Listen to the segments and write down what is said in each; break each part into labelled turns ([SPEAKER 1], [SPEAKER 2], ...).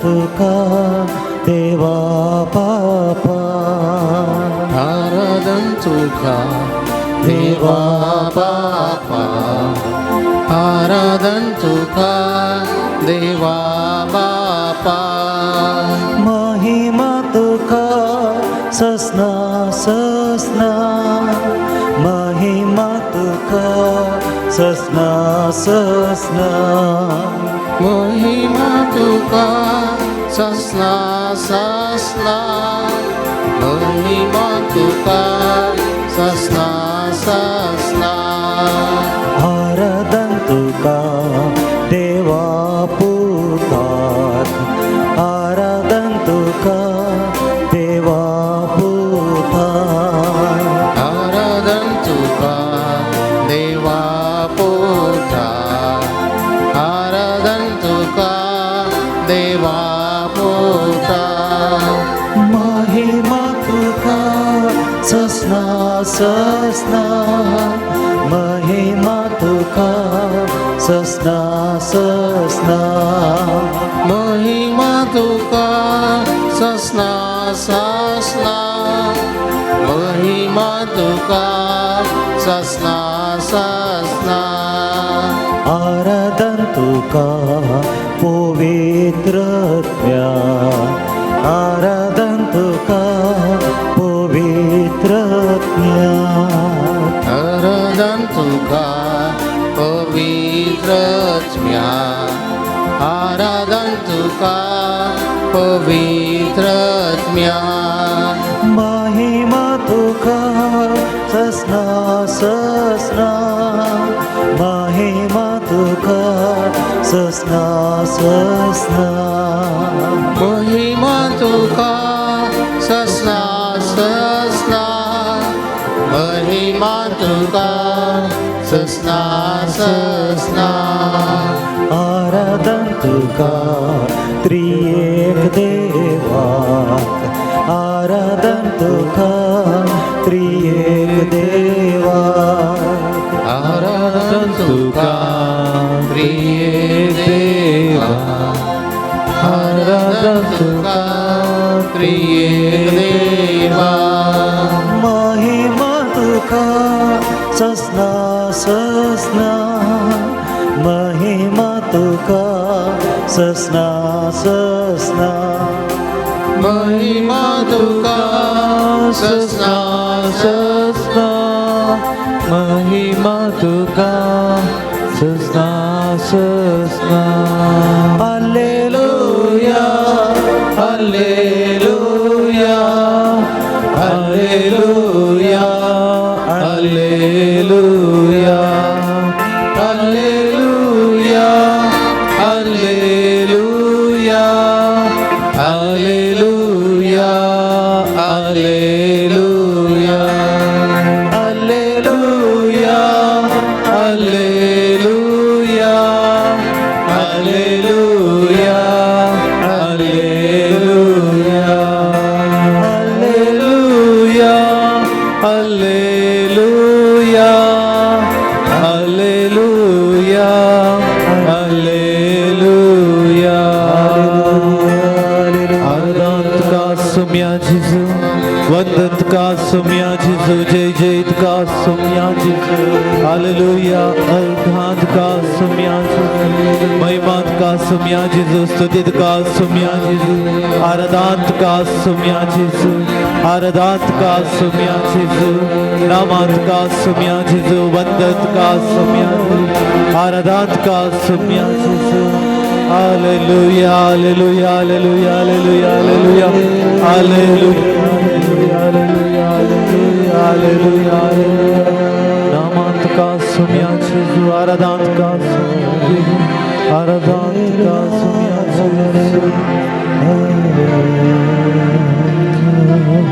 [SPEAKER 1] तुका देवा बापा.
[SPEAKER 2] आराधन तुका देवा बापा, आराधन तुका देवा बापा.
[SPEAKER 1] महिमा तुका ससना ससना, महिमा तुका ससना ससना.
[SPEAKER 2] महिमा तुका ससना ससना, महिमा तुका ससना ससना.
[SPEAKER 1] आराधन तुका देवा पुतात, आराधन तुका देवा पुतात.
[SPEAKER 2] आराधन तुका देवा पुता, आराधन तुका देवा पुता.
[SPEAKER 1] महिमा तुका ससना ससना, महिमा तुका ससना ससना.
[SPEAKER 2] महिमा तुका ससना ससना, महिमा तुका ससना ससना.
[SPEAKER 1] आराधन तुका पवित्रत्म्या, आराधन तुका पवित्रत्म्या.
[SPEAKER 2] आराधन तुका पवित्रत्म्या, आराधन तुका पवित्रत्म्या.
[SPEAKER 1] महिमा तुका ससना ससना, महिमा तुका ससना ससना.
[SPEAKER 2] महिमा तुका ससना ससना, महिमा तुका ससना ससना.
[SPEAKER 1] आराधन तुका त्रिएक देवा, आराधन तुका त्रिएक देवा.
[SPEAKER 2] आराधन तुका त्रिएक देवा, आराधन तुका त्रिएक देवा.
[SPEAKER 1] महिमा तुका ससना ससना, महिमा तुका ससना ससना.
[SPEAKER 2] महिमा तुका ससना ससना,
[SPEAKER 3] महिमा तुका ससना ससना.
[SPEAKER 1] Alleluia,
[SPEAKER 3] hallelujah, hallelujah, hallelujah, hallelujah, hallelujah, hallelujah, hallelujah, hallelujah, hallelujah, hallelujah, hallelujah, hallelujah, hallelujah, hallelujah, hallelujah. आराधन तुका सुम्या जेजू, वंदन तुका सुम्या जेजू, जय जय तुका सुम्या जेजू. हालेलुया. अर्घां तुका सुम्या जेजू, महिमा तुका सुम्या जेजू, स्तुती तुका सुम्या जेजू, आराधन तुका सुम्या जेजू, आराधन तुका सुम्या जेजू, नामा तुका सुम्या जेजू, वंदन तुका सुम्या जेजू, आराधन तुका सुम्या जेजू. Hallelujah, hallelujah, hallelujah, hallelujah, hallelujah, hallelujah, hallelujah, hallelujah, hallelujah, hallelujah. नामांत का सुम्या जेजू, आराधांत का सुम्या जेजू, आराधांत का सुम्या जेजू.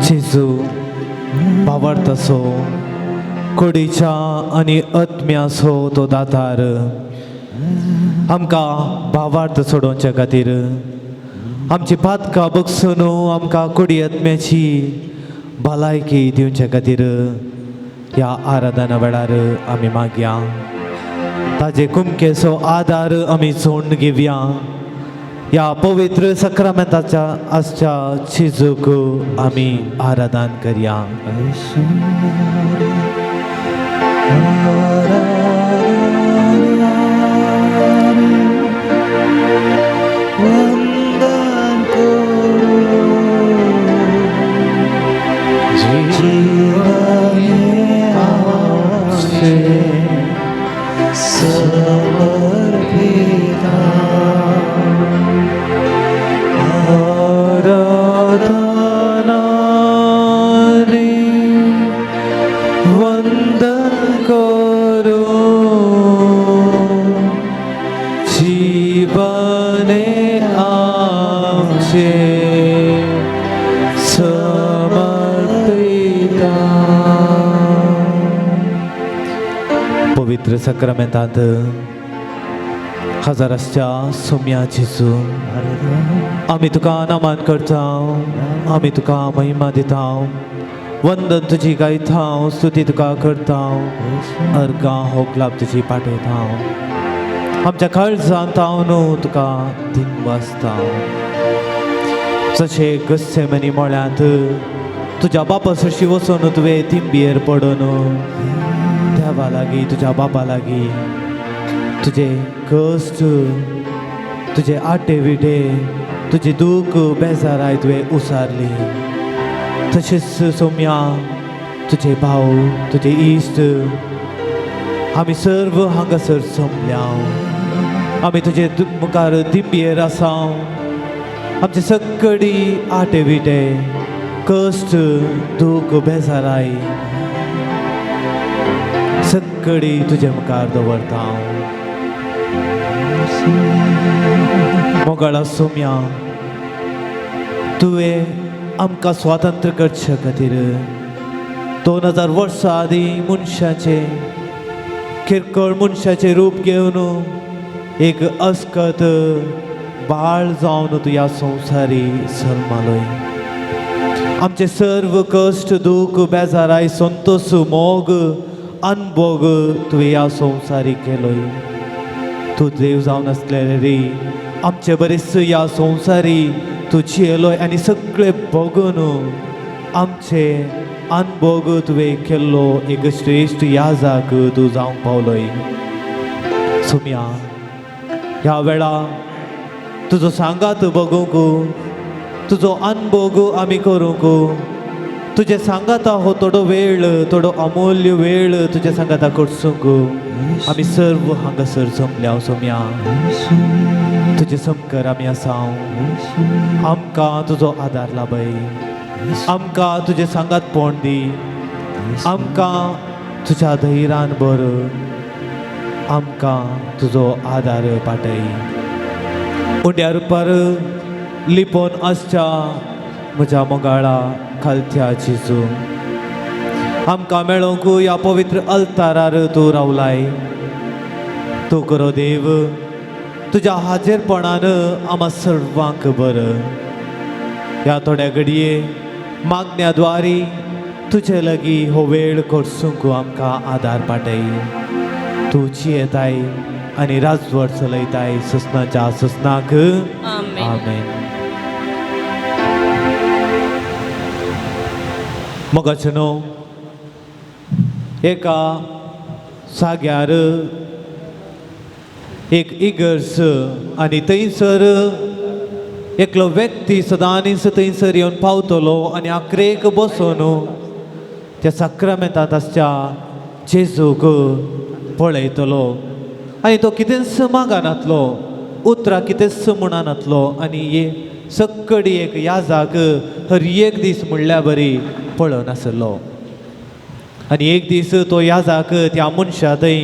[SPEAKER 3] जेजू भावार्थ असो, कुडीच्या आनी आत्म्याचो तो दातार, आमकां भावार्थ सोडोवच्या खातीर आमची पातकां बगसून आमकां कुडी आत्म्याची भलायकी दिवचे खातीर ह्या आराधना वेळार आमी मागया. ताजे कुमकेचो आदार आमी जोडून घेवया. ह्या पवित्र सक्रामेंताच्या आसच्या जेजूक आमी आराधन करया.
[SPEAKER 1] वंदन करू जीवने आमचे समर्पिता.
[SPEAKER 3] आराधना रे वंदन करू जीवने आमचे समर्पिता. पवित्र सक्रामेंतांत हजाराच्या सोम्या जेजू आमी तुका नमन करता, आमी तुका महिमा दिता, वंदन तुजी गायता, स्तुती तुका करता, अर्गां हो क्लाब तुजी पाठयता. आमच्या काळजांत हांव न्हू तुका दिन वाजता. जशें गस्सेमनी मळ्यांत तुज्या बापा सरशी वचून तुवें तिंबयेर पडून देवा लागीं तुज्या बापा लागीं तुजे कश्ट तुजे आटे विटे तुजे दूख बेजाराय तुवें उसारली. तशेंच सोम्या तुजे भाव तुजे इश्ट आमी सर्व हांगासर जमल्या. आमी तुजे मुखार दिंबयेर आसा. आमचे सगळी आटे विटे कश्ट दूख बेजाराय सगळी तुजे मुखार दवरता. मोगाळा सोम्या तुवें आमकां स्वातंत्र्य करचे खातीर 2000 वर्सां आदीं मनशाचें किरकोळ मनशाचें रूप घेवन एक अस्कत बाळ जावन तूं ह्या संवसारी जल्मालोय. आमचे सर्व कश्ट दूख बेजाराय संतोश मोग अनभोग तुवें ह्या संवसारी केलोय. तूं देव जावन आसलें रे आमचे बरेच ह्या संवसारी तूं जियेलोय आनी सगळें भोगून आमचे अनभोग तुवें केल्लो एक श्रेश्ठ याजाक तूं जावंक पावलोय. सोम्या ह्या वेळा तुजो सांगात बगूंक तुजो अनभोग आमी करूंक तुजे सांगाता हो थोडो वेळ थोडो अमूल्य वेळ तुजे सांगाता करसूंक आमी सर्व हांगासर जमल्या. सोम्या तुजे समकर आमी आसा. आमकां तुजो आदार लाभय, आमकां तुजें सांगात पोण दी, आमकां तुज्या धैर्यान भर, आमकां तुजो आदार पाटय. उंड्या रुपार लिपोवन आसच्या म्हज्या मोगाळा खालत्या जेजू आमकां मेळोंक ह्या पवित्र अल्तारार तूं रावलाय. तूं करो देव तुज्या हाजेरपणान आमा सर्वांक बरं. ह्या थोड्या घडये मागण्या द्वारी तुजे लागीं हो वेळ करसूंक आमकां आदार पाटय. तूं जियेताय आनी राजवट चलयताय ससनाच्या ससनाक. आमेन. मोगाचें न्हू एका जाग्यार एक इगर्ज आनी थंयसर एकलो व्यक्ती सदांच थंयसर येवन पावतलो आनी आक्रेक बसून त्या साक्रामेंतांत आसच्या जेजूक पळयतलो आनी तो कितेंच मागनातलो, उतरां कितेंच म्हणनातलो आनी हे सगळी एक याजाक हर एक दीस म्हणल्या बरी पळोवन आसलो. आनी एक दीस तो याजाक त्या मनशा थंय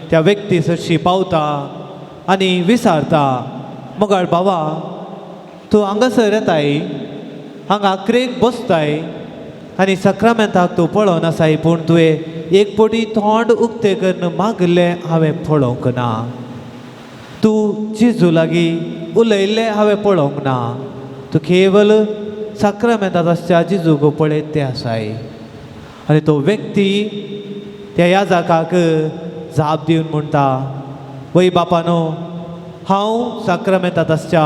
[SPEAKER 3] त्या व्यक्ती सरशी पावता आनी विसारता, मोगाळ बाबा तूं हांगासर येताय, हांगा आक्रेक बसताय आनी सक्रामेंताक तूं पळोवन आसाय, पूण तुवें एक पटी तोंड उक्तें करून मागलें हांवें पळोवंक ना, तूं जेजू लागीं उलयल्लें हांवें पळोवंक ना, तूं केवल साक्रामेंतांत आसच्या जेजूक पळयत तें आसाय. आनी तो व्यक्ती त्या याजाकाक जाप दिवन म्हणटा, वय बापानो हांव साक्रामेंतांत आसच्या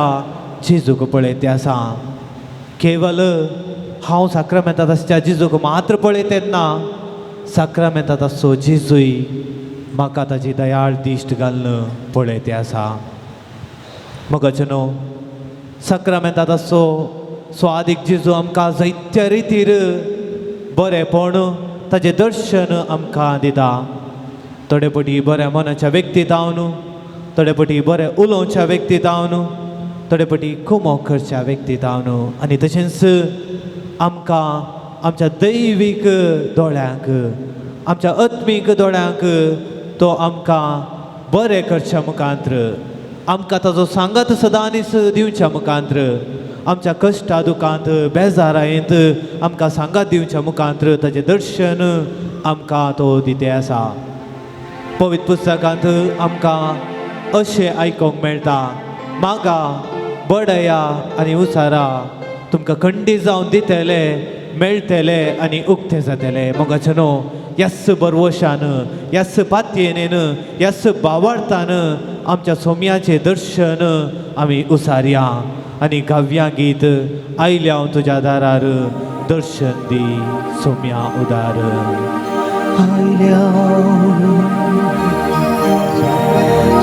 [SPEAKER 3] जेजूक पळयते आसा. केवल हांव साक्रामेंतात आसच्या जेजूक मात्र पळयते ना, साक्रामेंतात आसचो जेजूय म्हाका ताजी दयाळ दिश्ट घालून पळयते आसा. मगाचे न्हू साक्रामेंतात आसचो स्वादीक जेजू आमकां जायत्या रितीर बरेंपण ताजें दर्शन आमकां दिता. थोडे पटी बऱ्या मनाच्या व्यक्ती जावन, थोडे पटी बरें उलोवच्या व्यक्ती जावन, थोडे पटी कुमोक करच्या व्यक्ती जावन, आनी तशेंच आमकां आमच्या दैवीक दोळ्यांक, आमच्या आत्मीक दोळ्यांक तो आमकां बरें करच्या मुखांत्र, आमकां ताजो सांगात सदांनीच दिवच्या मुखांत्र, आमच्या कश्टा दुखांत बेजारायेंत आमकां सांगात दिवच्या मुखांत्र ताजें दर्शन आमकां तो दिते आसा. पवित्र पुस्तकांत आमकां अशें आयकूंक मेळटा, मागा बडया आनी उसारा तुमकां खंडी जावन दितले, मेळटले आनी उक्ते जातले. मोगाचे न्हू ह्याच बरवशान, ह्याच पातयेन, ह्याच बावार्थान आमच्या सोम्याचें दर्शन आमी उसारया आनी गावया गीत आयल्या हांव तुज्या दारार, दर्शन दी सोम्या उदार.
[SPEAKER 1] आयल्या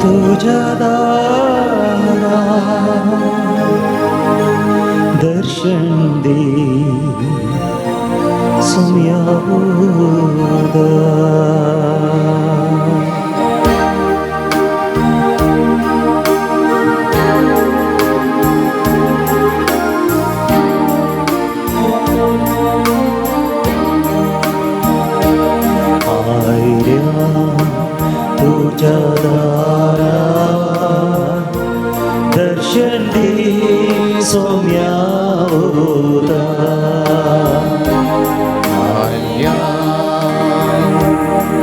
[SPEAKER 1] तुज्या दारा दर्शन दी सोम्या उदार. आयल्या तुज्या दारा दर्शन दी सोम्या उदार.
[SPEAKER 2] आयल्या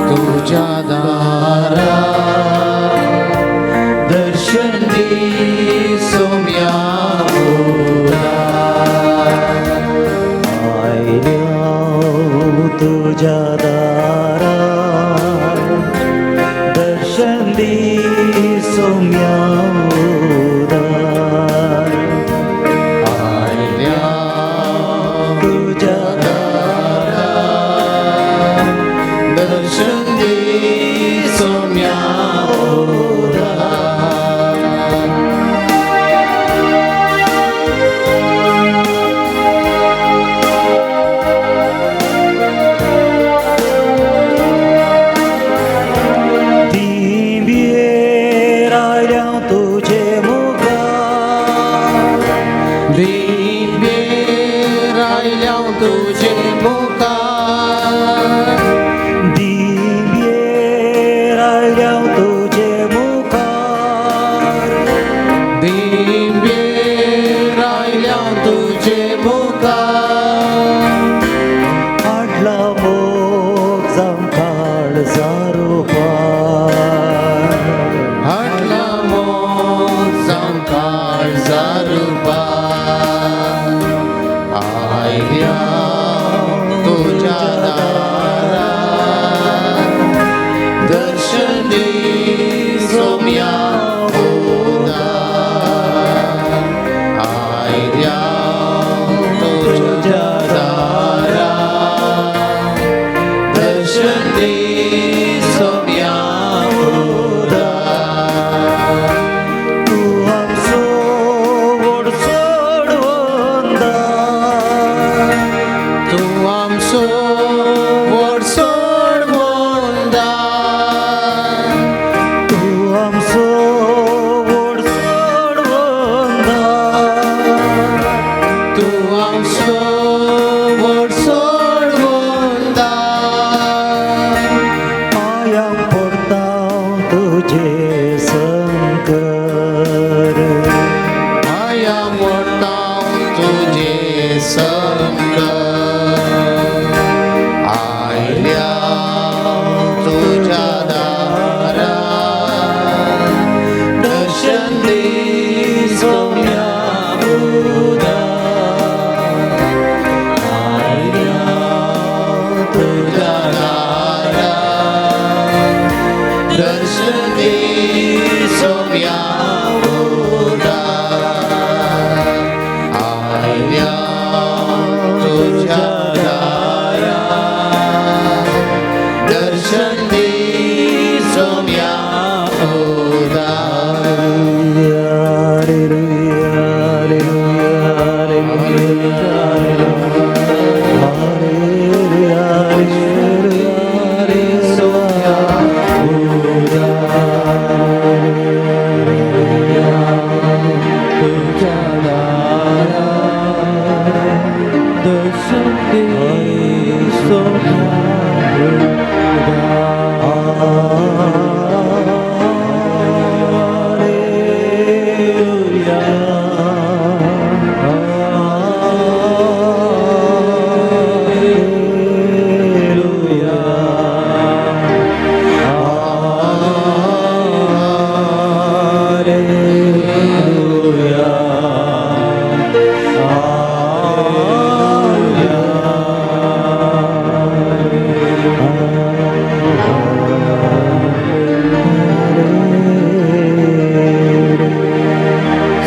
[SPEAKER 2] तुज्या दारा दर्शन दी सोम्या उदार.
[SPEAKER 1] आयल्या तुज्या दारा दर्शन दी सोम्या उदार.
[SPEAKER 2] आयल्या
[SPEAKER 1] तुज्या
[SPEAKER 2] दारा दर्शन दी सोम्या उदार.
[SPEAKER 1] दिंबेर आयल्या तुजे मुखार,
[SPEAKER 2] दिंबेर आयल्या तुजे मुखार,
[SPEAKER 1] दिंबेर आयल्या तुजे मुखार,
[SPEAKER 2] दिंबेर आयल्या तुजे मुखार.
[SPEAKER 1] हाडला मोग जावं काळजा रुपार,
[SPEAKER 2] हाडला मोग जावं काळजा रुपार. आयल्या तुज्या दारा दर्शन दी सोम्या उदार. आयल्या तुज्या दारा दर्शन दी सोम्या उदार.
[SPEAKER 1] तूं आमचो व्हड सोडवंदार,
[SPEAKER 2] तूं आमचो व्हड सोडवंदार,
[SPEAKER 1] तूं आमचो व्हड सोडवंदार,
[SPEAKER 2] तूं आमचो व्हड सोडवंदार.
[SPEAKER 1] पांयां पडटा तुजे संकर,
[SPEAKER 2] पांयां पडटा तुजे संकर. आयल्या तुज्या दारा दर्शन दी सोम्या उदार. आयल्या तुज्या दारा दर्शन दी सोम्या उदार.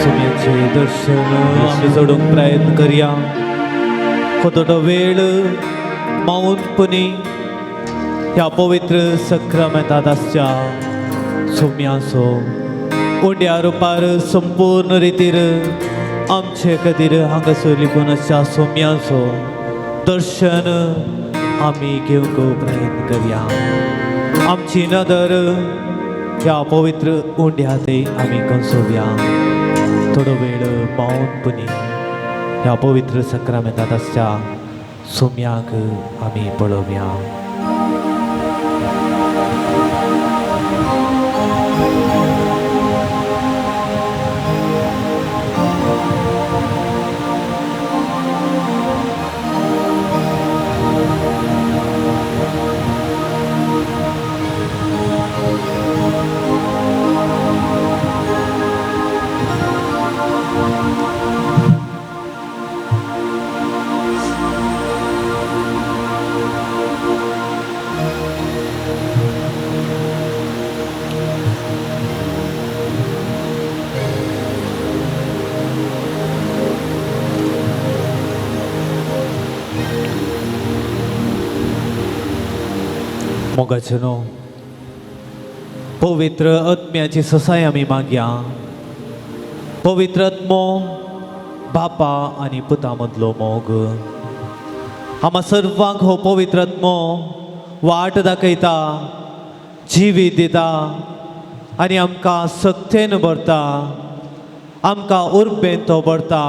[SPEAKER 3] सुम्याचें दर्शन आमी जोडूंक प्रयत्न करया. हो थोडो वेळ मौनपणी ह्या पवित्र सक्रामेंतांत आसच्या सुम्याचो उंड्या रुपार संपूर्ण रितीर आमचे खातीर हांगासर लिपून आसच्या सोम्याचो दर्शन आमी घेवंक प्रयत्न करया. आमची नदर ह्या पवित्र उंड्या थंय आमी कंसोवया. थोडो वेळ मौनपणी ह्या पवित्र सक्रामेंतांत आसच्या सोम्याक आमी पळोवया. मोगाचें न्हू पवित्र आत्म्याची ससाय आमी मागया. पवित्र आत्मो बापा आनी पुता मदलो मोग आमा सर्वांक हो पवित्र आत्मो वाट दाखयता, जिवीत दिता आनी आमकां सक्तेन भरता, आमकां उर्बेन तो भरता.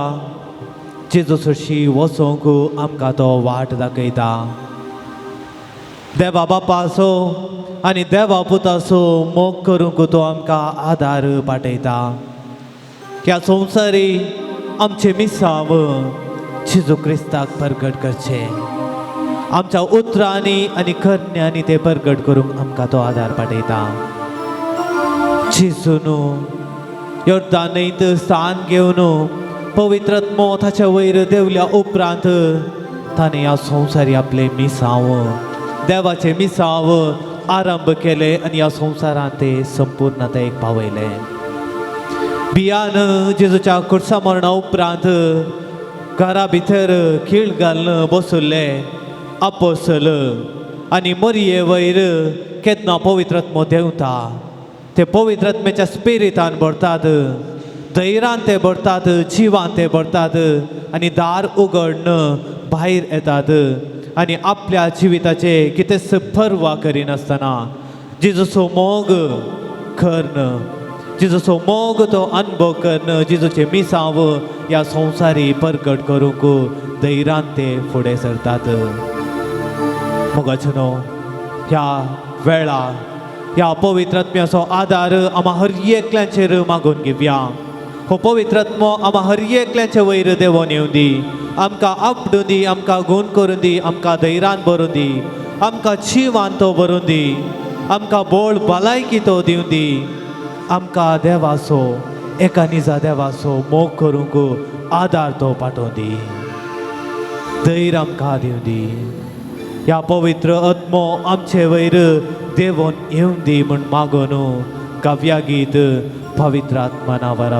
[SPEAKER 3] जेजू सरशी वचोंक आमकां तो वाट दाखयता. देवा बापाचो आनी देवा पुताचो मोग करूंक तो आमकां आदार पाठयता. ह्या संवसारी आमचें मिसांव जेजू क्रिस्ताक परगट करचें, आमच्या उतरांनी आनी करण्यांनी तें परगट करूंक आमकां तो आदार पाठयता. जेजून योर्दान न्हंयत स्थान घेवन पवित्र आत्मो ताच्या वयर देंवल्या उपरांत ताणें ह्या संवसारी आपलें मिसांव, देवाचें मिसांव आरंभ केलें आनी ह्या संवसारांत ते संपूर्णतायेक पावयलें. बियान जेजूच्या खुर्सा मरणा उपरांत घरा भितर खीळ घालून बसुल्ले आपोसल आनी मरये वयर केन्ना पवित्र आत्मो देंवता, ते पवित्र आत्म्याच्या स्पिरितान भरतात, धैर्यान ते भरतात, जिवान ते भरतात आनी दार उगडन भायर येतात आनी आपल्या जिविताचे कितेंच पर्वा करिनासतना जेजूचो मोग कर्ण, जेजूचो मोग तो अनुभव कर्ण, जेजूचें मिसांव ह्या संवसारी परगट करूंक धैर्यान ते फुडें सरतात. मोगाचें न्हू ह्या वेळा ह्या पवित्र आत्म्याचो आदार आमा हर एकल्याचेर मागून घेवया. हो पवित्र आत्मो आमा हर एकल्याचे वयर देंवोन येवं दी, आमकां आपडूं दी, आमकां गूण करूं दी, आमकां धैर्यान भरूं दी, आमकां जिवान तो भरूं दी, आमकां बोळ भलायकी तो दिवं दी, आमकां देवाचो एका निजा देवाचो मोग करूंक आदार तो पाठोवं दी, धैर्य आमकां दिवं दी. ह्या पवित्र आत्मो आमचे वयर देंवोन येवं दी म्हूण मागून काव्या गीत पवित्र आत्मा नांवार.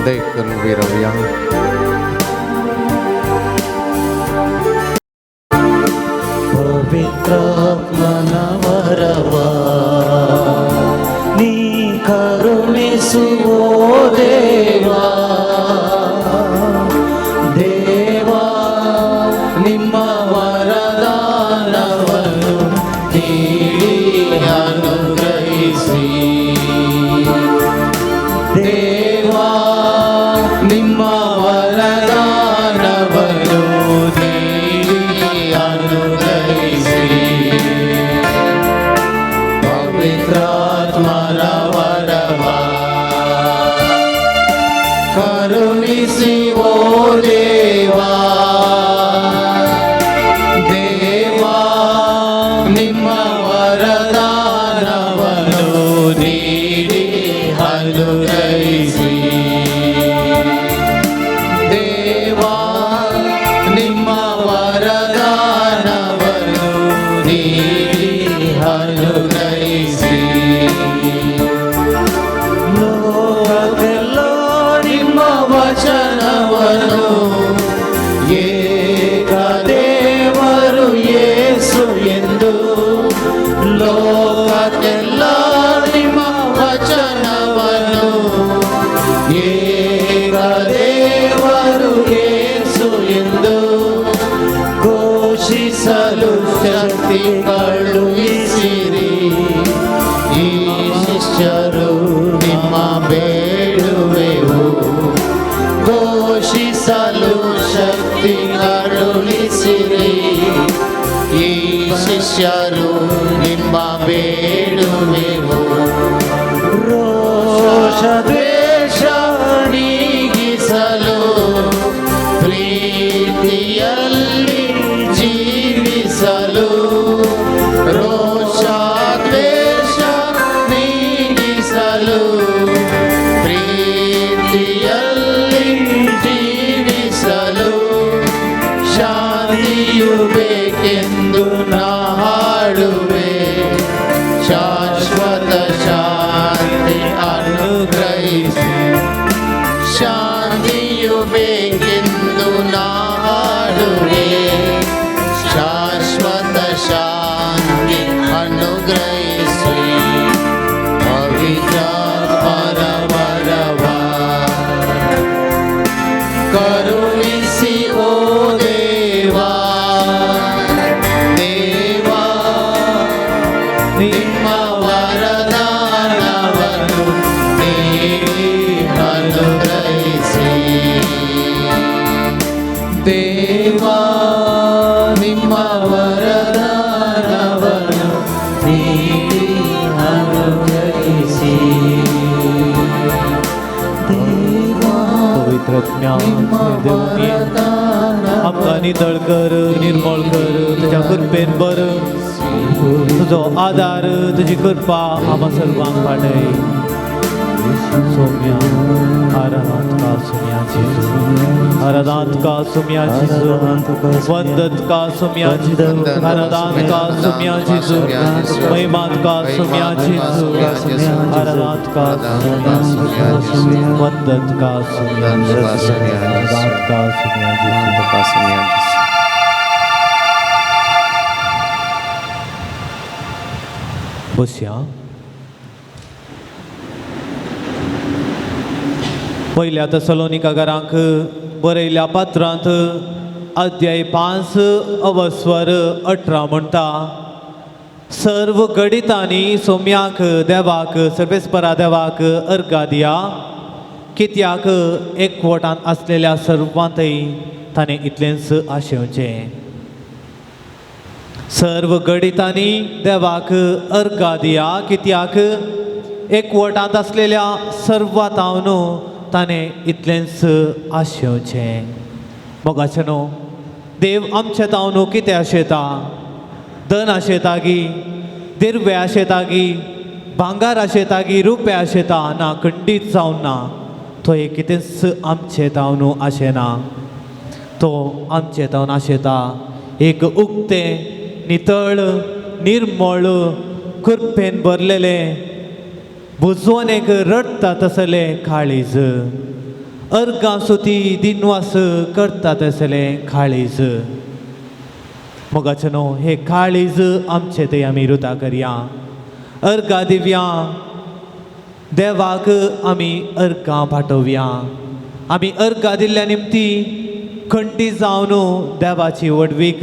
[SPEAKER 2] देख करून उबी रावया.
[SPEAKER 1] पवित्र आत्मनवरवा नी करुणिसुवो देवा,
[SPEAKER 2] ದೇವಾ ನಿಮ್ಮ ವರದಾನವನ್ನು ನೀಡಿ ಅನುಗ್ರಹಿಸಿ, ದೇವಾ ನಿಮ್ಮ ವರದಾನವನ್ನು ನೀಡಿ ಅನುಗ್ರಹಿಸಿ, ಪವಿತ್ರಾತ್ಮನ ವರವ ಕರುಣಿಸಿ ಓ ದೇವಾ, ದೇವಾ ನಿಮ್ಮ ವರದಾನವನ್ನು ನೀಡಿ ಅನುಗ್ರಹಿಸಿ, ದೇವಾ ಶಕ್ತಿ ಕಳುಹಿಸಿರಿ. ಈ ಶಿಷ್ಯರು ನಿಮ್ಮ ಬೇಡುವೆವು, ಘೋಷಿಸಲು ಶಕ್ತಿ ಕಳುಹಿಸಿರಿ. ಈ ಶಿಷ್ಯರು ನಿಮ್ಮ ಬೇಡುವೆವು.
[SPEAKER 1] ರೋಷ
[SPEAKER 2] ದ್ವೇಷ ನೀಗಿಸಲು, ಪ್ರೀತಿಯಲ್ಲಿ ಜೀವಿಸಲು. ರೋಷ ದ್ವೇಷ ನೀಗಿಸಲು, ಪ್ರೀತಿಯಲ್ಲಿ ಜೀವಿಸಲು. ಶಾಂತಿಯು ಬೇಕೆಂದು ನಾ ಹಾಡುವೆ, ಶಾಶ್ವತ ಶಾಂತಿ ಅನುಗ್ರಹಿಸಿ. ಶಾಂತಿಯು ಬೇಕೆಂದು ನಾ ಹಾಡುವೆ, ಶಾಶ್ವತ ಶಾಂತಿ ಅನುಗ್ರಹಿಸಿ. ಪವಿತ್ರಾತ್ಮರ ವರವ ಕರುಣಿಸಿ ಓ ದೇವಾ. ದೇವಾ, ನಿಮ್ಮ ವರದಾನವನ್ನು ನೀಡಿ ಅನುಗ್ರಹಿಸಿ. ದೇವಾ, ನಿಮ್ಮ ವರದಾನವನ್ನು
[SPEAKER 1] ನೀಡಿ ಅನುಗ್ರಹಿಸಿ. ದೇವಾ,
[SPEAKER 3] पवित्र ज्ञान देवनी, आमकां नितळ कर, निर्मळ कर. तुज्या कृपेन बर तुजो आदार, तुजी कृपा आमा सर्वांक वाडय. सोम्या आराधांत का सोम्या जेजू, आराधांत का सोम्या जेजू, वंदत का सोम्या जेजू, आराधांत का सोम्या जेजू, महिमांत का सोम्या जेजू, आराधांत का वंदत का सोम्या जेजू, आराधांत का सोम्या जेजू. बसया. पयल्या तसलोनिकारांक बरयल्या पात्रांत अध्याय 5 अवस्वर 18 म्हणटा, सर्व घडितांनी सोम्याक देवाक सर्वेस्परा देवाक अर्घा दिया, कित्याक एकवटांत आसलेल्या सर्वांतय ताणें इतलेंच आशेवचें. सर्व घडितांनी देवाक अर्घा दिया, कित्याक एकवटांत आसलेल्या सर्वांत ताणें इतलेंच आशेवचें. मोगाचें न्हू, देव आमचे तावन कितें आशेता? धन आशेता गी, दिर्वे आशेता गी, भांगार आशेता गी, रुपे आशेता? ना, खंडीत जावन ना. तो एक कितेंच आमचे तावन आशेना. तो आमचे तावन आशेता एक उक्तें, नितळ, निर्मळ, कृपेन भरलेलें, बुजोवन एक रडटा तसलें काळीज, अर्गां सुती दिनवास करता तसलें काळीज. मोगाचें न्हू, हे काळीज आमचें थंय आमी रुता करया, अर्गां दिवया देवाक, आमी अर्गां पाठोवया. आमी अर्गां दिल्ल्या निमती खंडी जावन देवाची व्हडवीक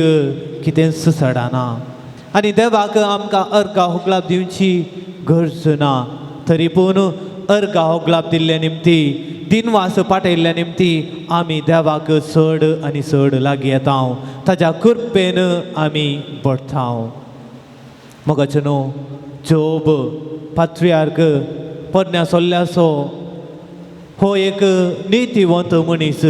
[SPEAKER 3] कितेंच सडना आनी देवाक आमकां अर्गां होगलाप दिवची गरज ना. तरी पूण अर्गां होगलाप दिल्ल्या निमती, दिनवास पाठयल्ल्या निमती आमी देवाक चड आनी चड लागीं येता, ताज्या कृपेन आमी बडटा. मोगाचें न्हू, जोब पात्रियार्क पोरण्या सोल्ल्याचो हो एक नितीवंत मनीस.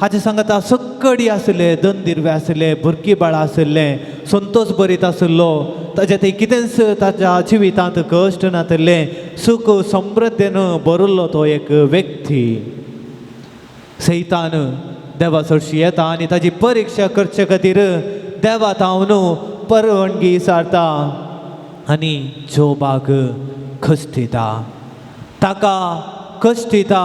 [SPEAKER 3] हाचे सांगता सक्कडी आसले, दंदिर्वे आसले, भुरगीं बाळां आसलें, संतोष बरीत आसलो. ताजे थंय कितेंच ताच्या जिवितांत कश्ट नातलें, सुख समृद्धेन भरिल्लो तो एक व्यक्ती. सैतान देवा चडशी येता आनी ताजी परिक्षा करचे खातीर देवा तावन परवानगी सारता आनी जोबाक कश्ट दिता, ताका कश्ट दिता.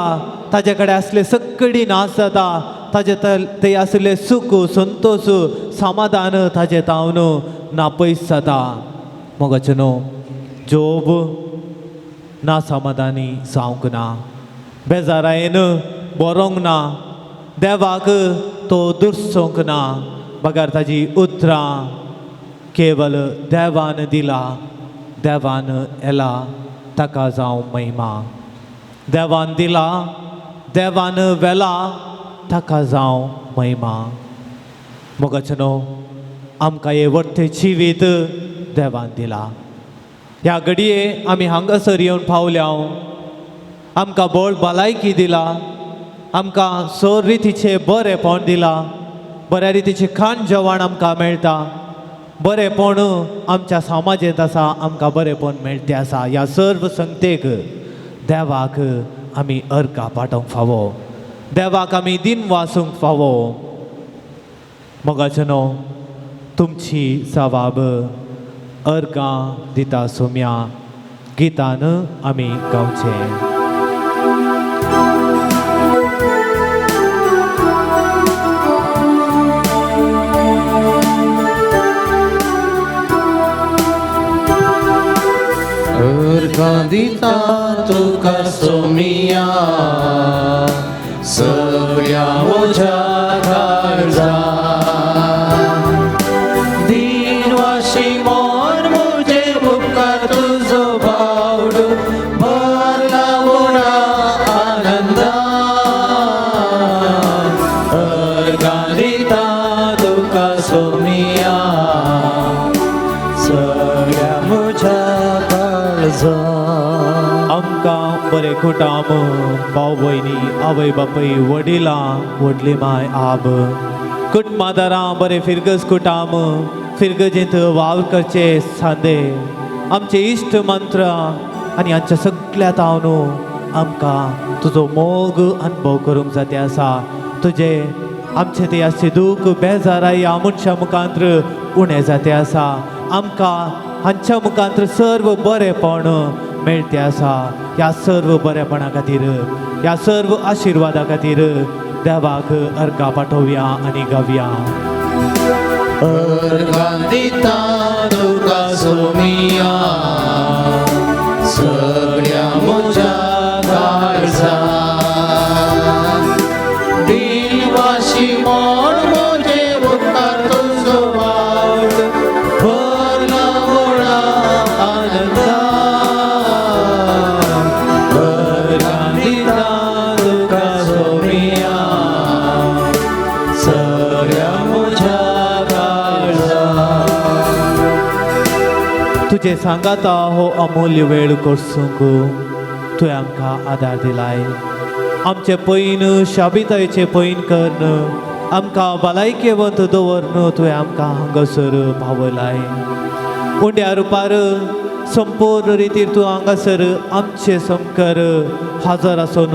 [SPEAKER 3] ताजे कडेन आसले सगळी नाश जाता, ताजे थंय आसले सुख संतोष समाधान ताजे तावन ना पयस जाता. मोगाचें न्हू, जोब ना समाधानी जावंक ना, बेजारायेन बरोंक ना, देवाक तो दुरसोंक ना, बगर ताजी उतरां केवल देवान दिला, देवान येला, ताका जावं महिमा। देवान दिला, देवान वेला, ताका जावं महिमा। मोगाचें आमकां हें वर्ते जिवीत देवान दिला। ह्या घडये आमी हांगासर येवन पावल्या, आमकां बळ भलायकी दिला, आमकां सोर रितीचें बरेंपण दिलां, बऱ्या रितीचें खाण जेवण आमकां मेळटा, बरेंपण आमच्या समाजेंत आसा, आमकां बरेंपण मेळटे आसा। ह्या सर्व संगतेक देवाक आमी अर्गां पाठोवंक फावो, देवाक आमी दिन वासूंक फावो। मोगाचें न्हू तुमची जवाब अर्गां दिता सोम्या गितान आमी गावचें।
[SPEAKER 2] अर्गां दिता तुका सोमिया सगळ्या म्हज्या काळजा, दिनवाशी मन म्हजे उपकार तुजो बावडो भरला उणा आनंदान। अर्गां दिता तुका सोमिया सगळ्या म्हज्या काळजा।
[SPEAKER 3] आमकां बरें कुटाम भाव भयणी आवय बापूय वडिलां व्हडली माय आब कुटमादारां बरें फिरगज कुटाम फिरगजेंत वावर करचे सांदे आमचे इश्ट मंत्र आनी आमच्या सगल्या तावन आमकां तुजो मोग अनुभव करूंक जाते आसा। तुजें आमचें ते आसचें दूख बेजाराय ह्या मनशा मुखांत्र उणें जाते आसा। आमकां हांच्या मुखांत्र सर्व बरेंपण मेळटे आसा। ह्या सर्व बरेपणा खातीर, ह्या सर्व आशिर्वादा खातीर देवाक अर्गां पाठोवया आनी गावया।
[SPEAKER 2] अर्गां दिता तुका सोमिया सगळ्या म्हज्या काळजा, दिनवाशी मन म्हजे उपकार तुजो वाट भरला उणा आनंदान। अर्गां दिता तुका सोमिया सगळ्या म्हज्या काळजा।
[SPEAKER 3] तुजे सांगाता हो अमूल्य वेळ करसूंक तुवें आमकां आदार दिलाय। आमचे पयन शाबितायचे पयन कर्ण आमकां भलायकेवंत दवरन तुवें आमकां हांगासर पावयलाय। उंड्या रुपार संपूर्ण रितीर तूं हांगासर आमचे समकर हाजर आसून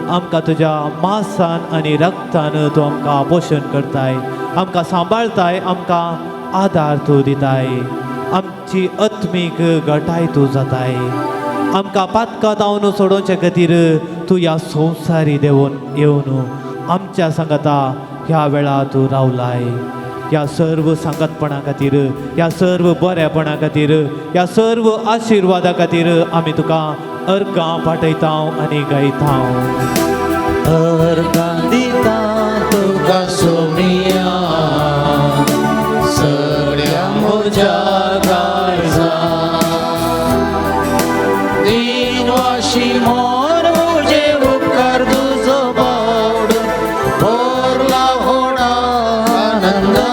[SPEAKER 3] आमकां तुज्या मासान आनी रक्तान तूं आमकां पोशण करताय, आमकां सांबाळताय, आमकां आदार तूं दिताय, आमची आत्मीक घटाय तूं जाताय। आमकां पातकां तावन सोडोवचे खातीर तूं ह्या संवसारी देवून येवन आमच्या सांगाता ह्या वेळार तूं रावलाय। ह्या सर्व सांगातपणा खातीर, ह्या सर्व बरेपणा खातीर, ह्या सर्व आशिर्वादा खातीर आमी तुका अर्गां पाठयता आनी गायता।
[SPEAKER 2] अर्गां दिता तुका सोमिया सगळ्या म्हज्या काळजा, दिनवाशी मन म्हजे उपकार तुजो बावडो भरला होणा आनंदान।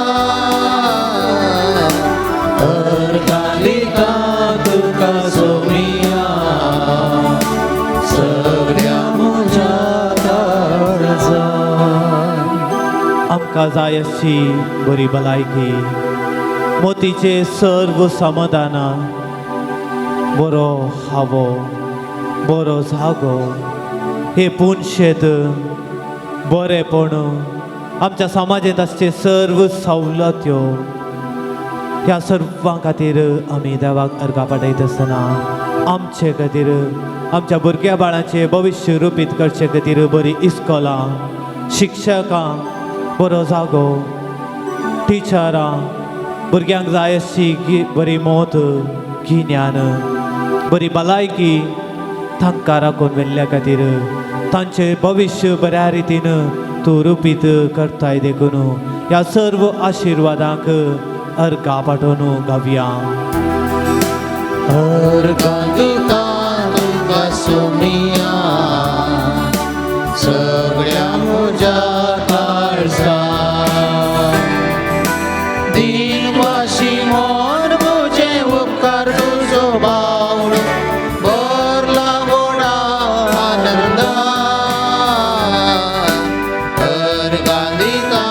[SPEAKER 2] अर्गां दिता तुका सोमिया सगळ्या म्हज्या काळजा।
[SPEAKER 3] आमकां जाय अशी बरी भलायकी, मोतीचे सर्व समाधानां, बरो हावो, बरो जागो, हे पुनशेत बरेपण, आमच्या समाजेंत आसचे सर्व सवलत्यो, ह्या सर्वां खातीर आमी देवाक अर्गां पाठयता आसतना आमचे खातीर आमच्या भुरग्या बाळांचें भविश्य रुपीत करचे खातीर बरी इस्कोलां, शिक्षकां, बरो जागो, टिचरां, भुरग्यांक जाय अशी बरी मोत, गिन्यान, बरी भलायकी तांकां राखून व्हेल्ल्या खातीर तांचें भविश्य बऱ्या रितीन तूं रुपीत करताय। देखून ह्या सर्व आशिर्वादांक अर्गां पाठोवन गावया.
[SPEAKER 2] अर्गां दिता तुका सोमिया सगळ्या म्हज्या काळजा. दिनवाशी मन म्हजें उपकार तुजो बावडो भरला व्हडा आनंदान. अर्गां दिता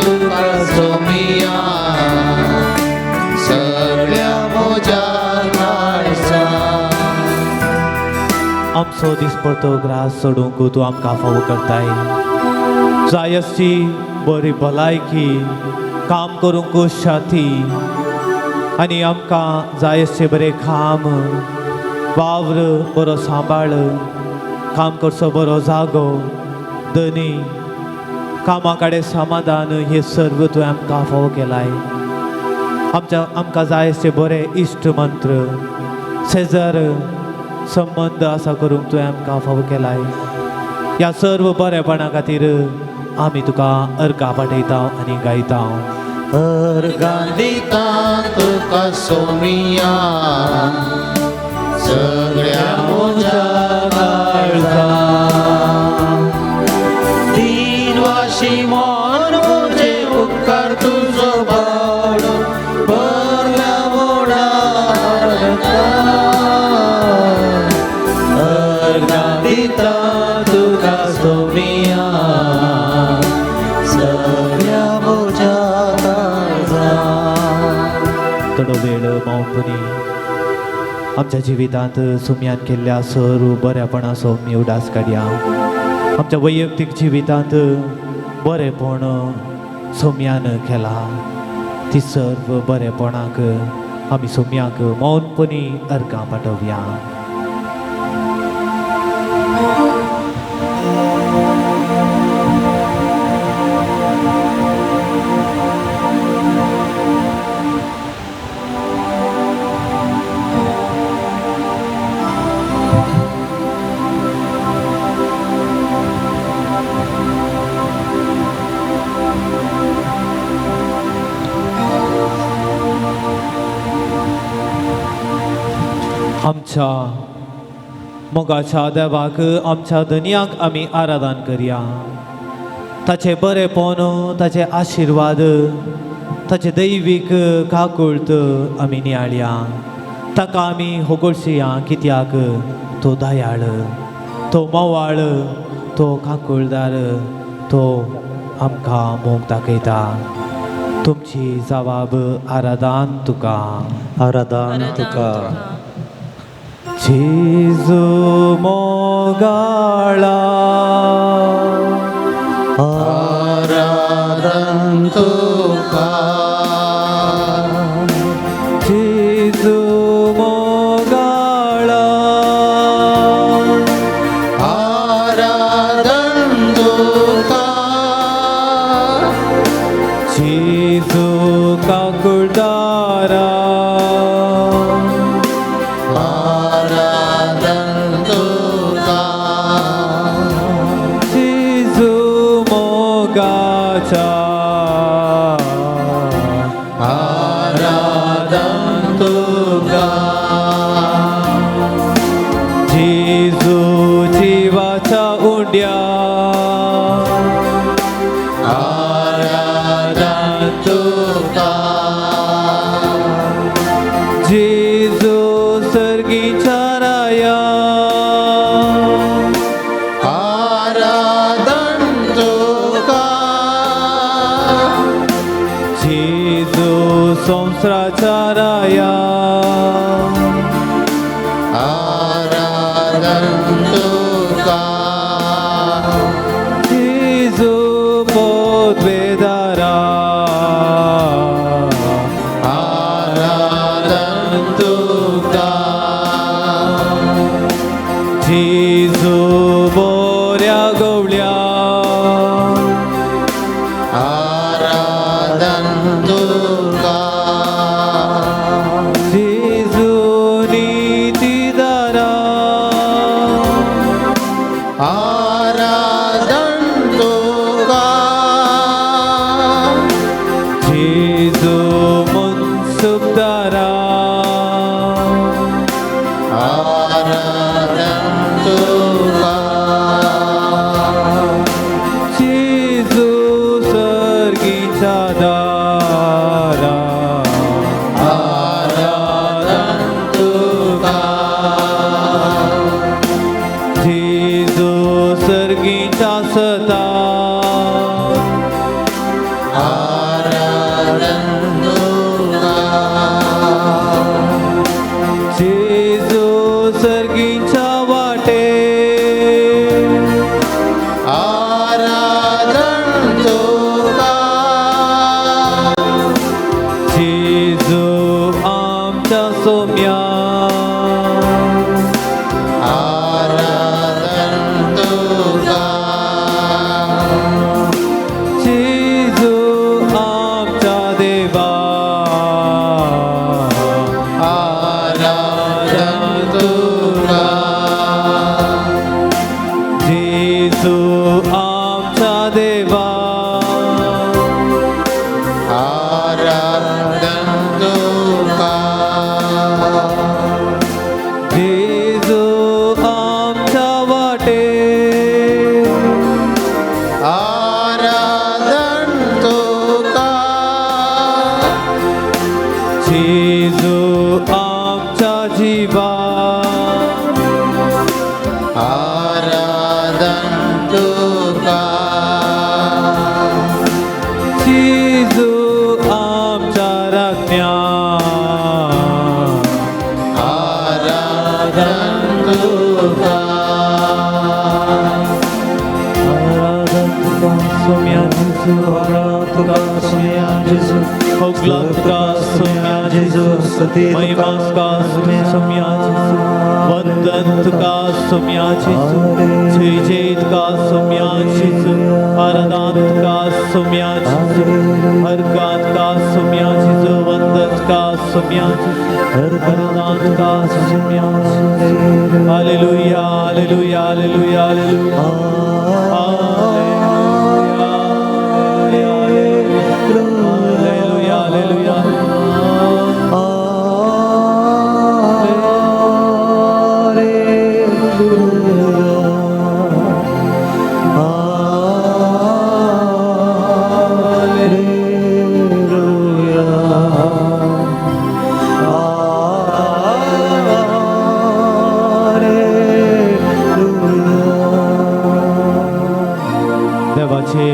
[SPEAKER 2] तुका सोमिया सगळ्या म्हज्या काळजा.
[SPEAKER 3] आमचो दिसपडतो ग्रास सोडूंक तूं आमकां फावो करताय. जायसची बरी भलायकी, काम करूंक शाती आनी आमकां जायसचे बरें काम, वावर बरो सांबाळ, काम करचो बरो जागो, धनी, कामा कडेन समाधान, हे सर्व तुवें आमकां फावो केलाय. आमच्या आमकां जायसचे बरे इश्ट मंत्र, शेजार संबंद आसा करूंक तुवें आमकां फावो केलाय. ह्या सर्व बरेपणा खातीर आमी तुका अर्गां पाठयता आनी गायता.
[SPEAKER 2] अर्गां दिता तुका सोमिया सगळ्या म्हज्या काळजा. दिनवाशी मन म्हजें उपकार तुजो बावडो भरला व्हडा आनंदान. अर्गां दिता तुका सोमिया सगळ्या म्हज्या काळजा.
[SPEAKER 3] थोडो वेळ मौनपणी आमच्या जिवितांत सुम्यान केल्ल्या सर्व बऱ्यापणाचो आमी उडास काडया. आमच्या वैयक्तीक जिवितांत बरेपण सोम्यान केलां ती सर्व बरेपणाक आमी सोम्याक मौनपणी अर्गां पाठोवया. आमच्या मोगाच्या देवाक, आमच्या धनयाक आमी आराधन करया. ताचें बरेपण, ताचे आशिर्वाद, ताचे दैवीक काकुळट आमी नियाळया. ताका आमी होगोळसया कित्याक तो दयाळ, तो मोवाळ, तो काकुळदार, तो आमकां मोग दाखयता. तुमची जवाब आराधन तुका,
[SPEAKER 1] आराधन तुका.
[SPEAKER 3] जेजू मोगाळा
[SPEAKER 2] आराधन तुका,
[SPEAKER 3] जेजू मोगाळा
[SPEAKER 2] आराधन तुका,
[SPEAKER 3] जेजू काकुळदारा
[SPEAKER 2] आराधन तुका,
[SPEAKER 3] जेजू मोगाचा
[SPEAKER 2] आराधन तुका,
[SPEAKER 3] जेजू जिवाच्या उंड्या
[SPEAKER 2] आराधन तुका,
[SPEAKER 3] जेजू सर्गीच्या राया
[SPEAKER 2] आराधन तुका,
[SPEAKER 3] जेजू संसाराच्या राया
[SPEAKER 2] आराधन तुका,
[SPEAKER 3] जेजू पदवेदारा
[SPEAKER 2] आराधन तुका,
[SPEAKER 3] जेजू बोऱ्या गवळ्या
[SPEAKER 2] आराधन तुका,
[SPEAKER 3] जेजू नीतिदारा
[SPEAKER 2] आराधन तुका,
[SPEAKER 3] जेजू सर्गीच्या दारा
[SPEAKER 2] आराधन तुका
[SPEAKER 3] जेजू सर्गीच्या सता
[SPEAKER 2] आराधन तुका
[SPEAKER 3] जेजू सर्गीच्या वाटे
[SPEAKER 2] आराधन तुका
[SPEAKER 3] जेजू आमच्या सोम्या
[SPEAKER 2] आराधन तुका
[SPEAKER 3] जेजू आमच्या देवा
[SPEAKER 2] आराधन तुका
[SPEAKER 3] जेजू आमच्या देवा
[SPEAKER 2] आराधन तुका
[SPEAKER 3] जेजू आमच्या वाटे
[SPEAKER 2] आराधन तुका
[SPEAKER 3] जेजू आमच्या जीवा
[SPEAKER 2] आराधन तुका
[SPEAKER 3] जेजू आमच्या राज्ञा
[SPEAKER 2] आराधन तुका
[SPEAKER 3] आराधन तुका सोम्या जेजू आराधन तुका सोम्या जेजू होगला तुका सोम्या जेजू महिमा तुका सोम्या जेजू वंदन तुका सोम्या जेजू जय जय तुका सोम्या जेजू आराधन तुका सोम्या जेजू हरगा तुका सोम्या जेजू वंदन तुका सोम्या जेजू आराधन तुका सोम्या जेजू. Hallelujah hallelujah hallelujah hallelujah hallelujah hallelujah. देवाचे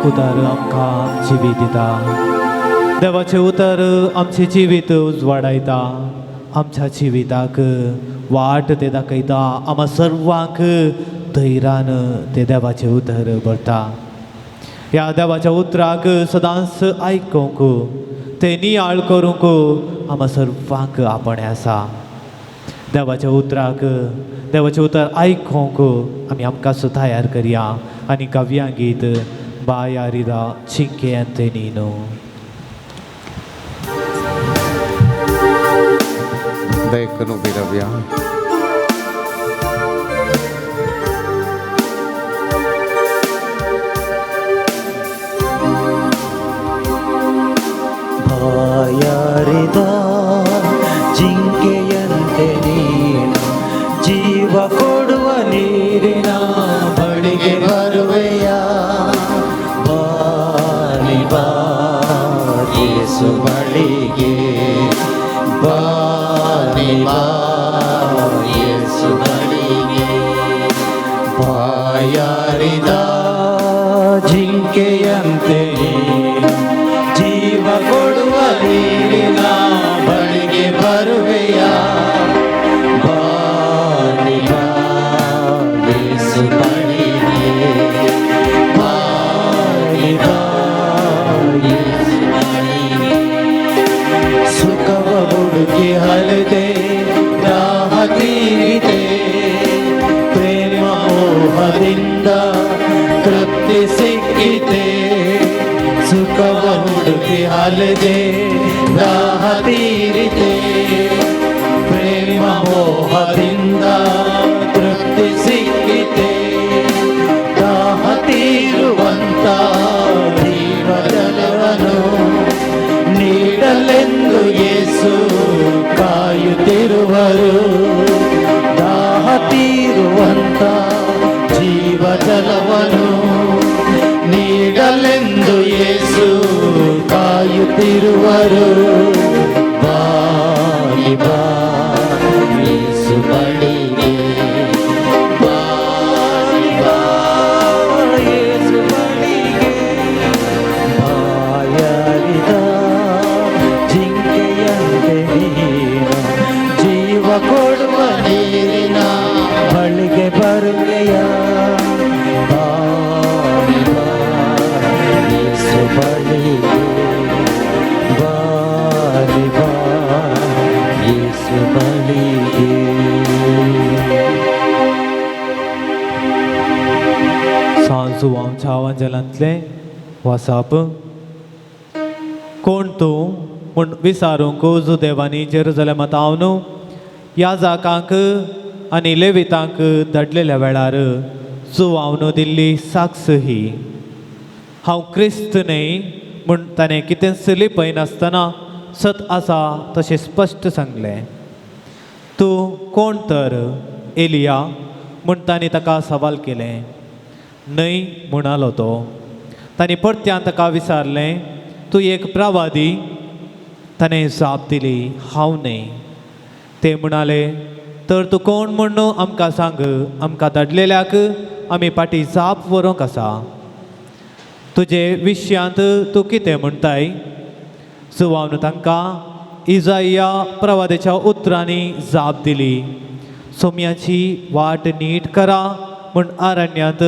[SPEAKER 3] उतर आमकां जिवीत दिता. देवाचें उतर आमचें जिवीत उजवाडायता. आमच्या जिविताक वाट ते दाखयता. आमा सर्वांक धैर्यान ते देवाचें उतर भरता. ह्या देवाच्या उतराक सदांच आयकूंक ते नियाळ करूंक आमा सर्वांक आपणें आसा. देवाच्या उतराक देवाचें उतर आयकूंक आमी आमकां तयार करया आनी काव्यां गीत बायारिदा चिंके अंतनीनो.
[SPEAKER 2] दयेकरून उबी रावया.
[SPEAKER 1] ಬಾಯಾರಿದ ಜಿಂಕೆಯಂತೆ ನೀನು ಜೀವ ಕೊಡುವ ನೀರಿನ ಬಳಿಗೆ ಬರುವೆಯ. ಬಾನಿ ಬಾ ಯೇಸು ಬಳಿಗೆ, ಬಾನಿ ಬಾ ಯೇಸು ಬಳಿಗೆ. ಬಾಯಾರಿದ ಜಿಂಕೆಯಂತೆ ನೀನು ಜೀವ ಕೊಡುವ ನೀರಿನ ಬಳಿಗೆ ಬರುವೆಯ. ಬಾನಿ ಬಾ ಯೇಸು ಬಳಿಗೆ, ಬಾನಿ ಬಾ ಯೇಸು ಬಳಿಗೆ. ಸುಖವ ಹುಡುಕಿ ಅಲೆದೆ ದಾಹ ತೀರಿದೆ, ಪ್ರೇಮ ಮೋಹದಿಂದ ತೃಪ್ತಿ ಸಿಕ್ಕಿದೆ. ಸುಖವ ಹುಡುಕಿ ಅಲೆದೆ ದಾಹ ತೀರಿದೆ, ಪ್ರೇಮ ಮೋಹದಿಂದ ತೃಪ್ತಿ ಸಿಕ್ಕಿದೆ. ದಾಹ ತೀರುವಂತ ಜೀವಜಲವನ್ನು ನೀಡಲೆಂದು ಯೇಸು ಕಾಯುತ್ತಿರುವರು. ದಾಹ ತೀರುವಂತ ಜೀವಜಲವನ್ನು ನೀಡಲೆಂದು ಯೇಸು ಕಾಯುತ್ತಿರುವರು. ಬಾನಿ ಬಾ ಯೇಸು ಬಳಿಗೆ, ಬಾನಿ ಬಾ ಯೇಸು ಬಳಿಗೆ. ಬಾಯಾರಿದ ಜಿಂಕೆಯಂತೆ ನೀನು ಜೀವ ಕೊಡುವ ನೀರಿನ ಬಳಿಗೆ ಬರುವೆಯ. ಬಾನಿ ಬಾ ಯೇಸು ಬಳಿಗೆ, ಬಾನಿ ಬಾ ಯೇಸು ಬಳಿಗೆ.
[SPEAKER 3] सांजुवांच्या वांजेलांतलें वासाप. कोण तूं म्हूण विचारूंक जुदेवांनी जेरुजलेमांत हांव याजाकांक आनी लेवितांक धाडलेल्या वेळार जुवावन दिल्ली साक्ष ही. हांव क्रिस्त न्हय म्हूण ताणें कितेंच लिपयनासतना सत आसा तशें स्पश्ट सांगलें. तूं कोण तर, एलिया म्हूण तांणी ताका सवाल केलें. न्हय म्हणालो तो. तांणी परत्यान ताका विचारलें, तूं एक प्रवादी? ताणें जाप दिली, हांव न्हय. ते म्हणाले, तर तूं कोण म्हूण आमकां सांग, आमकां धाडलेल्याक आमी फाटीं जाप व्हरूंक आसा. तुजे विशयांत तूं कितें म्हणटाय? जुवावन तांकां इजाया प्रवादाच्या उतरांनी जाप दिली, सोम्याची वाट नीट करा म्हूण आरण्यांत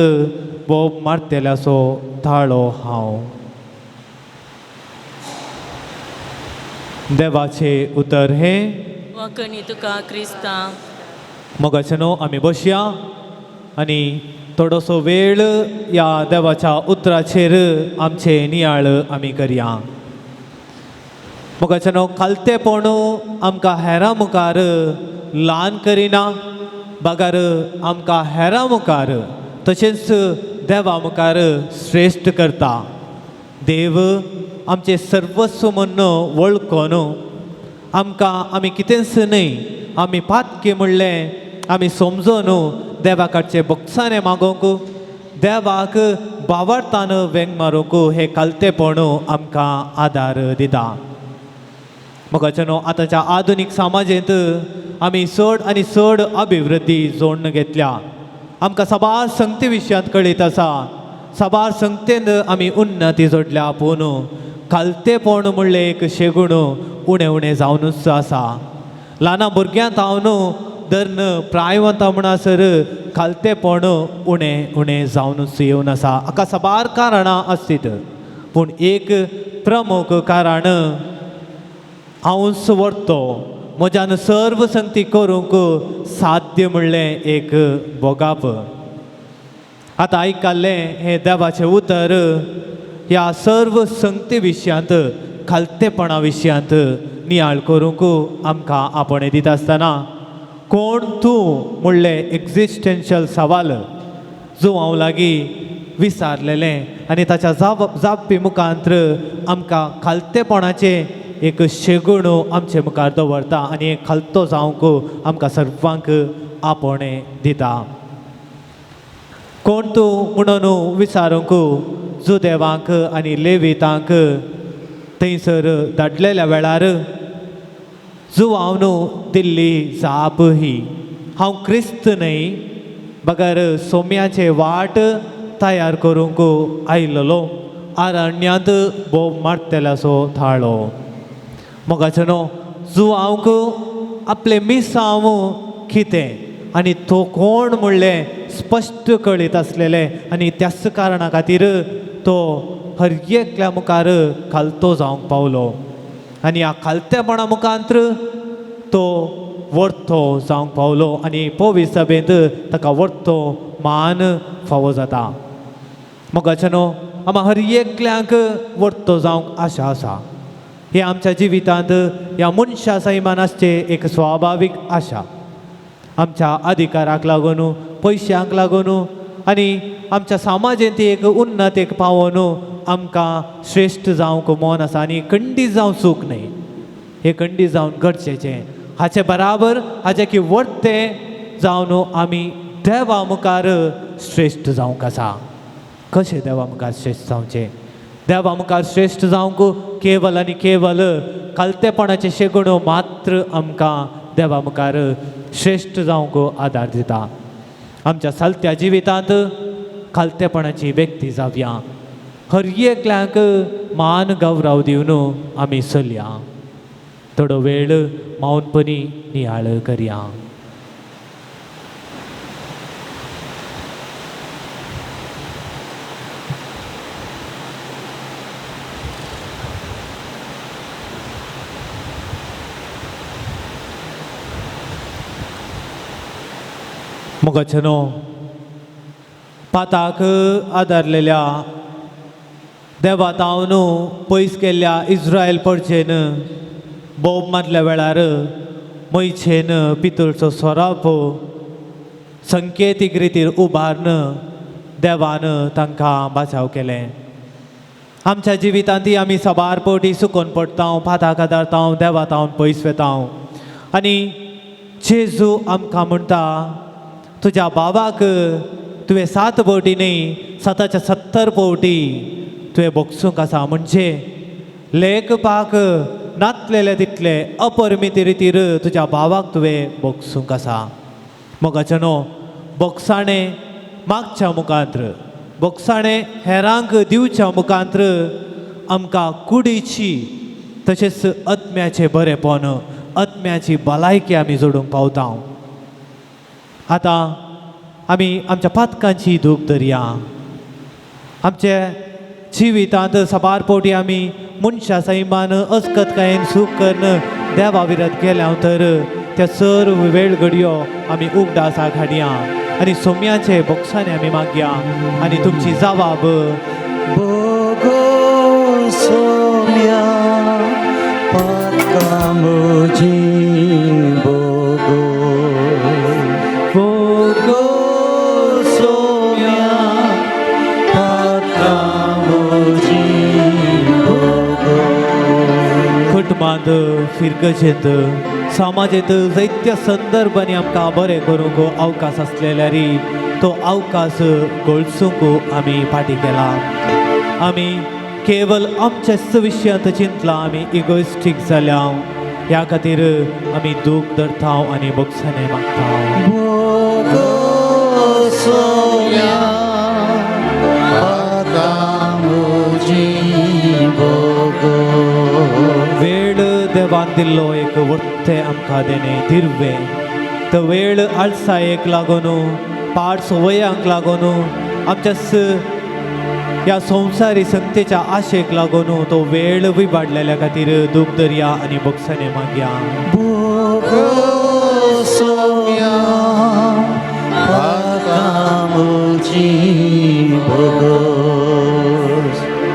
[SPEAKER 3] बोब मारतेल्याचो ताळो हांव. देवाचें उतर हें.
[SPEAKER 4] वखणी तुका क्रिस्ता.
[SPEAKER 3] मोगाचे न्हू आमी बसया आनी थोडोसो वेळ ह्या देवाच्या उतराचेर आमचे नियाळ आमी करया. मोगाचे न्हू, खालतेपण आमकां हेरां मुखार ल्हान करिना, बगर आमकां हेरां मुखार तशेंच देवा मुखार श्रेश्ठ करता. देव आमचें सर्वस्व म्हूण वळखून आमकां आमी कितेंच न्हय, आमी पातकी म्हणलें आमी समजून देवा कडचे बोगसाणें मागोवंक, देवाक बावडतान वेंग मारूंक हें खालतेपण आमकां आदार दिता. मोगाचे न्हू, आतांच्या आधुनीक समाजेंत आमी चड आनी चड अभिवृद्धी जोडून घेतल्या. आमकां साबार संगती विशयांत कळीत आसा, साबार संगतेन आमी उन्नती जोडल्या, पूण खालतेपण म्हणलें एक शेगूण उणें उणें जावनूच आसा. ल्हाना भुरग्यांत हांव धरून प्रायवंता म्हणसर खालतेपण उणें उणें जावनूच येवन आसा. हाका साबार कारणां आसतीत, पूण एक प्रमुख कारण हांवच व्हरतो, म्हज्यान सर्व संगती करूंक साध्य म्हणलें एक भोगाप. आतां आयकल्लें हें देवाचें उतर ह्या सर्व संगती विशयांत, खालतेपणा विशयांत नियाळ करूंक आमकां आपणें दिता आसतना कोण तूं म्हणलें एग्जिस्टेन्शियल सवाल जो हांव लागीं विचारलेलें आनी ताच्या जापी मुखांत्र आमकां खालतेपणाचें एक शेगूण आमचे मुखार दवरता आनी एक खालतो जावंक आमकां सर्वांक आपणें दिता. कोण तूं म्हणून विचारूंक जुदेवांक आनी लेवितांक थंयसर धाडलेल्या वेळार जुवावन दिल्ली जाप ही, हांव क्रिस्त न्हय, बगर सोम्याचे वाट तयार करूंक आयलेलो, आरण्यांत बोब मारतेल्याचो थाळो. मोगाचे न्हू, जुवांक आपलें मिसांव कितें आनी तो कोण म्हणलें स्पश्ट कळीत आसलेलें आनी त्याच कारणा खातीर तो हर एकल्या मुखार खालतो जावंक पावलो आनी ह्या खालतेपणा मुखांत्र तो वर्तो जावंक पावलो आनी पवी सभेंत ताका वर्तो मान फावो जाता. मोगाचे न्हू, आमकां हर एकल्यांक वर्तो जावंक आशा आसा. हे आमच्या जिवितांत ह्या मनशा सैमान आसचें एक स्वाभावीक आशा. आमच्या अधिकाराक लागून, पयशांक लागून आनी आमच्या समाजेंत एक उन्नतेक पावोन आमकां श्रेश्ठ जावंक मन आसा आनी खंडीत जावं चूक न्हय, हे खंडीत जावन गरजेचें. हाचे बराबर हाचे की वर्तें जावन आमी देवा मुखार श्रेश्ठ जावंक आसा. कशें देवा मुखार श्रेश्ठ जावचें? देवा मुखार श्रेश्ठ जावंक केवल आनी केवल खालतेपणाचें शेगुण मात्र आमकां देवा मुखार श्रेश्ठ जावंक आदार दिता. आमच्या सालत्या जिवितांत खालतेपणाची व्यक्ती जावया. हर एकल्याक मान गौरव दिवन आमी चलया. थोडो वेळ मौनपणी नियाळ करया. मोगाचेनो पाताक आदारलेल्या देवा तावन पयस केल्ल्या इस्रायल परचेन बोब मारल्या वेळार मैछेन पितूळचो सोरोप संकेतीक रितीर उबारून देवान तांकां बाचाव केलें. आमच्या जिवितांत आमी साबार पवटी सुकोन पडटा, पाताक आदारता, देवा तावन पयस वता आनी जेजू आमकां म्हणटा तुज्या बाबाक तुवें 7 पवटी न्ही 7च्या 70 पवटी तुवें भोगसूंक आसा. म्हणजे लेखपाक नातलेले तितले अपरिमिती रितीर तुज्या भावाक तुवें भोगसूंक आसा. मोगाचें न्हू भोगसाणें मागच्या मुखांत्र, भोगसाणें हेरांक दिवच्या मुखांत्र आमकां कुडीची तशेंच आत्म्याचें बरेपण, आत्म्याची भलायकी आमी जोडूंक पावता. आतां आमी आमच्या पातकांची दूख धरया. आमच्या जिवितांत साबार पवटी आमी मनशा सैमान अस्कतकायेन सूख करून देवा विरत गेल्या तर त्या सर्व वेळ घडयो आमी उगडासाक हाडया आनी सोम्याचे बोक्सांनी आमी मागया आनी तुमची जवाब
[SPEAKER 1] बोगो सोम्या पातकां म्हजी बोगो बोगो सोम्या पातकां म्हजी बोगो.
[SPEAKER 3] कुटुंबांत फिरगजेंत समाजेंत जायत्या संदर्भांनी आमकां बरें करूंक अवकाश आसलेल्यारी तो अवकाश गळसूंक आमी फाटीं केला. आमी केवल आमच्याच विशयांत चिंतलां, आमी इगोइस्टीक जाल्या. ह्या खातीर आमी दूख धरता आनी बोगसाणें मागता.
[SPEAKER 1] बोगो सोम्या पातकां म्हजी बोगो.
[SPEAKER 3] वेळ देवान दिल्लो एक वर्ते आमकां देणे दिर्वे तो वेळ आळसायेक लागून, पाड संवयांक लागून, आमच्या ह्या संवसारी संगतेच्या आशेक लागून तो वेळ विबाडलेल्या खातीर दूख दर्या आनी बोगसाणें मागया.
[SPEAKER 1] बोगो सोम्या पातकां म्हजी बोगो.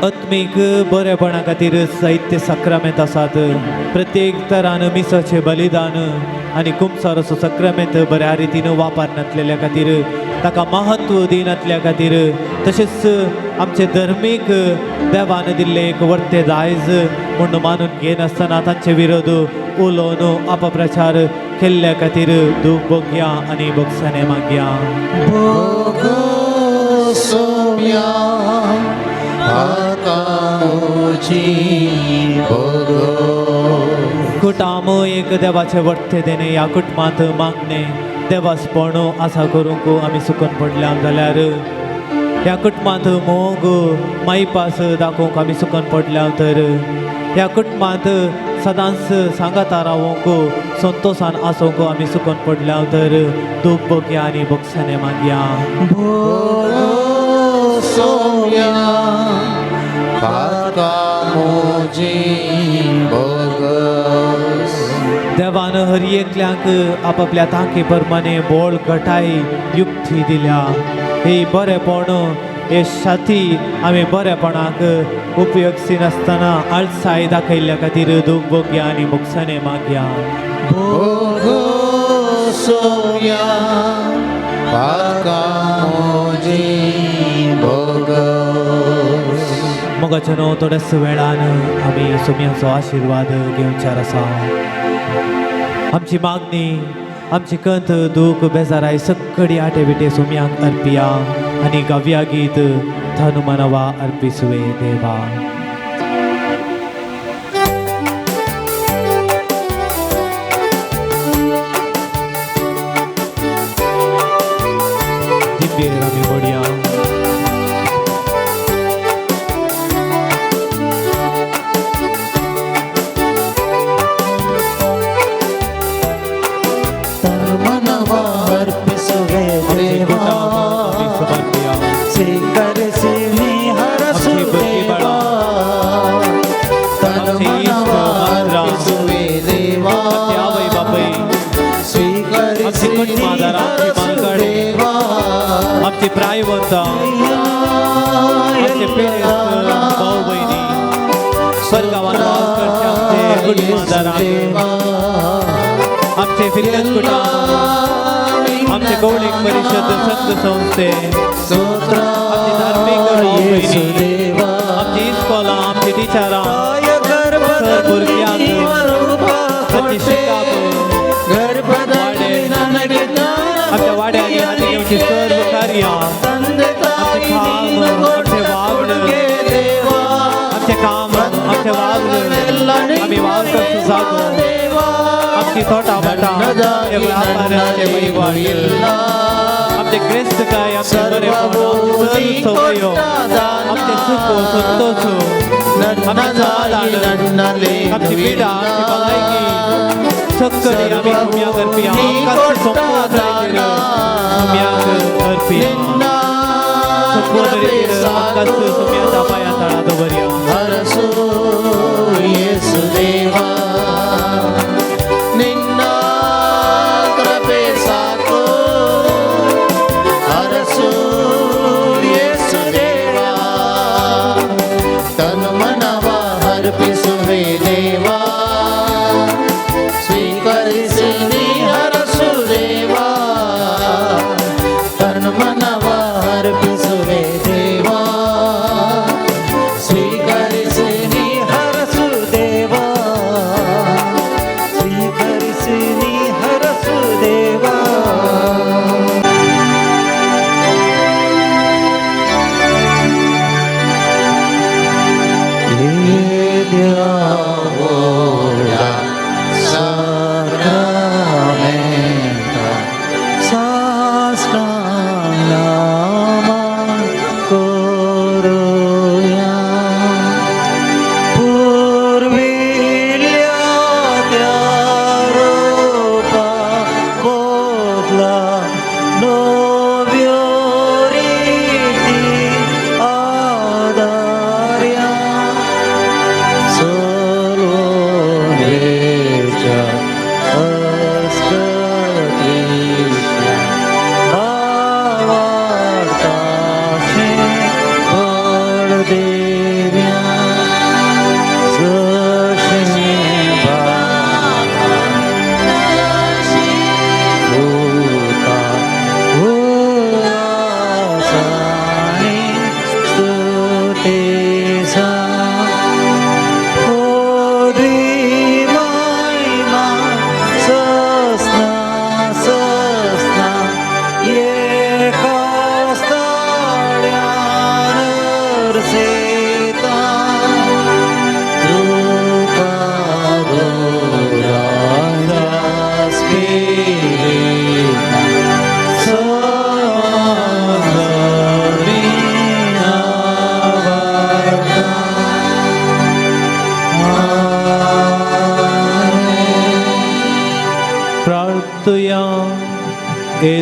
[SPEAKER 3] आत्मीक बरेपणा खातीर साहित्य साक्रामेंत आसात. प्रत्येक तरान मिसाचें बलिदान आनी कुमसाराचो साक्रामेंत बऱ्या रितीन वापरनातलेल्या खातीर, ताका महत्व दिनातल्या खातीर, तशेंच आमचे धर्मीक देवान दिल्लें एक वर्ते दायज म्हूण मानून घेनासतना तांचे विरोध उलोवन अपप्रचार केल्ल्या खातीर दूख भोगया आनी बोगसाणें मागया.
[SPEAKER 2] बोगो सोम्या पातकां म्हजी बोगो.
[SPEAKER 3] कुटाम एक देवाचें वर्ते देणे ह्या कुटुंबांत मागणें देवासपण आसा करूंक आमी सुकून पडल्या जाल्यार ह्या कुटुंबांत मोग मायपास दाखोवंक आमी सुकून पडल्या तर ह्या कुटुंबांत सदांच सांगाता रावोंक संतोशान आसोंक आमी सुकून पडल्या तर दूख भोगया आनी बोगसाणें मागया.
[SPEAKER 2] बोगो सोम्या पातकां म्हजी बोगो.
[SPEAKER 3] देवान हर एकल्याक आपापल्या तांकी प्रमाणे बोळ घटाय युक्ती दिल्या. ही बरेपण हे शाती आमी बरेपणाक उपयोग नासतना आळसाय दाखयल्ल्या खातीर दूख भोगया आनी बोगसाणें मागया.
[SPEAKER 2] बोगो सोम्या पातकां म्हजी बोगो.
[SPEAKER 3] मोगाचें न्हू थोड्याच वेळान आमी सोम्याचो आशिर्वाद घेवचार आसा. आमची मागणी, आमची कंत, दूख, बेजाराय सगळी आटे बिटे सोम्याक अर्पिया. आनी गावया गीत धनुमनवा अर्पिसुवे देवा. दिव्य आमी म्हणया. आमचे प्रायवंत, आमचे पेरेंट्स, भाऊ भयणी, स्वर्गावान वास करचे आमचे कुटुंबादारांक, आमचे फिरकत कुटुंब, आमचे कौळीक परिशद संघ संस्थे, आमचे धार्मीक भाऊ भयणी, आमची इस्कोलां, आमची टिचरां, सर भुरग्यांक तांची शिकाप, आमच्या वाड्यांनी हाती घेवची सर्व कार्यां, आमचें काम, आमचें वावर, आमचें काम, आमचें वावर, आमी वावर करचो जागो, आमची तोटां भाटां, आमचे व्यापार, आमचे वहिवाट, आमचे ग्रेस्तकाय, आमचें बरेपण, आमच्यो सर्व संवयो, आमचें सुख संतोश, आमचें समाधान, आमची पिडा, आमची भलायकी सगळी आमी सुम्याक अर्पिया. आमकां संपूर्ण तरेन सुम्याक अर्पिया. संपूर्ण तरेन आमकां सुम्याच्या पांया तळा दवरया.
[SPEAKER 2] हरसो येसु देवा निन्न कृपे साको, हरसो येसु देवा तन मनवा अर्पिसुवे देवा, स्वीकरिसिनी हरसु देवा तन मनवा अर्पिसुवे देवा, स्वीकरिसिनी
[SPEAKER 1] हरसु देवा, स्वीकरिसिनी हरसु देवा.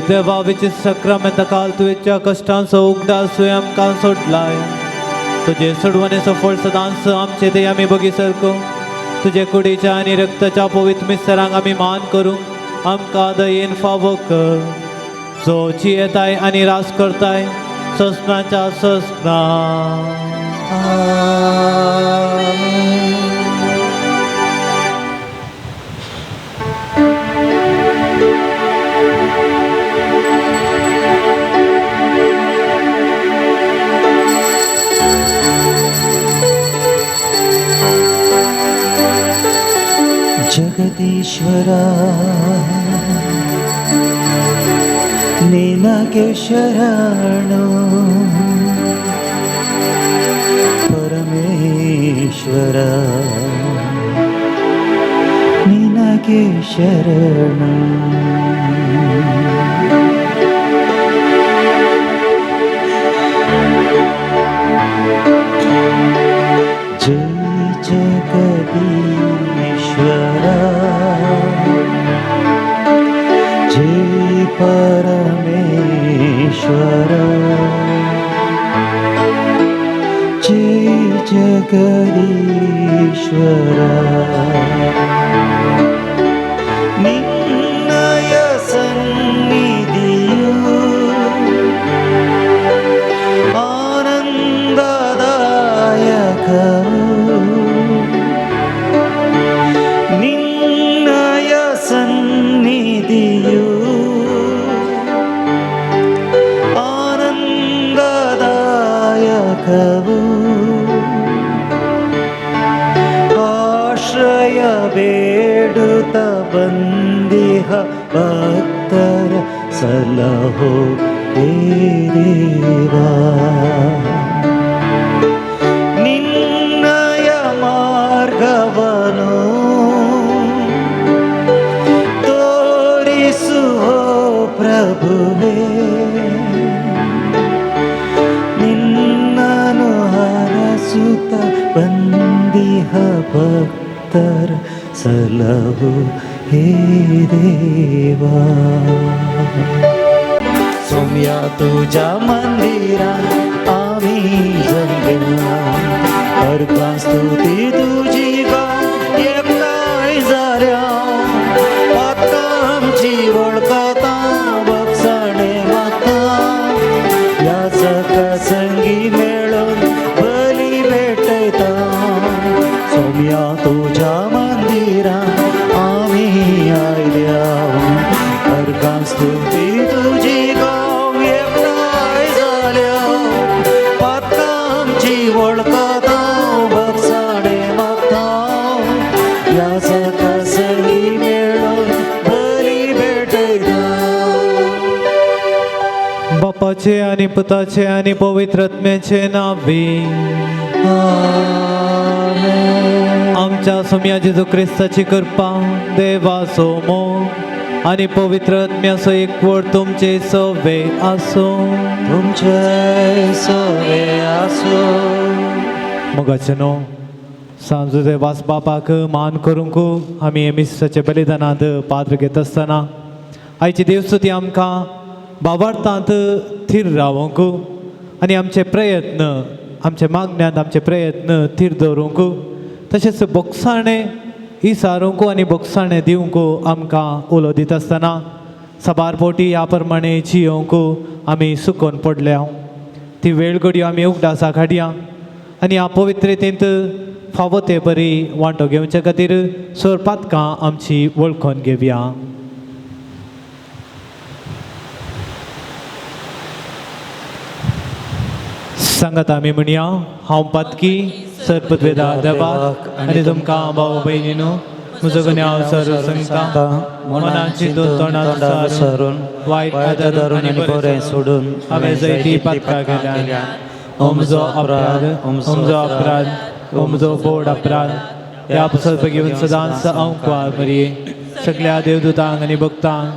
[SPEAKER 3] देवा which सक्रामेंत काल तुवेच्या कश्टांचो उगडास तुवें आमकां सोडलाय. तुजे सोडवणेचो फळ सदांच आमचे ते आमी बगी सारको तुजे कुडीच्या आनी रक्ताच्या पवित्र मिस्तरांक आमी मान करूंक आमकां दयेन फावो कर. जो जियेताय आनी रास करताय ससनाच्या ससना.
[SPEAKER 1] जगदीश्वरा ನಿನಗೆ ಶರಣು ಪರಮೇಶ್ವರ ನಿನಗೆ ಶರಣು. ಜಯ ಜಗದೀಶ್ವರ ಜಯ ಪರಮೇಶ್ವರ ಜಯ ಜಗದೀಶ್ವರ ನಿನ್ನಯ ಸನ್ನಿಧಿಯು ಆನಂದದಾಯಕವು ನಿನ್ನಯ ಸನ್ನಿಧಿಯು ಆನಂದದಾಯಕವು ಆಶ್ರಯ ಬೇಡುತ್ತ ಬಂದಿಹ ಭಕ್ತರ ಸಲಹೋ ಹೇ ದೇವಾ ನಿನ್ನಯ ಮಾರ್ಗವನು ತೋರಿಸುವ ಪ್ರಭುವೇ ನಿನ್ನನು ಹರಸುತ್ತ ಬಂದಿಹ ಭಕ್ತರ ಸಲಹು ಹೇ ದೇವಾ. सोम्या तुझ्या मंदिरात आम्ही जमल्या अर्पण स्तुती तुझी गाव एकठांय जाल्या पात्रां आमची वळखता बगसाणे मागता ह्या सकासंगी मेळून बली भेटयता. सोम्या तुझ्या मंदिरात आम्ही आयल्या अर्घां स्तुती तुझी गाव एकठांय जाल्या पात्रां आमची वळखता बगसाणे मागता ह्या सकासंगी मेळून बली भेटयता.
[SPEAKER 3] बापाचे आणि पुताचे आणि पवित्र आत्म्याचे नावे आमच्या सोम्या जेजू क्रिस्ताची कृपा देवाचो मोग आणि पवित्र आत्म्याचो एकवट तुमचे सवे आसूं.
[SPEAKER 1] तुमचे सवे आसूं.
[SPEAKER 3] मोगाचे न्हू सांजुजे वास बापाक मान करूंक आमी हे मिसाच्या बलिदानांत पात्र घेत आसतना आयची देवस्तुती आमकां बाबार्थांत थीर रावंक आनी आमचे प्रयत्न आमचे मागण्यांत आमचे प्रयत्न थीर दवरूंक तशेंच बोगसाणें इसारूंक आनी बोगसाणें दिवंक आमकां उलो दिता आसतना साबार पोटी ह्या प्रमाणे जियोवंक आमी सुकोन पडल्या ती वेळ घडयो आमी उगडासाक हाडया आनी ह्या पवित्रतेंत फावो ते बरी वांटो घेवचे खातीर सोरपातकां आमची वळखून घेवया. सांगात आमी म्हणया हांव पातकी सरपतवेदा देवाक आनी तुमकां भाव भयणीनो म्हजो गुन्यांव सर सांगता मनाची तोंडान
[SPEAKER 1] सरून
[SPEAKER 3] वायट
[SPEAKER 1] वायट धरून आनी बरें सोडून
[SPEAKER 3] हांवें जैती पातकां केल्या. म्हजो अपराध म्हजो अपराध म्हजो बोड अपराध ह्या पुसत घेवन सदांच हांव कुवार मरये सगळ्या देवदूतांक आनी भक्तांक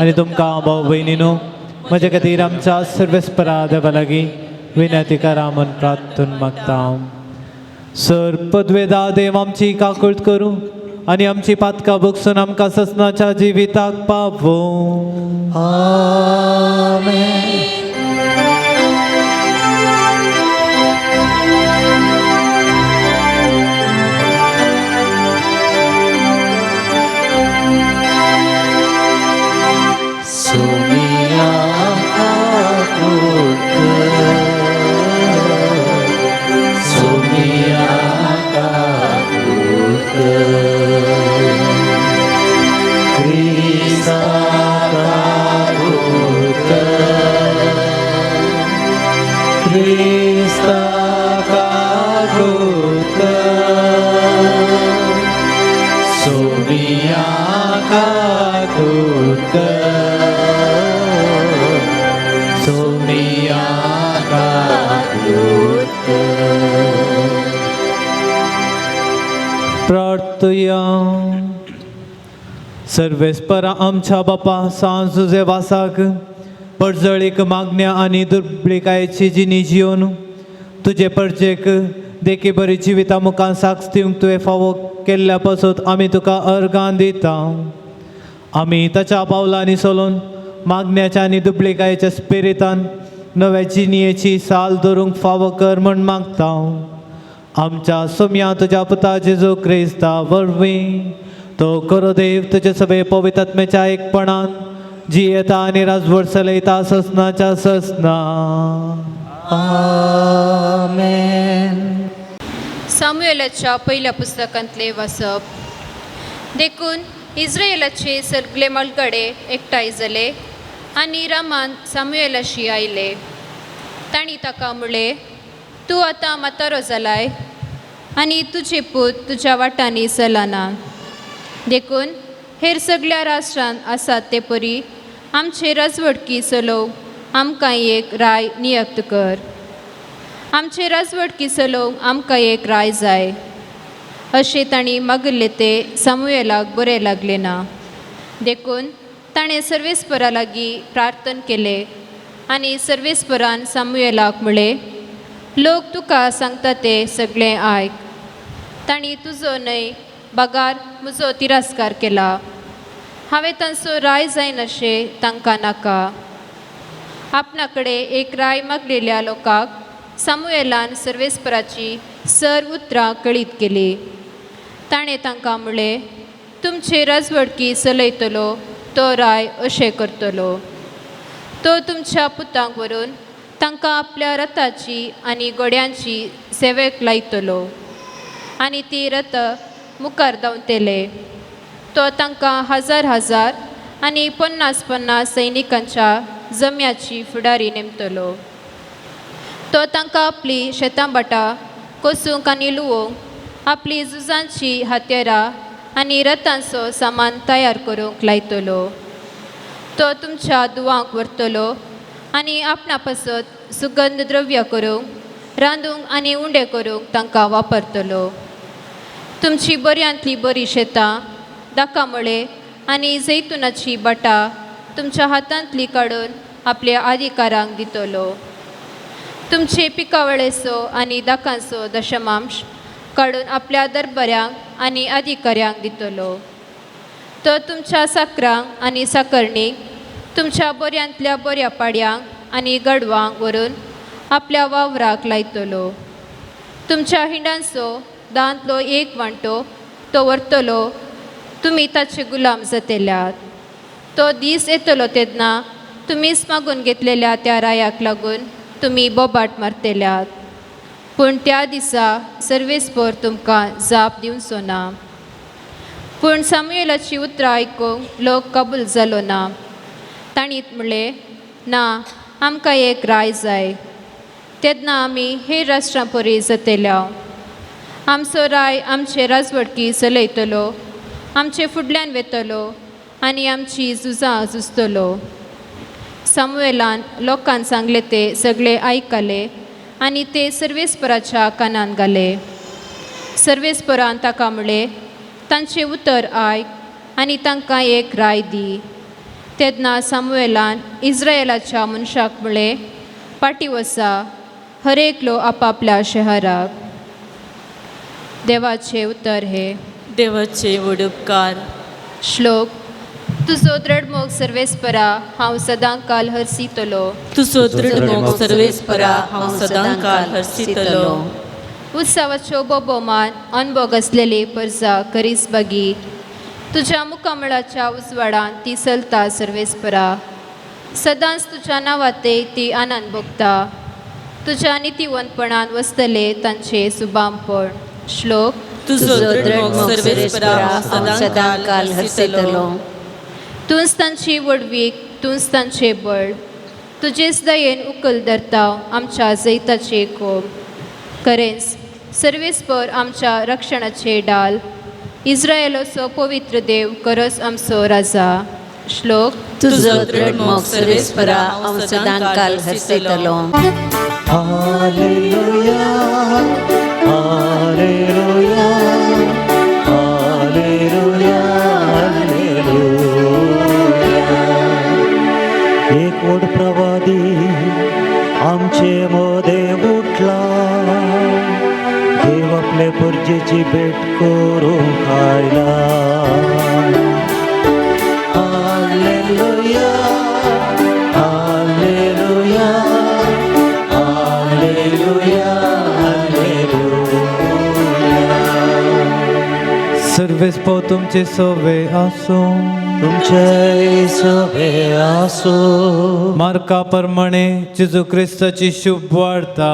[SPEAKER 3] आनी तुमकां भाव भयणीनो म्हज्या खातीर आमच्या सर्वेस्परा देवा लागीं विनंती करा म्हूण प्रार्थून मागता. सर पदवेदा देव आमची काकूळट करूं आनी आमची पातकां भोगसून आमकां ससनाच्या जिविताक पावोवं.
[SPEAKER 1] आमेन.
[SPEAKER 2] सोमिया काकूट सोमिया काकूट क्रिस्ता काकूट क्रिस्ता काकूट सोमिया काकूट. सोम्या काकूत.
[SPEAKER 3] प्रार्थया. सर्वेस्परा आमच्या बापा सांज तुजे वासाक परजळीक मागण्या आनी दुर्बलिकायेची जिणी जियोन तुजे परजेक देखी बरी जिविता मुखार साक्ष दिवंक तुवें फावो केल्ल्या पासत आमी तुका अर्गां दिता. आमी ताच्या पावलांनी चलोवन मागण्याच्या आनी दुबलिकायेच्या स्पिरितान नव्या जिणयेची साल धरूंक फावो कर म्हण मागता. आमच्या सोम्या तुज्या पुता जेजू क्रिस्ता वरवीं तो करो देव तुजे सगळे पवित्र एकपणान जियेता आनी राजवट चलयता ससनाच्या ससना.
[SPEAKER 1] आमेन.
[SPEAKER 5] सामुएलाच्या पहिल्या पुस्तकांतले वाचप. देखून इस्रायलाचे सगळे म्हालगडे एकठांय जाले आनी रामान सामुएलाशी आयले. तांणी ताका म्हणलें, तूं आतां म्हातारो जालाय आनी तुजे पूत तुज्या वाटांनी चलना, देखून हेर सगळ्या राष्ट्रांत आसात ते परी आमचे राजवटकी चलोवंक आमकां एक राय नियुक्त कर. आमचे राजवटकी चलोवंक आमकां एक राय जाय. अशें तांणी मागिल्लें तें सामुएलाक बरें लागलें ना, देखून ताणें सर्वेस्परा लागीं प्रार्थन केलें आनी सर्वेस्परान सामुएलाक म्हणलें, लोक तुका सांगता तें सगळें आयक. तांणी तुजो न्हय बगार म्हजो तिरस्कार केला. हांवें तांचो राय जायनाशें तांकां नाका. आपणा कडेन एक राय मागलेल्या लोकांक सामुएलान सर्वेस्पराची सर उतरां कळीत केली. ताणें तांकां म्हणलें, तुमचे राजवटकी चलयतलो तो राय अशें करतलो. तो तुमच्या पुतांक व्हरून तांकां आपल्या रथाची आनी घोड्यांची सेवेक लायतलो आनी ती रथ मुखार धांवतले. तो तांकां हजार हजार आनी पन्नास पन्नास सैनिकांच्या जम्याची फुडारी नेमतलो. तो तांकां आपली शेतां भाटां कोसूंक आनी लुवोवंक आपली झुजांची हत्यारां आनी रथांचो सामान तयार करूंक लायतलो. तो तुमच्या दुवांक व्हरतलो आनी आपणा पासत सुगंध द्रव्य करूंक, रांदूंक आनी उंडे करूंक तांकां वापरतलो. तुमची बऱ्यांतली बरी शेतां, दाकामळे आनी जैतुनाची भाटां तुमच्या हातांतली काडून आपल्या अधिकारांक दितलो. तुमचे पिकावळेचो आनी दाकांचो दशमांश काडून आपल्या दरबाऱ्यांक आनी अधिकाऱ्यांक दितलो. तो तुमच्या साकरांक आनी साकरणीक, तुमच्या बऱ्यांतल्या बऱ्या पाड्यांक आनी गडवांक व्हरून आपल्या वावराक लायतलो. तुमच्या हिंडांचो दांतलो एक वांटो तो व्हरतलो. तुमी ताचे गुलाम जातल्यात. तो दीस येतलो तेन्ना तुमीच मागून घेतलेल्या त्या रायाक लागून तुमी बोबाट मारतल्यात. पूण त्या दिसा सर्वेस्पर तुमकां जाप दिवचो ना. पूण सामुएलाची उतरां आयकूंक लोक कबूल जालो ना. तांणी म्हणलें, ना, आमकां एक राय जाय. तेन्ना आमी हेर राष्ट्रां परी जातल्या. आमचो राय आमचे राजवटकी चलयतलो, आमचे फुडल्यान वेतलो आनी आमची झुजां झुजतलो. सामुएलान लोकांक सांगलें तें सगळें आयकलें आनी ते सर्वेस्पराच्या कानान घालें. सर्वेस्परान ताका म्हणलें, तांचें उतर आयक आनी तांकां एक राय दी. तेन्ना सामुएलान इस्रायलाच्या मनशाक म्हणलें, फाटीं वचा, हर एकलो आपापल्या शहराक. देवाचें उतर हें.
[SPEAKER 4] देवाचे व्हड उपकार.
[SPEAKER 5] श्लोक. तुजो दृढ मोग सर्वेस्परा हांव सदां काल हरसितलो.
[SPEAKER 4] तुजो दृढ मोग सर्वेस्परा हांव सदांकाल हरसितलो.
[SPEAKER 5] उत्सवाच्यो बोबोमान अनभोग आसलेली परजा करीस बागी. तुज्या मुखामळाच्या उजवाडान ती चलता सर्वेस्परा. सदांच तुज्या नांवाते ती आनंद भोगता. तुज्या नितीवंतपणान वसतले तांचे सुबामपण. श्लोक.
[SPEAKER 4] तुजो दृढ मोग सर्वेस्परा हांव सदांकाल हरसितलो.
[SPEAKER 5] तूंच तांची व्हडवीक, तूंच तांचें बळ. तुजेच दयेन उकल धरता आमच्या जैताचे कोम. खरेंच सर्वेस्पर आमच्या रक्षणाचे डाल. इस्रायलाचो पवित्र देव करस आमचो राजा. श्लोक.
[SPEAKER 4] तुजो दृढ मोग सर्वेस्परा हांव सदांकाल हरसयतलो.
[SPEAKER 2] Hallelujah, hallelujah, hallelujah, hallelujah. एक व्हड प्रवादी आमचे मोदे उठला, देव आपले पुरजेची भेट करूंक आयला. Hallelujah, hallelujah, hallelujah, hallelujah.
[SPEAKER 3] सर्वेस्पो तुमचे सवे आसूं.
[SPEAKER 2] तुमचे सवे आसो.
[SPEAKER 3] मार्का प्रमाणे जेजू क्रिस्ताची शुभ वार्ता.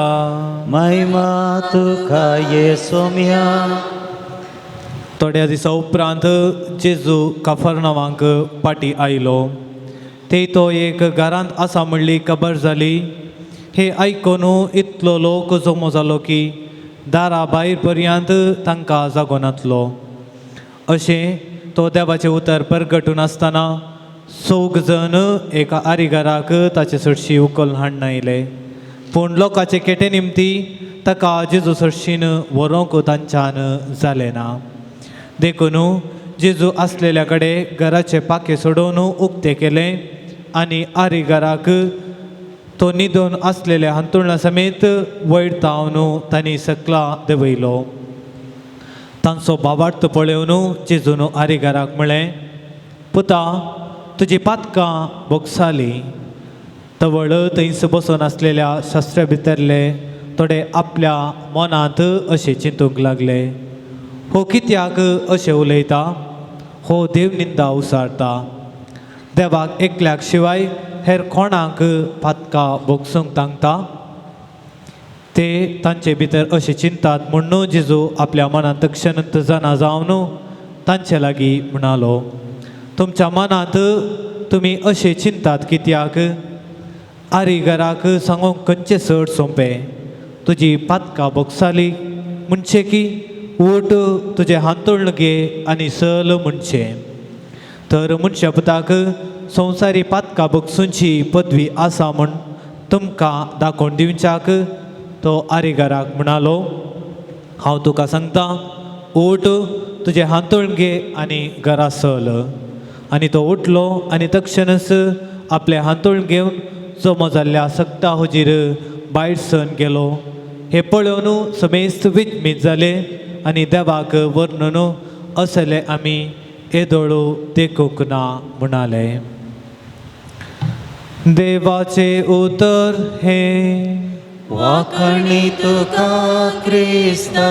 [SPEAKER 2] महिमा तुका ये सोम्या.
[SPEAKER 3] थोड्या दिसा उपरांत जेजू काफरनावांक पाटी आयलो. ते तो एक घरांत आसा म्हणली खबर जाली. हे आयकून इतलो लोक जमो जालो की दारा भायर पर्यंत तांकां जागो नातलो. अशें तो देवाचें उतर परगटून आसतना चौग जण एका आरिगाराक ताचे सरशी उखल हाडून आयले. पूण लोकांचे केटे निमती ताका जेजू सरशीन व्हरूंक तांच्यान जालें ना. देखून जेजू आसलेल्या कडेन घराचें पाखें सोडोवन उक्तें केलें आनी आरिगाराक तो न्हिदून आसलेल्या हांतुळणा समेत वयर तावन तांणी सकला देंवयलो. तांचो भावार्थ पळोवन जेजून आरिगाराक म्हळें, पुता, तुजी पातकां भोगसाली. तवळ थंयस बसून आसलेल्या शास्त्रा भितरले थोडे आपल्या मनांत अशें चिंतूंक लागले, हो कित्याक अशें उलयता? हो देव निंदा उसारता. देवाक एकल्याक शिवाय हेर कोणाक पातकां भोगसूंक तांकता? ते तांचे भितर अशें चिंतात म्हूण जेजू आपल्या मनांत तक्षणत जाणा जावन तांचे लागीं म्हणालो, तुमच्या मनांत तुमी अशें चिंतात कित्याक? आरिगाराक सांगूंक खंयचें चड सोंपें, तुजी पातकां भोगसाली म्हणचें की उठ तुजें हांतुळण घे आनी सल म्हणचें? तर मनशा पुताक संवसारी पातकां भोगसूंची पदवी आसा म्हूण तुमकां दाखोवन दिवच्याक तो आरिगाराक म्हणालो, हांव तुका सांगता, उठ तुजें हांतुळण घे आनी घरा सल. आनी तो उठलो आनी तक्षणच आपलें हांतुळण घेवन जमो जाल्ल्या सगटा हुजीर भायर सरून गेलो. हे पळोवन समेस्त विचमीत जाले आनी देवाक वर्णन असले आमी येदोळू देखूंक ना म्हणाले. देवाचें उतर हें.
[SPEAKER 2] वाखणी तुका क्रिस्ता.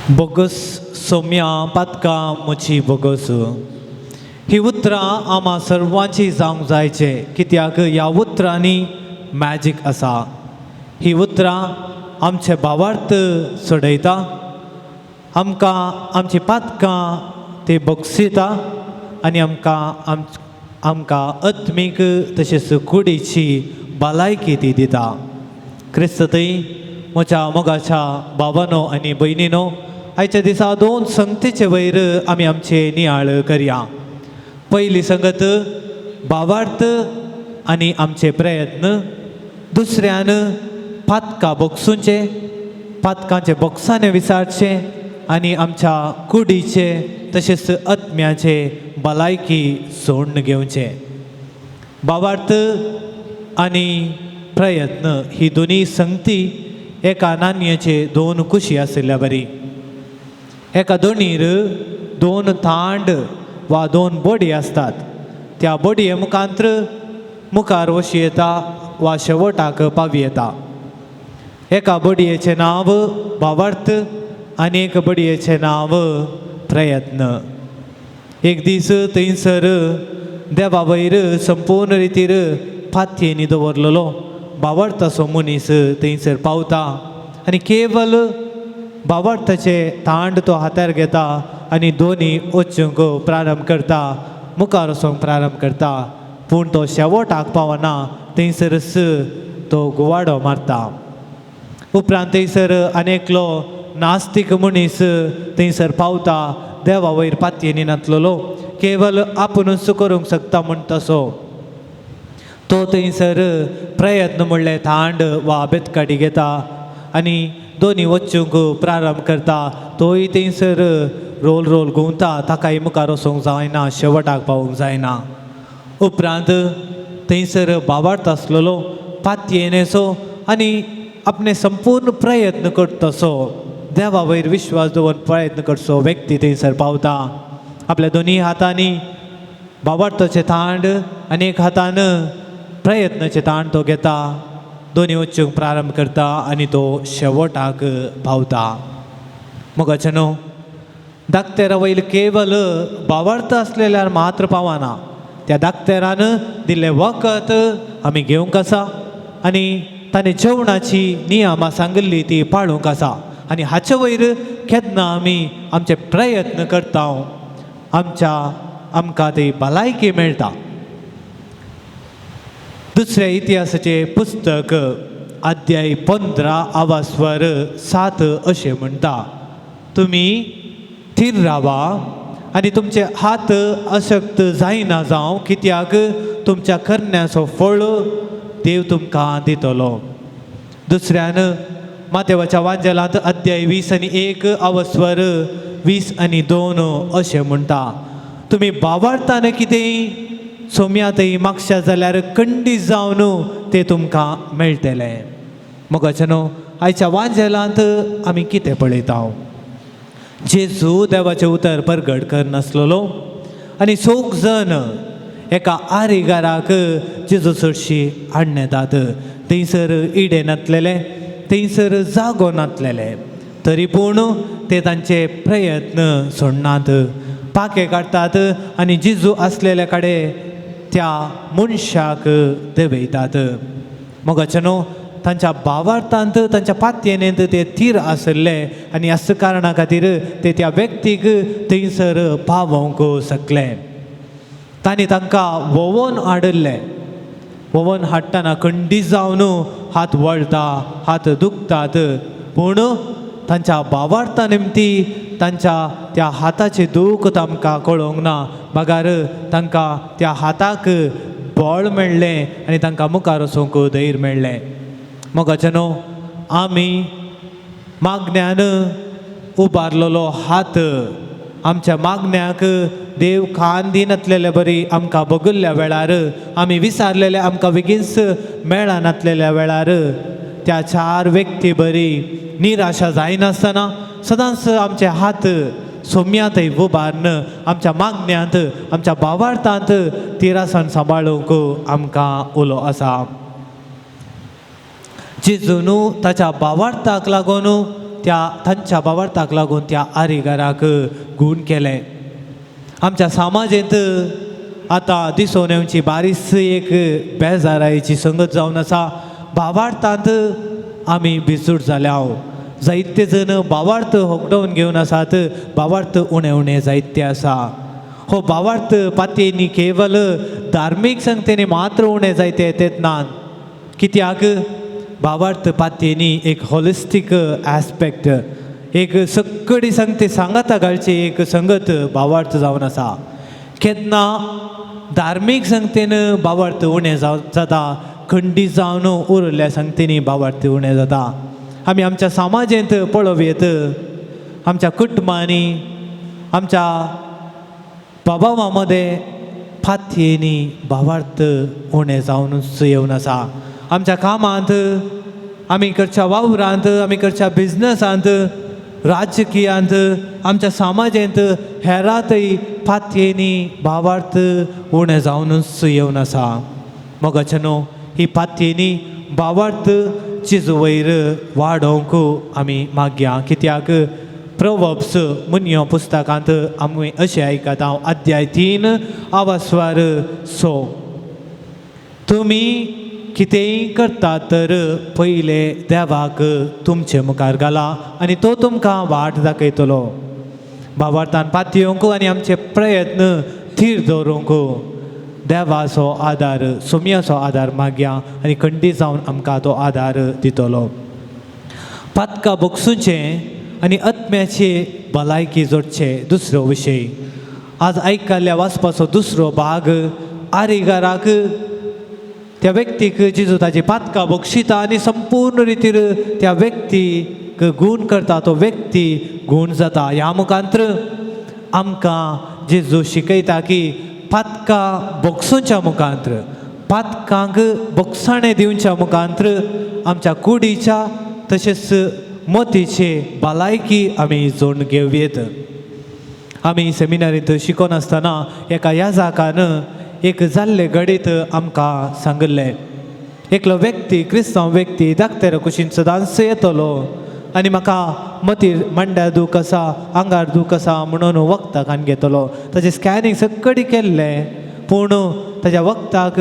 [SPEAKER 3] बोगस सोम्या पातकां म्हजी बोगस. ही उतरां आमा सर्वांची जावंक जायचे, कित्याक ह्या उतरांनी मॅजीक आसा. ही उतरां आमचे भावार्थ सोडयता, आमकां आमची पातकां ती बक्षिता आनी आमकां आमकां आत्मीक तशेंच कुडीची भलायकी ती दिता. क्रिस्त थंय म्हज्या मोगाच्या भावानो आनी भयणीनो, आयच्या दिसा दोन संगतीचे वयर आमी आमचे नियाळ करया. पयली संगत भावार्थ आनी आमचे प्रयत्न, दुसऱ्यान पातकां बक्षुंचे, पातकांचे बक्षाने विचारचें आनी आमच्या कुडीचे तशेंच आत्म्याचे भलायकी सोडून घेवचें. भावार्थ आनी प्रयत्न ही दोनी संगती एका नाणयाचे दोन कुशी आशिल्ल्या बरी. एका दोणीर दोन तांड वा दोन बोडी आसतात. त्या बोडये मुखांत्र मुखार वशी येता वा शेवटाक पावी येता. एका बोडयेचें नांव भावार्थ आनी एक बडयेचें नांव प्रयत्न. एक दीस थंयसर देवा वयर संपूर्ण रितीर फातयेनी दवरलेलो भावार्थाचो मनीस थंयसर पावता आनी केवल भावार्थाचें तांड तो हातार घेता आनी दोनी वचूंक प्रारंभ करता, मुखार वचूंक प्रारंभ करता, पूण तो शेवटाक पावना, थंयसरच तो गुवाडो मारता. उपरांत थंयसर अनेकलो नास्तीक मनीस थंयसर पावता, देवा वयर पातयेनी नातलेलो, केवल आपुनूच करूंक शकता म्हूण तसो तो थंयसर प्रयत्न म्हणलें थांड वा बेतकाडी घेता आनी दोनी वचूंक प्रारंभ करता. तोय थंयसर रोल रोल घुंवता, ताकाय मुखार वचूंक जायना, शेवटाक पावूंक जायना. उपरांत थंयसर बाबार्थ आसलेलो पातयेनेचो आनी आपणे संपूर्ण प्रयत्न करतसो देवा वयर विश्वास दवरून प्रयत्न करचो व्यक्ती थंयसर पावता. आपल्या दोनी हातांनी बाबार्थाचें थांड आनी एक हातान प्रयत्नाचें ताण तो घेता, दोनी वचूंक प्रारंभ करता आनी तो शेवटाक पावता. मोगाचे न्हू, दाक्तेरा वयर केवल बावार्थ आसलेल्यार मात्र पावना, त्या दाक्तेरान दिल्लें वखद आमी घेवंक आसा आनी ताणें जेवणाची नियमां सांगिल्ली ती पाळूंक आसा. आनी हाचे वयर केन्ना आमी आमचे प्रयत्न करता आमच्या आमकां ती भलायकी मेळटा. दुसऱ्या इतिहासाचें पुस्तक अध्याय 15 आवास्वर 7 अशें म्हणटा, तुमी थीर रावा आनी तुमचे हात अशक्त जायना जावं, कित्याक तुमच्या करण्याचो फळ देव तुमकां दितलो. दुसऱ्यान मातेवाच्या वांजेलांत अध्याय 20 आनी 1 आवस्वर 20 आनी 2 अशें म्हणटा, तुमी बावार्थान कितेंय सोम्यातय मागशा जाल्यार कंडी जावन तें तुमकां मेळटलें. मोगाचे न्हू, आयच्या वांजेलांत आमी कितें पळयता? जेजू देवाचें उतर परगट करनासलेलो आनी चौग जण एका आरिगाराक जेजू चडशी हाडून येतात. थंयसर इडे नातलेले, थंयसर जागो नातलेले, तरी पूण ते तांचे प्रयत्न सोडनात, पाके काडटात आनी जेजू आसलेल्या कडेन त्या मनशाक देंवयतात. मोगाचे न्हू, तांच्या भावार्थांत तांच्या पातयेनेंत ते थीर आशिल्ले आनी ह्याच कारणा खातीर ते त्या व्यक्तीक थंयसर पावोवंक शकले. तांणी तांकां वोवोन हाडिल्लें. वोवोन हाडटना खंडीत जावन हात वळटा, हात दुखतात, पूण तांच्या भावार्था निमती तांच्या त्या हाताचें दूख तांकां कळोंक ना, बगार तांकां त्या हाताक बळ मेळ्ळें आनी तांकां मुखार वचूंक धैर्य मेळ्ळें. मोगाचे न्हू, आमी मागण्यान उबारलेलो हात आमच्या मागण्याक देव कान दिनातलेले बरी आमकां बगुल्ल्या वेळार, आमी विसारलेले आमकां बेगीनच मेळनातलेल्या वेळार त्या 4 व्यक्ती बरी निराशा जायनासतना सदांच आमचे हात सोम्यांत उबारून आमच्या मागण्यांत आमच्या भावार्थांत तिरासन सांबाळूंक आमकां उलो आसा. जेजून ताच्या भावार्थाक लागून त्या तांच्या भावार्थाक लागून त्या आरिगाराक गूण केलें. आमच्या समाजेंत आतां दिसून येवची बारीस एक बेजारायची संगत जावन आसा. भावार्थांत आमी भिजूड जाल्या, जायते जण भावार्थ होगडोवन घेवन आसात, भावार्थ उणें उणें जायते आसा. हो भावार्थ पातयेनी केवल धार्मीक संगतेनी मात्र उणें जायते तेत ना, कित्याक भावार्थ पातयेनी एक हॉलिस्टीक एस्पेक्ट, एक सगळी संगती सांगाता घालची एक संगत भावार्थ जावन आसा. केन्ना धार्मीक संगतेन भावार्थ उणें जाता, खंडी जावन उरिल्ल्या संगतींनी भावार्थ उणें जाता. आमी आमच्या समाजेंत पळोवयेत, आमच्या कुटुंबांनी आमच्या बाबा मदें फातयेनी भावार्थ उणें जावनूच येवन आसा. आमच्या कामांत, आमी करच्या वावरांत, आमी करच्या बिजनसांत, राजकीयांत, आमच्या समाजेंत हेरांतय फातयेनी भावार्थ उणें जावनूच येवन आसा. मोगाचे न्हू, ही फातयेनी भावार्थ चिज वयर वाडोवंक आमी मागया, कित्याक प्रोवर्ब्स मुनयो पुस्तकांत आमी अशें आयकता, अध्याय 3 आवास्वार 6, तुमी कितेंय करता तर पयले देवाक तुमचे मुखार घाला आनी तो तुमकां वाट दाखयतलो. भावार्थान पातयेवंक आनी आमचे प्रयत्न थीर दवरूंक देवाचो आदार, सोम्याचो आदार मागया आनी खंडीत जावन आमकां तो आदार दितलो. पातकां भोगसुचें आनी आत्म्याची भलायकी जोडचें दुसरो विशय. आज आयकल्ल्या वाचपाचो दुसरो भाग आरिगाराक त्या व्यक्तीक जेजू ताजी पातकां बक्षिता आनी संपूर्ण रितीर त्या व्यक्तीक गूण करता, तो व्यक्ती गूण जाता. ह्या मुखांत्र आमकां जेजू शिकयता की पातकां बक्षुच्या मुखांत्र, पातकांक बक्षाणें दिवच्या मुखांत्र आमच्या कुडीच्या तशेंच मतीचे भलायकी आमी जोडून घेवयेत. आमी सेमिनारींत शिकोन आसतना एका याजाकान एक जाल्लें घडीत आमकां सांगिल्लें. एकलो व्यक्ती, क्रिस्तांव व्यक्ती धाकटेर कुशीन सदांच येतलो आनी म्हाका मतीर मांड्यार दूख आसा, आंगार दूख आसा म्हणून वखदां काडून घेतलो. ताजें स्कॅनिंग सगळी केल्लें पूण ताज्या वखदाक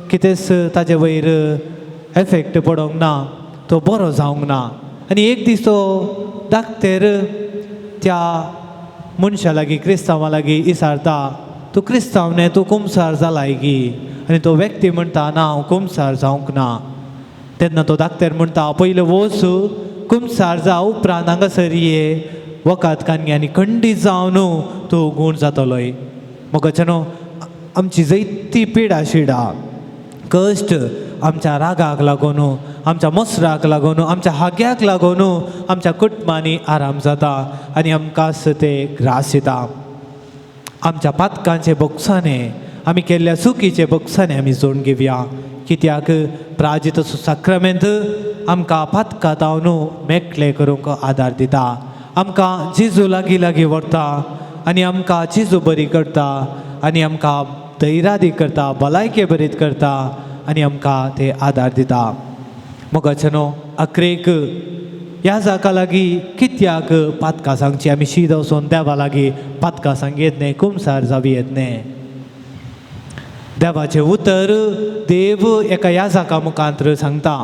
[SPEAKER 3] कितेंच ताजे वयर एफेक्ट पडोंक ना, तो बरो जावंक ना. आनी एक दीस तो धाकटेर त्या मनशा लागीं, क्रिस्तांवा लागीं इसारता, तूं क्रिस्तांव न्ही, तूं कुमसार जालाय गी? आनी तो व्यक्ती म्हणटा, ना, हांव कुमसार जावंक ना. तेन्ना तो धाकटेर म्हणटा, पयलें वच कुमसार जा, उपरांत हांगासर ये वखद काडून आनी खंडीत जावन तूं गूण जातलोय. मोगाच्यानो, आमची जैती पिडा शिडा कश्ट आमच्या रागाक लागून, आमच्या मसराक लागून, आमच्या हाग्याक लागून आमच्या कुटुंबांनी आराम जाता आनी आमकां ते ग्रास येता. आमच्या पातकांचे बोगसाने, आमी केल्ल्या चुकीचे बोगसाने आमी जोडून घेवया, कित्याक प्राजित साक्रमेंत आमकां पातकां तावन मेकळे करूंक आदार दिता, आमकां जेजू लागीं लागीं व्हरता आनी आमकां जेजू बरी करता आनी आमकां धैर्यादी करता, भलायके बरीत करता आनी आमकां ते आदार दिता. मोगाच्यानो, अकरेक ह्या जाका लागीं कित्याक पातकां सांगची? आमी शीद वचून देवा लागीं पातकां सांगयेत न्हय, कुमसार जावयेत न्हय. देवाचें उतर देव एका ह्या जाका मुखांत्र सांगता.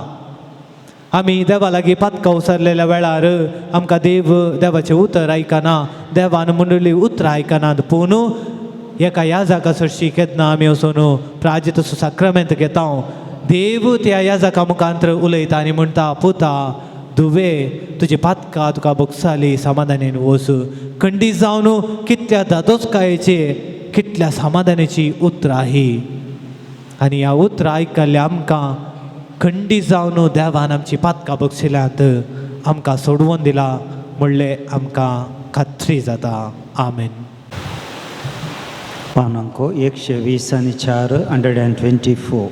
[SPEAKER 3] आमी देवा लागीं पातकां उसरलेल्या वेळार आमकां देव देवाचें उतर आयकना, देवान म्हणिल्लीं उतरां आयकनात. पूण एका ह्या जाका सरशी केन्ना आमी वचून प्राजित साक्रमेंत घेता, देव त्या ह्या जाका मुखांत्र उलयता आनी म्हणटा, पुता, धुवे, तुजी पातकां तुका बगसाली, समाधानेन वच. खंडीत जावन कितल्या दादोसकायेचे, कितल्या समाधानाची उतरां ही. आनी ह्या उतरां आयकल्ल्या आमकां खंडीत जावन देवान आमची पातकां बगशिल्यांत आमकां सोडवून दिला म्हणलें आमकां खात्री जाता. आमेन.
[SPEAKER 1] पानांको 124, 124.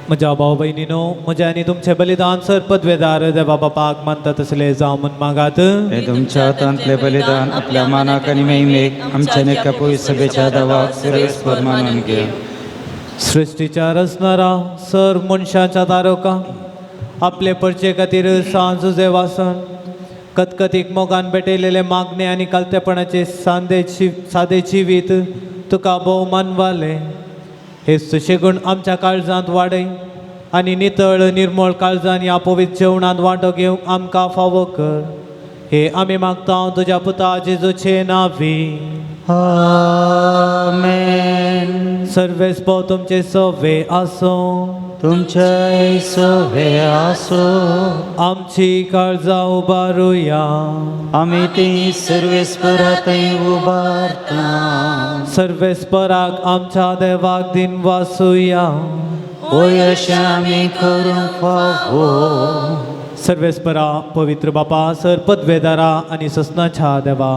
[SPEAKER 3] म्हज्या भाव भयणीनो, म्हज्या आनी तुमचें बलिदान सर पदवेदार देवा बापाक मानता तसलें जावं म्हूण मागात.
[SPEAKER 1] हे तुमच्या हातांतलें बलिदान आपल्या मानाक आनी महिमेक आमच्या एका पवित्र सभेच्या दावाक सर्वेस्पर मानून घे.
[SPEAKER 3] सृश्टीच्या रचणारा सर मनशाच्या तारका आपले परचे खातीर सांज वासन कतकतीक मोगान भेटयलेले मागणे आनी कालतेपणाचे सादे जिवीत तुका भोव मानवाले. हे सुशेगूण आमच्या काळजांत वाडय आनी नितळ निर्मळ काळजान ह्या पवित्र जेवणांत वांटो घेवंक आमकां फावो कर. हे आमी मागता तुज्या पुता जेजूचे नांवी.
[SPEAKER 1] आमेन.
[SPEAKER 3] सर्वेस्पो तुमचे सवे आसूं.
[SPEAKER 1] तुमचे सवे आसो.
[SPEAKER 3] आमची काळजां उबारुया.
[SPEAKER 1] आमी ती सर्वेस्परा थंय उबारता.
[SPEAKER 3] सर्वेस्पराक आमच्या देवाक दिन वासुया.
[SPEAKER 1] होय, अशें आमी करूंक फावो.
[SPEAKER 3] सर्वेस्परा, पवित्र बापा, सर पदवेदारा आनी ससनाच्या देवा,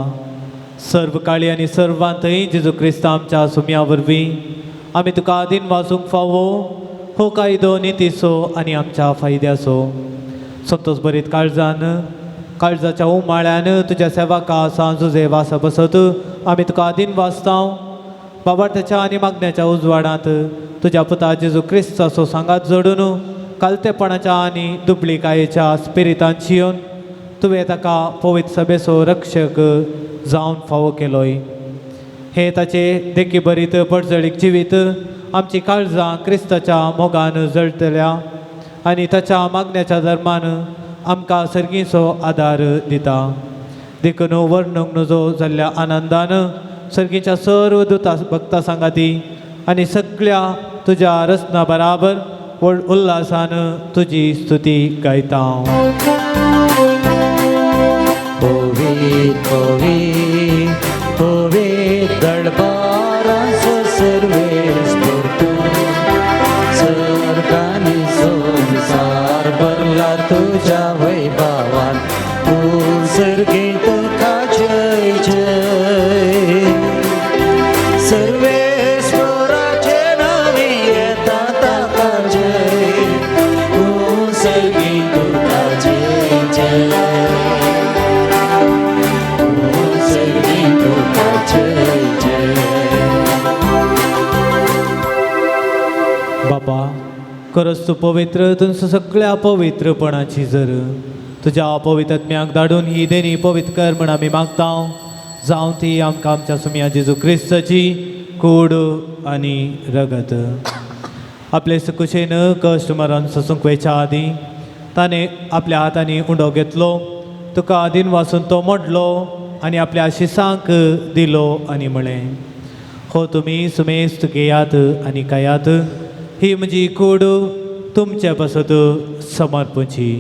[SPEAKER 3] सर्व काळी आनी सर्वांतय जेजू क्रिस्त आमच्या सुम्या वरवीं आमी तुका आदीन वासूंक फावो हो कायदो नितीचो आनी आमच्या फायद्याचो. संतोष बरीत काळजान, काळजाच्या उमाळ्यान तुज्या सेवका सांजुजे वासा बसत आमी तुका आदीन वाचता. बाबार्थाच्या आनी मागण्याच्या उजवाडांत तुज्या पुता जेजू क्रिस्ताचो सांगात जोडून कालतेपणाच्या आनी दुबळीकायेच्या स्पिरितान शियोन तुवें ताका पवित्र सभेचो रक्षक जावन फावो केलोय. हे ताचे देखी बरीत पडजळीक जिवीत आमची काळजां क्रिस्ताच्या मोगान जळटल्या आनी ताच्या मागण्याच्या धर्मान आमकां सर्गीचो आदार दिता. देखून वर्णूंक नजो जाल्ल्या आनंदान सर्गीच्या सर्व दुता भक्ता सांगाती आनी सगळ्या तुज्या रचना बराबर व्हड उल्हासान तुजी स्तुती गायता.
[SPEAKER 1] पवित्र पवित्र पवित्र दळबाराचो सर्वेस्पर तूं, सर्गांनी संवसार भरला तुज्या वैभवान. तूं सर्गीत तुका जय जय. सर्वेस्पराचे नांवी येता ताका जय. तूं सर्गीत तुका जय जय. तूं सर्गीत तुका जय जय.
[SPEAKER 3] बाबा, खरंच तूं पवित्र, तुमच्या सगळ्या पवित्रपणाची जर तुज्या पवित्र आत्म्याक धाडून ही देणी पवित्र कर म्हण आमी मागता. जावं ती आमकां आमच्या सुमया जेजू क्रिस्ताची कूड आनी रगत. आपले सुकुशेन कश्ट मरण सोसूंक वयच्या आदीं ताणें आपल्या हातांनी उंडो घेतलो, तुका आदीन वासून तो मोडलो आनी आपल्या शिसांक दिलो आनी म्हळें, हो तुमी सुमेस्त घेयात आनी खायात, ही म्हजी कूड तुमचे पासत समर्पची.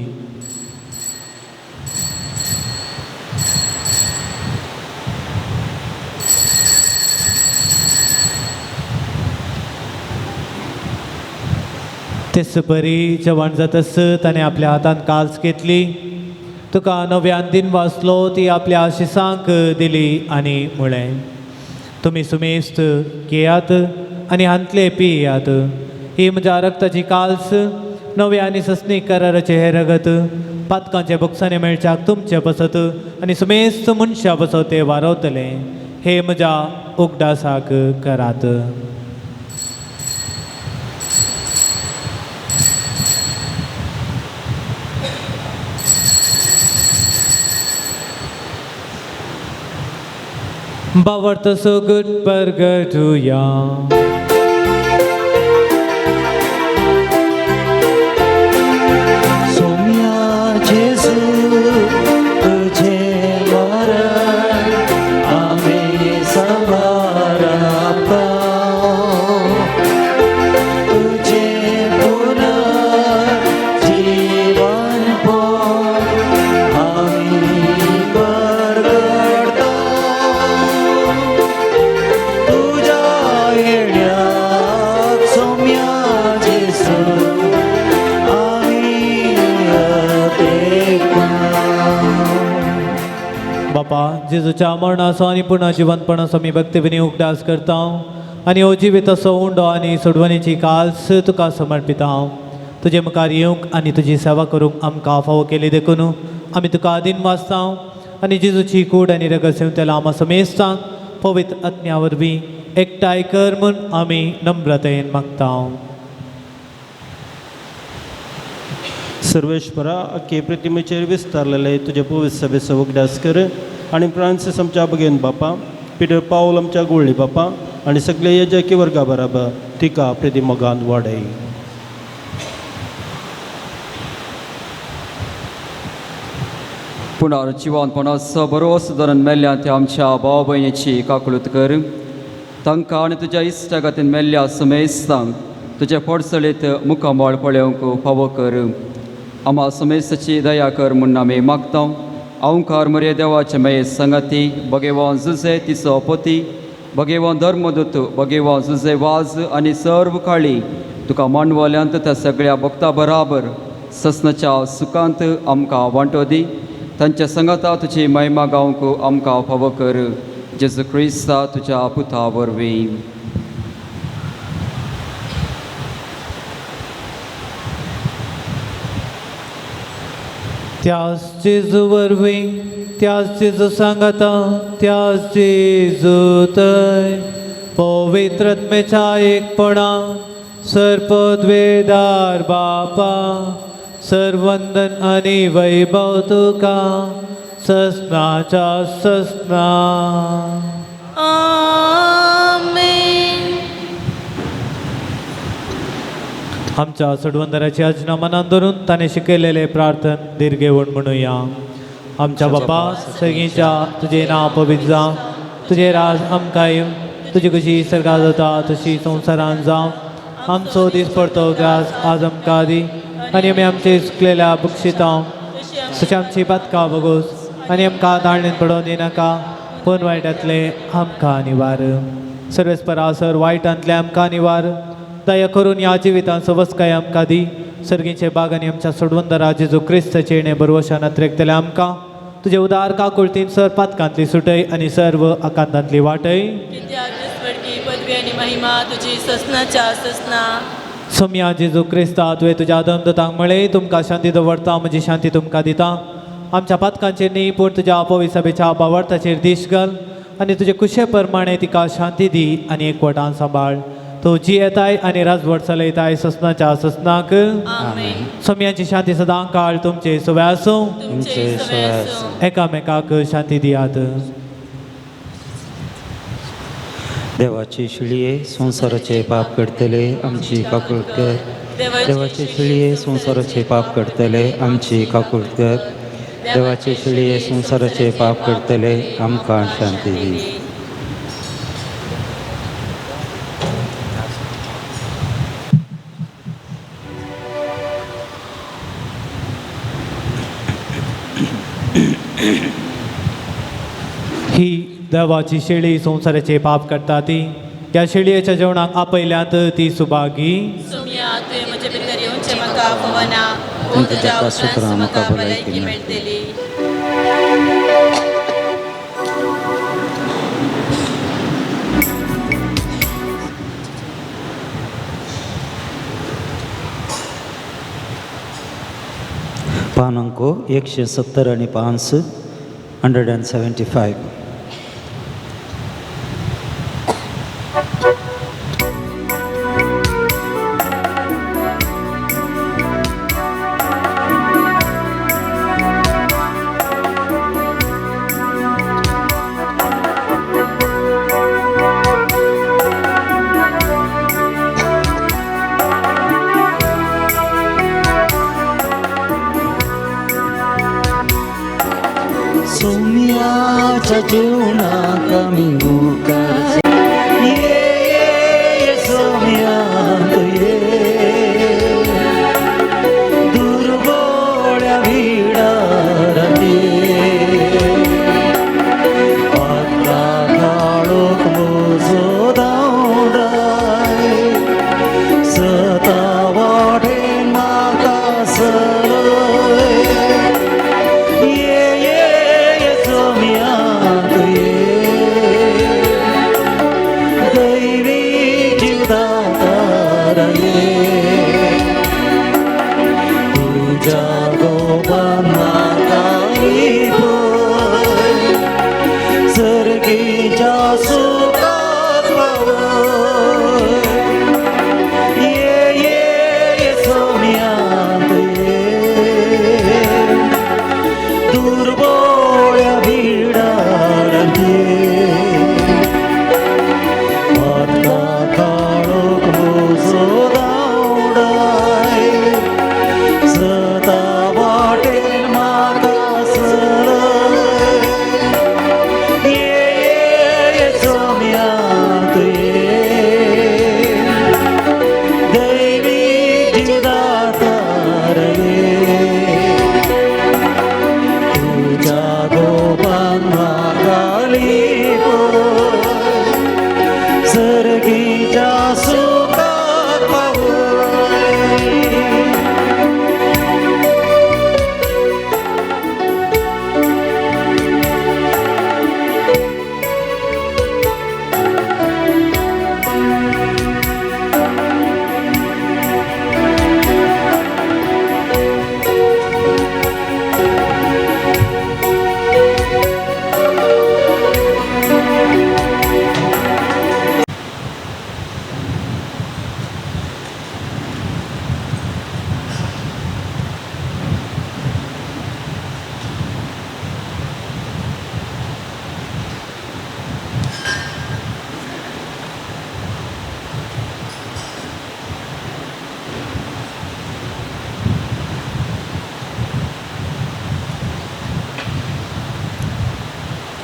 [SPEAKER 3] तेच परी जेवण जातस ताणें आपल्या हातान काल्स घेतली, तुका नव्यान दिन वाचलो, ती आपल्या आशिसांक दिली आनी म्हळें, तुमी सुमेस्त घेयात आनी हांतले पियात, ही म्हज्या रक्ताची काल्स, नव्या आनी ससनी कराराचें हें रगत, पातकांचे बोक्सांनी मेळच्याक तुमचे बसत आनी सुमेस्त मनशां बसत ते वारवतले, हे म्हज्या उगडासाक करात. बावर्त सुगुट परगटुया.
[SPEAKER 1] सोम्या जेजू तुझे मरण आमी समर्पता, तुझे पुनर्जीवन पोन आमी परगटता, तुज्या येण्याक सोम्या जेजू आमी अतेकता.
[SPEAKER 3] बापा, जेजूच्या मरणाचो आनी पुनः जिवंतपणाचो आमी भक्तीविनी उगडास करता आनी हो जिविताचो उंडो आनी सोडवणेची काल्स तुका समर्पिता. तुजे मुखार येवंक आनी तुजी सेवा करूंक आमकां फावो केली देखून आमी तुका आदीन वाचता आनी जेजूची कूड आनी रगत सेवतेला आमा समेस्तांक पवित्र आत्म्या वरवीं एकठांय कर म्हूण आमी नम्रतेन मागता.
[SPEAKER 2] सर्वेश्वरा, अख्खे प्रतिमेचेर विस्तारलेले तुजे पवित्र सभेचो उगडास कर आनी फ्रांसीस आमच्या बगेन बापा, पिटर पावल आमच्या गोळ्ळी बापा आनी सगळे यजकी वर्गा बराबर तिका प्रतिमोगान वाडय.
[SPEAKER 6] पुनर्जिवनपणाचो भरोसो धरून मेल्ल्या त्या आमच्या भाव भयणीची काकळूत कर. तांकां आनी तुज्या इश्टागतीन मेल्ल्या समेस्तांक तुजे पोटसळीत मुखामळ पळोवंक फावो कर. आमा समेस्ताची दया कर म्हूण आमी मागता. अवंकार मरे देवाचे मये संगती भगेवान जुजे तिचो पती भगेवान धर्मदूत भगेवान जुजे वाज आनी सर्व काळी तुका मांडवल्यांत त्या सगळ्या भक्ता बराबर ससनाच्या सुखांत आमकां वांटो दी. तांच्या संगता तुजी महिमा गावंक आमकां फावो कर. जेजू क्रिस्ता तुज्या पुता वरवीं.
[SPEAKER 3] त्याच जेजू वरवीं, त्याच जेजू सांगाता, त्याच जेजू थंय पवित्रत्मेच्या एकपणा सर्पद्वेदार बापा सर्वंदन आनी वैभव तुका ससनाच्या ससना.
[SPEAKER 4] आमेन.
[SPEAKER 3] आमच्या सोडवंदराची आज्ञा मनान धरून ताणें शिकयलेले प्रार्थन दीर्घेवन म्हणुया. आमच्या बापा सगळींच्या तुजें नांव पवित्र जावं, तुजें राज आमकां येवं, तुजी कशी सर्गां जाता तशी संवसारान जावं. आमचो दीस पडतो ग्रास आज आमकां दी आनी आमी आमचे चुकलेल्या बक्षितां तशें आमची पातकां बगोस आनी आमकां दाळणेन पडोवन दिनाका, पूण वायटांतलें आमकां निवार. सर्वेस्परा सर वायटांतलें आमकां निवार. दया करून ह्या जिवितान सवस्काय आमकां दी. सर्गीचे बाग आनी आमच्या सोडवंदरा जेजू क्रिस्ताचे येणे बरवशान अत्रेकतले आमकां तुजे उदार काकुळतीन सर पातकांतली सुटय आनी सर्व आकांतांतली वाटय.
[SPEAKER 4] पदवी आनी महिमा तुजी ससनाच्या ससना.
[SPEAKER 3] सोम्या जेजू क्रिस्ता तुवें तुज्या आदमदूतांक म्हळें, तुमकां शांती दवरता, म्हजी शांती तुमकां दिता. आमच्या पातकांचेर न्ही पूण तुज्या पविसभेच्या बावडताचेर दीश घाल आनी तुजे कुशे प्रमाणे तिका शांती दी आनी एकवटान सांबाळ. तूं जियेताय आनी राजवट चलयताय ससनाच्या ससनाक.
[SPEAKER 4] आमेन.
[SPEAKER 3] सोम्याची शांती सदां काळ तुमचे सुवे आसूं.
[SPEAKER 4] तुमचे सवे आसूं.
[SPEAKER 3] एकामेकाक शांती दियात.
[SPEAKER 1] देवाची शिळये संवसाराचे पाप करतले आमची काकूळत कर. देवाची शिळये संवसाराचे पाप करतले आमची काकूळत कर. देवाची शिळये संवसाराचे पाप करतले आमकां शांती दी.
[SPEAKER 3] ही देवाची शेळी संवसाराचे पाप करता ती त्या शेळयेच्या जेवणाक आपयल्यांत ती सुभागी.
[SPEAKER 4] सोम्या तुवें म्हजे भितर येवचें म्हाका आफोवना, पूण तुज्या उपरांत म्हाका भलायकी मेळटली.
[SPEAKER 1] पान अंक 170 आनी 5 175.
[SPEAKER 7] सोम्याच्या जेवणाक आमी मुखार ये सोम्या ये दुर्बोळ्या भिडार पात्रा काळोख म्हजो धांवडाय सता वाटेन म्हाका सरय. ये ये सोम्या ये दैवी जिवदातार ये तुज्या गोपान म्हाका लिपय सर्गीच्या सुखात पावय. ये ये सोम्या ये दुर्बोळ्या भिडार पातका काळोख म्हजो धांवडाय सता वाटेन म्हाका सरय.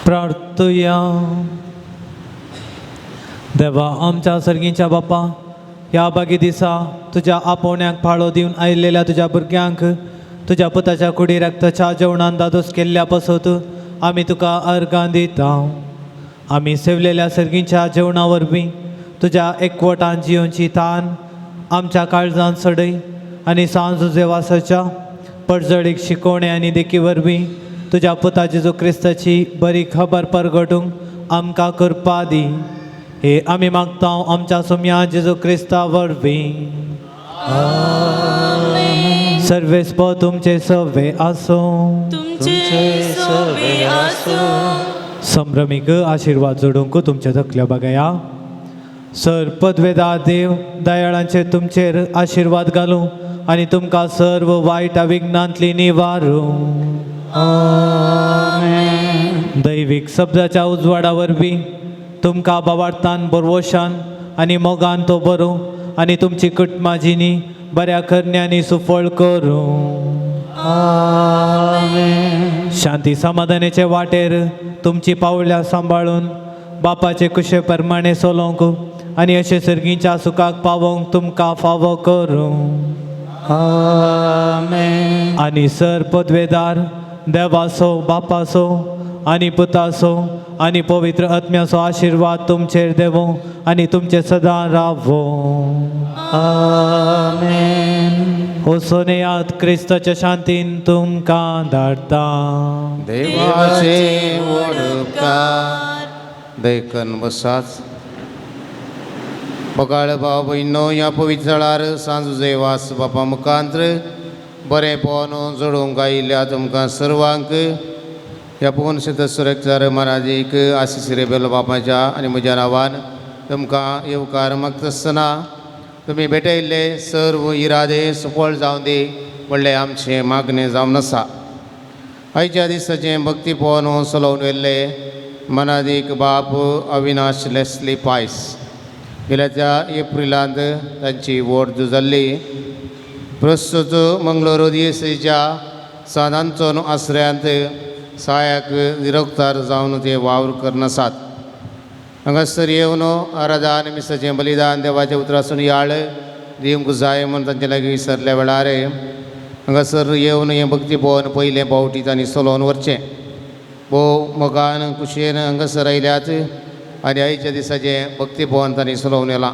[SPEAKER 3] प्रार्थुया. देवा आमच्या सर्गीच्या बापा, ह्या बागी दिसा तुज्या आपोवण्याक पाळो दिवन आयिल्ल्या तुज्या भुरग्यांक तुज्या पुताच्या कुडी रक्ताच्या जेवणान दादोस केल्ल्या पासत आमी तुका अर्गां दिता. आमी सेवलेल्या सर्गीच्या जेवणा वरवीं तुज्या एकवटान जियोवची तान आमच्या काळजान सडय आनी सांज देवासाच्या परजळीक शिकोवणे आनी देखी वरवीं तुज्या पुता जेजू क्रिस्ताची बरी खबर परगटूंक आमकां करपा दी. हे आमी मागता आमच्या सोम्या जेजू क्रिस्ता वरवीं. सर्वेस्पो तुमचे सवे आसूं.
[SPEAKER 4] तुमचे सोबे आसूं.
[SPEAKER 3] संभ्रमीक आशिर्वाद जोडूंक तुमच्या तकल्या बघया. सर पदवेदा देव दयाळांचे तुमचेर आशिर्वाद घालूं आनी तुमकां सर्व वायट विघ्नांतली निवारूं. दैवीक शब्दाच्या उजवाडा वरवीं तुमकां बाबार्थान बरवशान आनी मोगान तो बरूं आनी तुमची कुटुंबा जिणी बऱ्या करण्यांनी सुफळ करूं. शांती समाधानाचे वाटेर तुमची पावल्यां सांबाळून बापाचे कुशे प्रमाणे चलोवंक आनी अशे सर्गीच्या सुखाक पावोवंक तुमकां फावो करूं. आनी सर पदवेदार देवाचो बापाचो आनी पुताचो आनी पवित्र आत्म्याचो आशिर्वाद तुमचेर देवो आनी तुमचे सदां रावो. हो सोनेयात क्रिस्ताच्या शांतीन तुमकां धाडटा.
[SPEAKER 8] देवाचे व्हड उपकार. देखन बसाच. बगाळ भाव भयणो, ह्या पवित्र थळार सांजुजे वास बापा मुखांत्र बरें पोवन जोडूंक आयिल्ल्या तुमकां सर्वांक ह्या पवन सुरक्षार महाराजीक आशिश रेबेलो बापाच्या आनी म्हज्या नांवान तुमकां येवकार मागता आसतना तुमी भेटयल्ले सर्व इरादे सफळ जावं दी म्हणलें आमचें मागणें जावन आसा. आयच्या दिसाचें भक्ती पवन चलोवन व्हेल्ले मनादीक बाप अविनाश लेस्ली पायस गेल्या त्या एप्रिलांत तांची वोट जाल्ली. प्रस्तुत मंगळूर दियेसीच्या सादांचो आसऱ्यांत सहायक निरोगतार जावन ते वावर करनासात. हांगासर येवन आराधन मिसाचें बलिदान देवाच्या उतरासून याळ दिवंक जाय म्हूण तांचे लागीं विसरल्या वेळार हांगासर येवन हें भक्ती पवन पयलें फावटी तांणी चलोवन व्हरचें. भोव मोगान कुशेन हांगासर आयल्यात आनी आयच्या दिसाचें भक्ती पवन तांणी चलोवन येलां.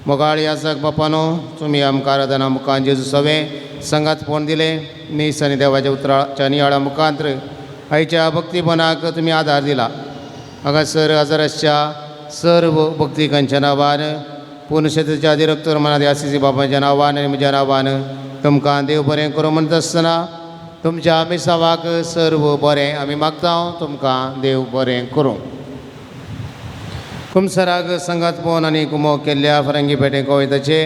[SPEAKER 8] मोगाळ याचक बापानो, तुमी आमकां आराधना मुखान जेजू सवें संगात फोन दिलें नीस आनी देवाच्या उतराच्या नियाळा मुखांत्र आयच्या भक्तीपणाक तुमी आदार दिला. हांगासर हजाराच्या सर्व भक्तिकांच्या नांवान पुनशेच्या दिरक्तर मनात आसिसी बाबाच्या नांवान आनी म्हज्या नांवान तुमकां देव बरें करूं म्हणटा आसतना तुमच्या मिसावाक सर्व बरें आमी मागता. तुमकां देव बरें करूं. कुमसराग संगात पवन आनी कुमो केल्ल्या फरंगी पेटे कविताचे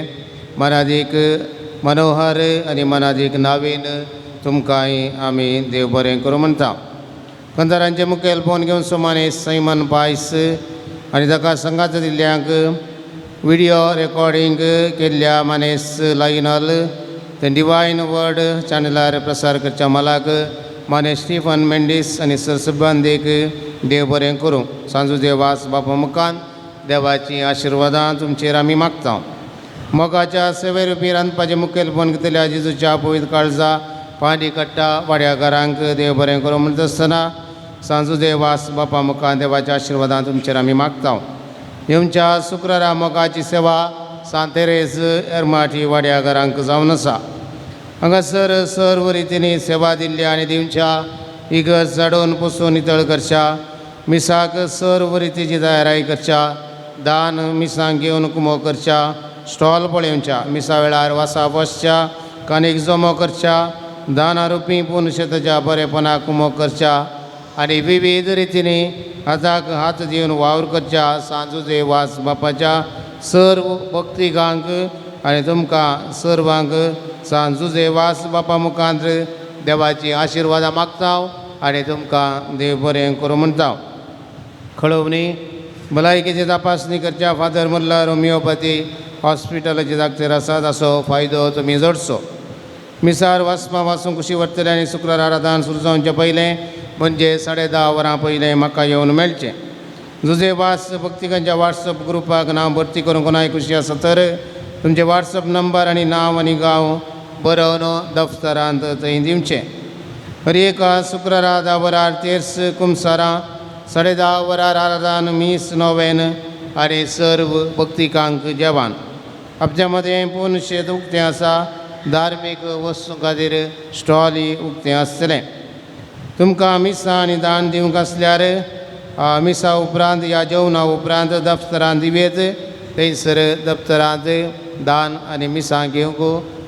[SPEAKER 8] मनादीक मनोहर आनी मनादीक नावीन तुमकांय आमी देव बरें करूं म्हणटा. कंदारांचे मुखेल फोन घेवन सुमाने सैमन पायस आनी ताका संगात दिल्ल्यांक विडियो रेकॉर्डींग केल्ल्या मानेस लायनल ते डिवायन वर्ड चॅनलार प्रसार करच्या मालाक माने स्टीफन मेंडीस आनी सरसबांदेक देव बरें करूं. सांजू देवास बापा मुखान देवाचीं आशिर्वादां तुमचेर आमी मागता. मोगाच्या सेवे रुपी रांदपाचें मुखेलपण घेतल्या जेजूच्या पवित्र काळजा पांडी कट्टा वाड्या घरांक देव बरें करूं म्हणटा आसतना सांजू देवास बापा मुखान देवाच्या आशिर्वादां तुमचेर आमी मागता. येवच्या शुक्रारा मोगाची सेवा सांतेरेज एरमाटी वाड्या घरांक जावन आसा. हांगासर सर्व रितींनी सेवा दिल्ली आनी दिवच्या इगर्ज झाडून पुसून नितळ करच्या मिसाक सर्व रितीची तयाराय करच्या दान मिसांक घेवन कुमो करच्या स्टॉल पळोवच्या मिसा वेळार वासा बसच्या कानीक जमो करच्या दाना रुपी पुनशेताच्या बरेपणाक कुमो करच्या आनी विविध रितींनी हाताक हात दिवन वावर करच्या सांजुजे वास बापाच्या सर्व भक्तिकांक आनी तुमकां सर्वांक सांजुजे वास बापा मुखांत देवाची आशिर्वादां मागता आनी तुमकां देव बरें करूं म्हणटा. खळोवणी भलायकेची तपासणी करच्या फादर मुल्लार होमिओपॅथी हॉस्पिटलाचे दाक्तेर आसात असो फायदो तुमी जोडचो. मिसार वाचपा वाचूंक कुशी व्हरतले आनी शुक्रार आराधन सुरू जावचे पयलें म्हणजे 10:30 वरां पयलें म्हाका येवन मेळचें. जुजे वास भक्तिकांच्या वॉट्सअप ग्रुपाक नांव भरती करूंक कोणाय खुशी आसा तर तुमचे वॉट्सअप नंबर आनी नांव आनी गांव बरोवन दफ्तरांत थंय दिवचें. हर एका शुक्रारा 10 वरार तेर्स कुमसारां, 10:30 वरार आराधन मीस नोवेन आनी सर्व भक्तिकांक जेवण. आमच्या मदें पूर्ण शेत उक्तें आसा. धार्मीक वस्तूं खातीर स्टॉलय उक्तें आसतलें. तुमकां मिसां आनी दान दिवंक आसल्यार मिसा उपरांत या जेवणा उपरांत दफ्तरांत दिवयेत. थंयसर दफ्तरांत दान आनी मिसां घेवंक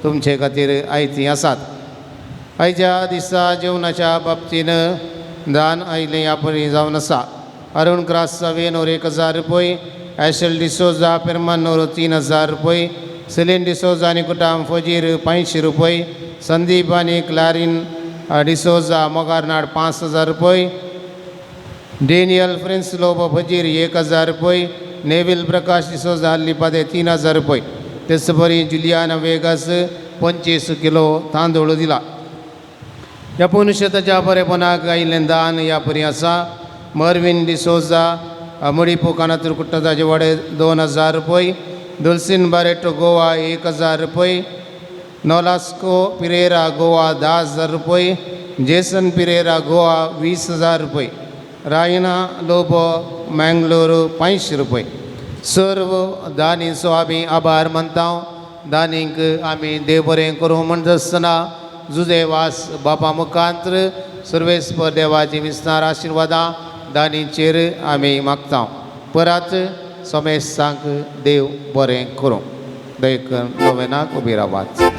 [SPEAKER 8] तुमचे खातीर आयतीं आसात. आयच्या दिसा जेवणाच्या बाबतीन दान आयलें ह्या परी जावन आसा. अरुण क्रास सावेनोर 1000 रुपय, एशल डिसोजा पेरमानोर 3000 रुपय, सेलीन डिसोजा आनी कुटाम फजीर 500 रुपय, संदीप आनी क्लारीन डिसोजा मोगारनाड 5000 रुपय, डेनियल फ्रेंस लोबो फजीर 1000 रुपय, नेवील प्रकाश डिसोजा हल्लीपादे 3000 रुपय. तेच परी जुलियाना वेगस 25 किलो तांदूळ दिला. ह्या पुनशेताच्या बरेपणाक आयिल्लें दान ह्या परी आसा. मर्विन डिसोजा मडिपो कानातूर कुट्टताचे वडे 2000 रुपय, दुलसीन बारेटो गोवा 1000 रुपय, नोलास्को पिरेरा गोवा 10000 रुपय, जेसन पिरेरा गोवा 20000 रुपय, रायना लोबो मँगलोर 500 रुपय. सर्व दानीचो आमी आभार मानता. दानींक आमी देव बरें करूं म्हणटा आसतना जुजे वास बापा मुखांत्र सर्वेस्पर देवाची विस्तार आशिर्वादां दानीचेर आमी मागता. परत समेस्तांक देव बरें करूं. देखून नोवेनाक उबी रावात.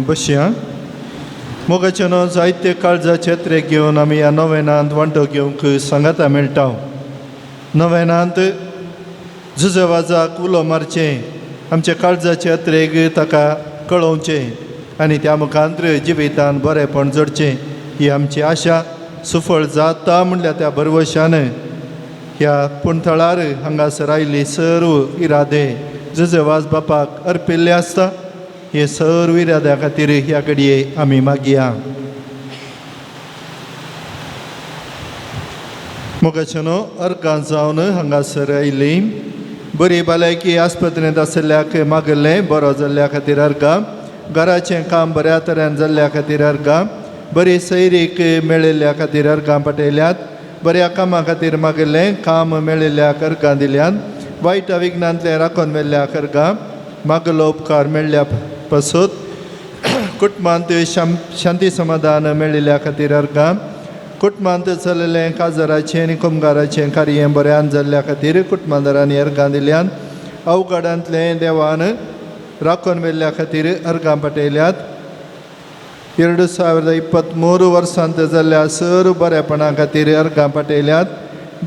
[SPEAKER 9] बसया मोगाच्यानो जायते काळजाचे त्रेक घेवन आमी ह्या नोवेनांत वांटो घेवंक सांगाता मेळटा. नोवेनांत जुजेवाजाक उलो मारचें, आमच्या काळजाचे त्रेग ताका कळोवचें आनी त्या मुखांत्र जिवितान बरेंपण जोडचें ही आमची आशा सुफळ जाता म्हणल्यार त्या भरवशान ह्या पुणथळार हांगासर आयिल्ली सर्व इरादे जुजेवाज बापाक अर्पिल्ले आसता. हे सर्व इराद्या खातीर ह्या घडये आमी मागया. मोगाच्यानो अर्गां जावन हांगासर आयली बरी भलायकी आस्पत्रेंत आशिल्ल्याक मागल्लें बरो जाल्ल्या खातीर अर्गां, घराचें काम बऱ्या तरेन जाल्ल्या खातीर अर्गां, बरी सैरीक मेळिल्ल्या खातीर अर्गां पाठयल्यात, बऱ्या कामा खातीर मागल्लें काम मेळिल्ल्याक अर्गां दिल्यात, वायट विघ्नांतलें राखून मेल्ल्याक अर्गां, मागलो उपकार मेळ्ळ्या पासत कुटुंबांत शांती समाधान मेळिल्ल्या खातीर अर्गां, कुटुंबांत चललें काजराचें आनी कुमगाराचें कार्य बऱ्यान जाल्ल्या खातीर कुटुंबादारांनी अर्गां दिल्यान, अवघडांतलें देवान राखून व्हेल्ल्या खातीर अर्गां पाठयल्यात. 2023 वर्सांत जाल्ल्या सर्व बरेपणा खातीर अर्गां पाठयल्यात.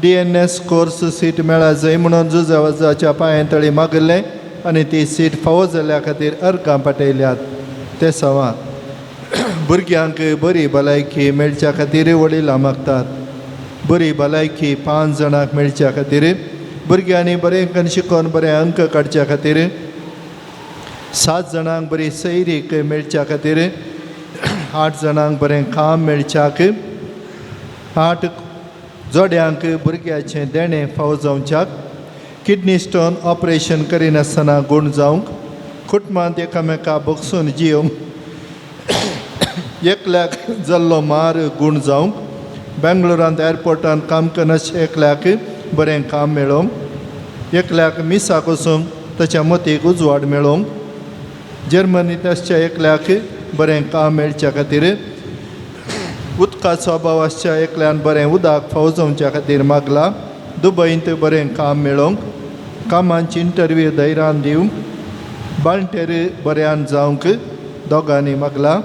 [SPEAKER 9] DNS course seat मेळा जाय म्हणून जुजावाजाच्या पांयां तळी मागल्लें आनी ती सीट फावो जाल्ल्या खातीर अर्गां पाठयल्यात. ते सवा भुरग्यांक बरी भलायकी मेळच्या खातीर वडिलां मागतात. बरी भलायकी 5 जाणांक मेळच्या खातीर, भुरग्यांनी बरें शिकोवन बरे अंक काडच्या खातीर, 7 जाणांक बरी सैरीक मेळच्या खातीर, 8 जाणांक बरें काम मेळच्याक, 8 जोड्यांक भुरग्याचें देणें फावो जावच्याक, किडनी स्टोन ऑपरेशन करिनासतना गूण जावंक, कुटुंबांत एकामेका बगसून जियोवंक, एकल्याक जाल्लो मार गूण जावंक, बेंगलोरांत एअरपोर्टांत काम करनासचें एकल्याक बरें काम मेळोवंक, एकल्याक मिसाक वचूंक ताच्या मतीक उजवाड मेळोवंक, जर्मनींत आसच्या एकल्याक बरें काम मेळच्या खातीर, उदकाचो अभाव आसच्या एकल्यान बरें उदक फावो जावच्या खातीर मागला, दुबयंत बरें काम मेळोवंक, कामांची इंटरव्यू धैर्यान दिवंक, बाळंटेर बऱ्यान जावंक दोगांनी मागला.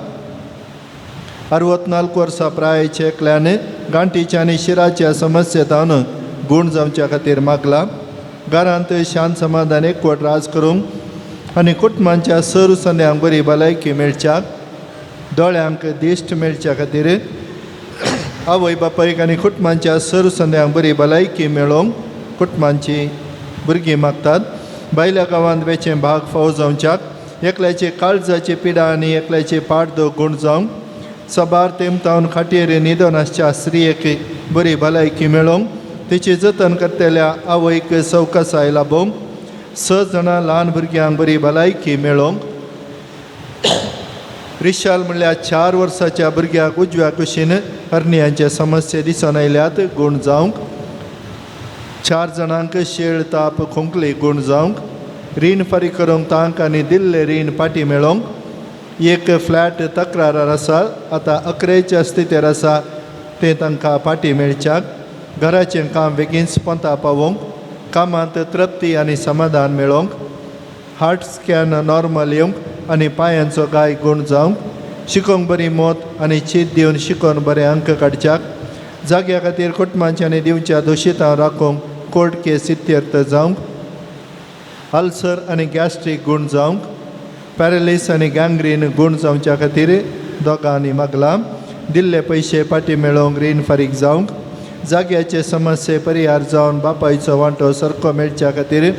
[SPEAKER 9] 64 वर्सां प्रायेचे एकल्यान गांठीच्या आनी शिराच्या समस्येतावन गूण जावच्या खातीर मागला. घरांत शांत समाधान एकवट राज करूंक आनी कुटुंबांच्या सर संद्यांक बरी भलायकी मेळच्याक, दोळ्यांक दिश्ट मेळच्या खातीर, आवय बापायक आनी कुटुंबांच्या सर संद्यांक बरी भलायकी मेळोवंक कुटुंबांची भुरगीं मागतात. भायल्या गांवांत वेचें भाग फावो जावच्याक, एकल्याचे काळजाची पिडा आनी एकल्याचे पाड दो गूण जावंक, सबार तेमतावन खाटयेर न्हिदोन आसच्या स्त्रियेक बरी भलायकी मेळोवंक, तिची जतन करतल्या आवयक सवकसाय लाबोवंक, 6 जाणां ल्हान भुरग्यांक बरी भलायकी मेळोवंक. रिशाल म्हणल्यार 4 वर्साच्या भुरग्याक उजव्या कुशीन हरनियांचे समस्ये दिसून आयल्यात, गूण जावंक. 4 जाणांक शेळ ताप खोंकली गूण जावंक. रीण फारीक करूंक तांक आनी दिल्लें रीण फाटीं मेळोवंक. एक फ्लॅट तक्रारार आसा, आतां अकरेच्या स्थितीर आसा, तें तांकां फाटीं मेळच्याक. घराचें काम बेगीन पोंता पावोवंक, कामांत तृप्ती आनी समाधान मेळोवंक, हार्ट स्कॅन नॉर्मल येवंक आनी पांयांचो गाय गूण जावंक, शिकोवंक बरी मत आनी चीत दिवन शिकोवन बरे अंक काडच्याक, जाग्या खातीर कुटुंबांच्या आनी दिवच्या दोशितां राखोवंक कोर्ट केस इत्यर्थ जावंक, अल्सर आनी गॅस्ट्रीक गूण जावंक, पॅरलीस आनी गँग्रीन गूण जावच्या खातीर दोगांनी मागलां. दिल्ले पयशे फाटीं मेळोवंक रीण फारीक जावंक, जाग्याचे समस्ये परिहार जावन बापायचो वांटो सारको मेळच्या खातीर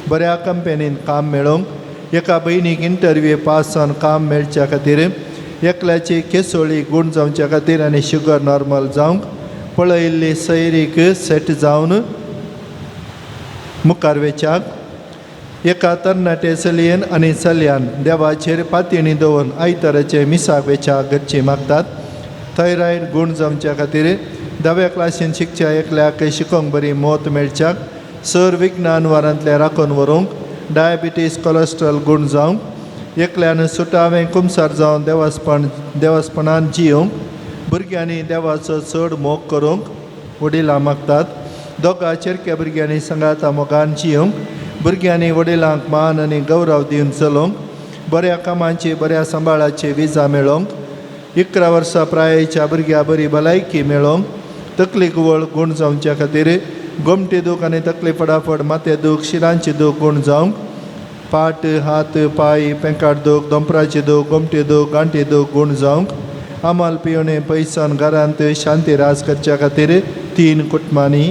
[SPEAKER 9] बऱ्या कंपनीन काम मेळोवंक, एका भयणीक इंटरव्यू पास जावन काम मेळच्या खातीर, एकल्याची केसोळी गूण जावच्या खातीर आनी शुगर नॉर्मल जावंक, पळयल्ली सैरीक सेट जावन मुखार वेच्याक, एका तरणाटे चलयेन आनी चलयान देवाचेर पातयेणी दवरून आयताराचे मिसाक वेच्या घरची मागतात. थायरॉयड गूण जावच्या खातीर 10व्या क्लासीन शिकच्या एकल्याक शिकोवंक बरी मत मेळच्याक, सर विज्ञान वारांतलें राखून व्हरूंक, डायबिटीज कोलेस्ट्रॉल गूण जावंक, एकल्यान सुटावें कुमसार जावन देवासपणान जियोवंक, भुरग्यांनी देवाचो चड मोग करूंक वडिलां मागतात. दोगा चेरक्या भुरग्यांनी सांगाता मोगान जियोवंक, भुरग्यांनी वडिलांक मान आनी गौरव दिवन चलोवंक, बऱ्या कामांची बऱ्या सांबाळाची विजा मेळोवंक, 11 वर्सां प्रायेच्या भुरग्या बरी भलायकी मेळोवंक, तकली गुवळ गूण जावच्या खातीर, गोमटी दूख आनी तकली फटाफट माथें दूख शिरांची दूख गूण जावंक, पाट हात पांय पेंकाट दूख दोंपराची दूख गोमटी दूख गांठी दूख गूण जावंक, आमाल पिवणे पयसान घरांत शांती राज करच्या खातीर 3 कुटुंबांनी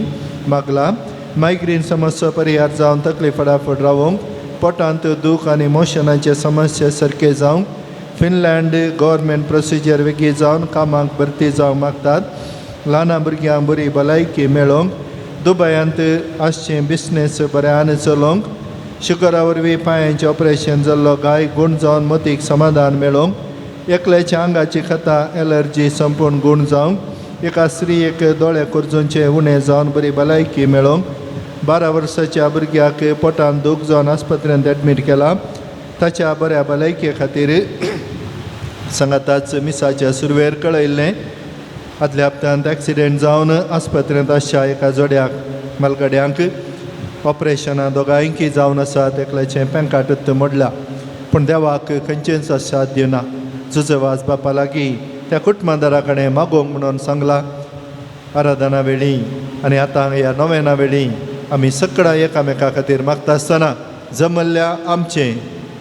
[SPEAKER 9] मागलां. मायग्रेन समस्या परिहार जावन तकली फटाफट रावोवंक, पोटांत दूख आनी मोशनाचे समस्या सारके जावंक, फिनलँड गव्हर्मेंट प्रोसिजर वेगळी जावन कामाक भरती जावंक मागतात. ल्हान भुरग्यांक बरी भलायकी मेळोवंक, दुबयांत आसचें बिजनेस बऱ्यान चलोवंक, शुगरा वरवीं पांयांचें ऑपरेशन जाल्लो गाय गूण जावन मतीक समाधान मेळोवंक, एकल्याच्या आंगाची खतां एलर्जी संपूर्ण गूण जावंक, एका स्त्रियेक दोळे कोरजूंचे उणें जावन बरी भलायकी मेळोवंक, 12 वर्साच्या भुरग्याक पोटान दूख जावन आस्पत्रेंत एडमीट केला ताच्या बऱ्या भलायके खातीर सांगाताच मिसाच्या सुरवेर कळयल्लें. आदल्या हप्त्यांत एक्सिडेंट जावन आस्पत्रेंत आसच्या एका जोड्याक मालगड्यांक ऑपरेशनां दोगांयकी जावन आसात. एकल्याचें पेंकाटूच मोडलां, पूण देवाक खंयचेंच असाध्य ना. जुजवाज बापा लागीं त्या कुटुंबादारा कडेन मागोवंक म्हणून सांगलां. आराधना वेळी आनी आतां ह्या नोवेना वेळी आमी सगळ्या एकामेका खातीर मागता आसतना जमल्ल्या आमचें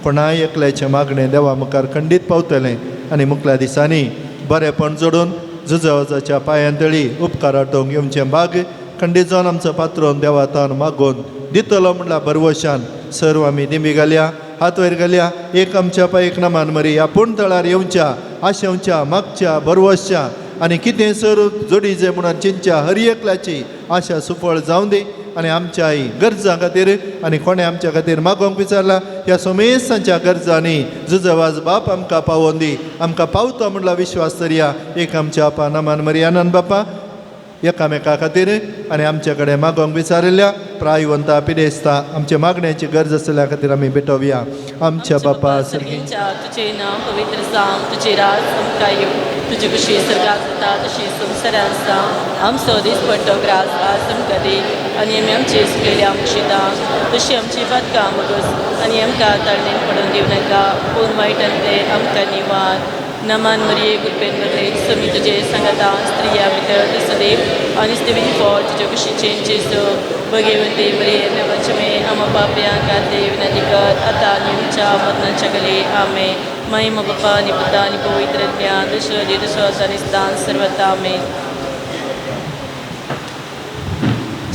[SPEAKER 9] कोणाय एकल्याचें मागणें देवा मुखार खंडीत पावतलें आनी मुखल्या दिसांनी बरेपण जोडून जुजवाजाच्या पांयांतळी उपकार आटोवंक येवचें भाग खंडीत जावन आमचो पात्रोन देवातान मागोवन दितलो म्हणल्यार भरवशान सर्व आमी दिंबी घालया, हात वयर घालया. एक आमच्या पांय एक नमान मरी आपूण तळार येवच्या, आशेवच्या, मागच्या, भरवसच्या आनी कितें सर जोडी जे म्हणून चिंतच्या हर एकल्याची आशा सुफळ जावं दी आनी आमच्याय गरजां खातीर आनी कोणें आमच्या खातीर मागोवंक विचारला ह्या समेस्तांच्या गरजांनी जुजवाज बाप आमकां पावोवन दी. आमकां पावता म्हणल्यार विश्वास धरया. एक आमच्या आपा नमान मरी आनंद बापा एकामेका खातीर आनी आमचे कडेन मागोवंक विचारिल्ल्या प्रायवंता पिडेस्ता आमच्या मागण्याची गरज आसल्या खातीर आमी भेटोवया. आमच्या बापा
[SPEAKER 4] सर्गींच्या तुजें नांव पवित्र जावं, तुजें राज आमकां येवं, तुजी खुशी सर्गात जाता तशी संवसारांत जावं. आमचो दिसपट्टो ग्रास आज आमकां दी आनी आमी आमची चुकलेली आमशिता तशी आमची पातकां मगस आनी आमकां ताळणेन पडून दिवं नाका, पूण वायटांतलें आमकां निवार. नमन मरिये कृपेन भरले समी तुजे सांगाता स्त्रिया भितर तूं सदैव आनी देवीची फळ तुज्या कुशीचें जेजू भगेवंती मरिये देवाचे मे आमा पापया खातीर विनंती कर आतां आनी आमच्या मरणाच्या घडये आमेन. महिमा बापा आनी पुता आनी पवित्र ज्ञान दुसरो दी दुसरो आनी स्थान सर्वता आमेन.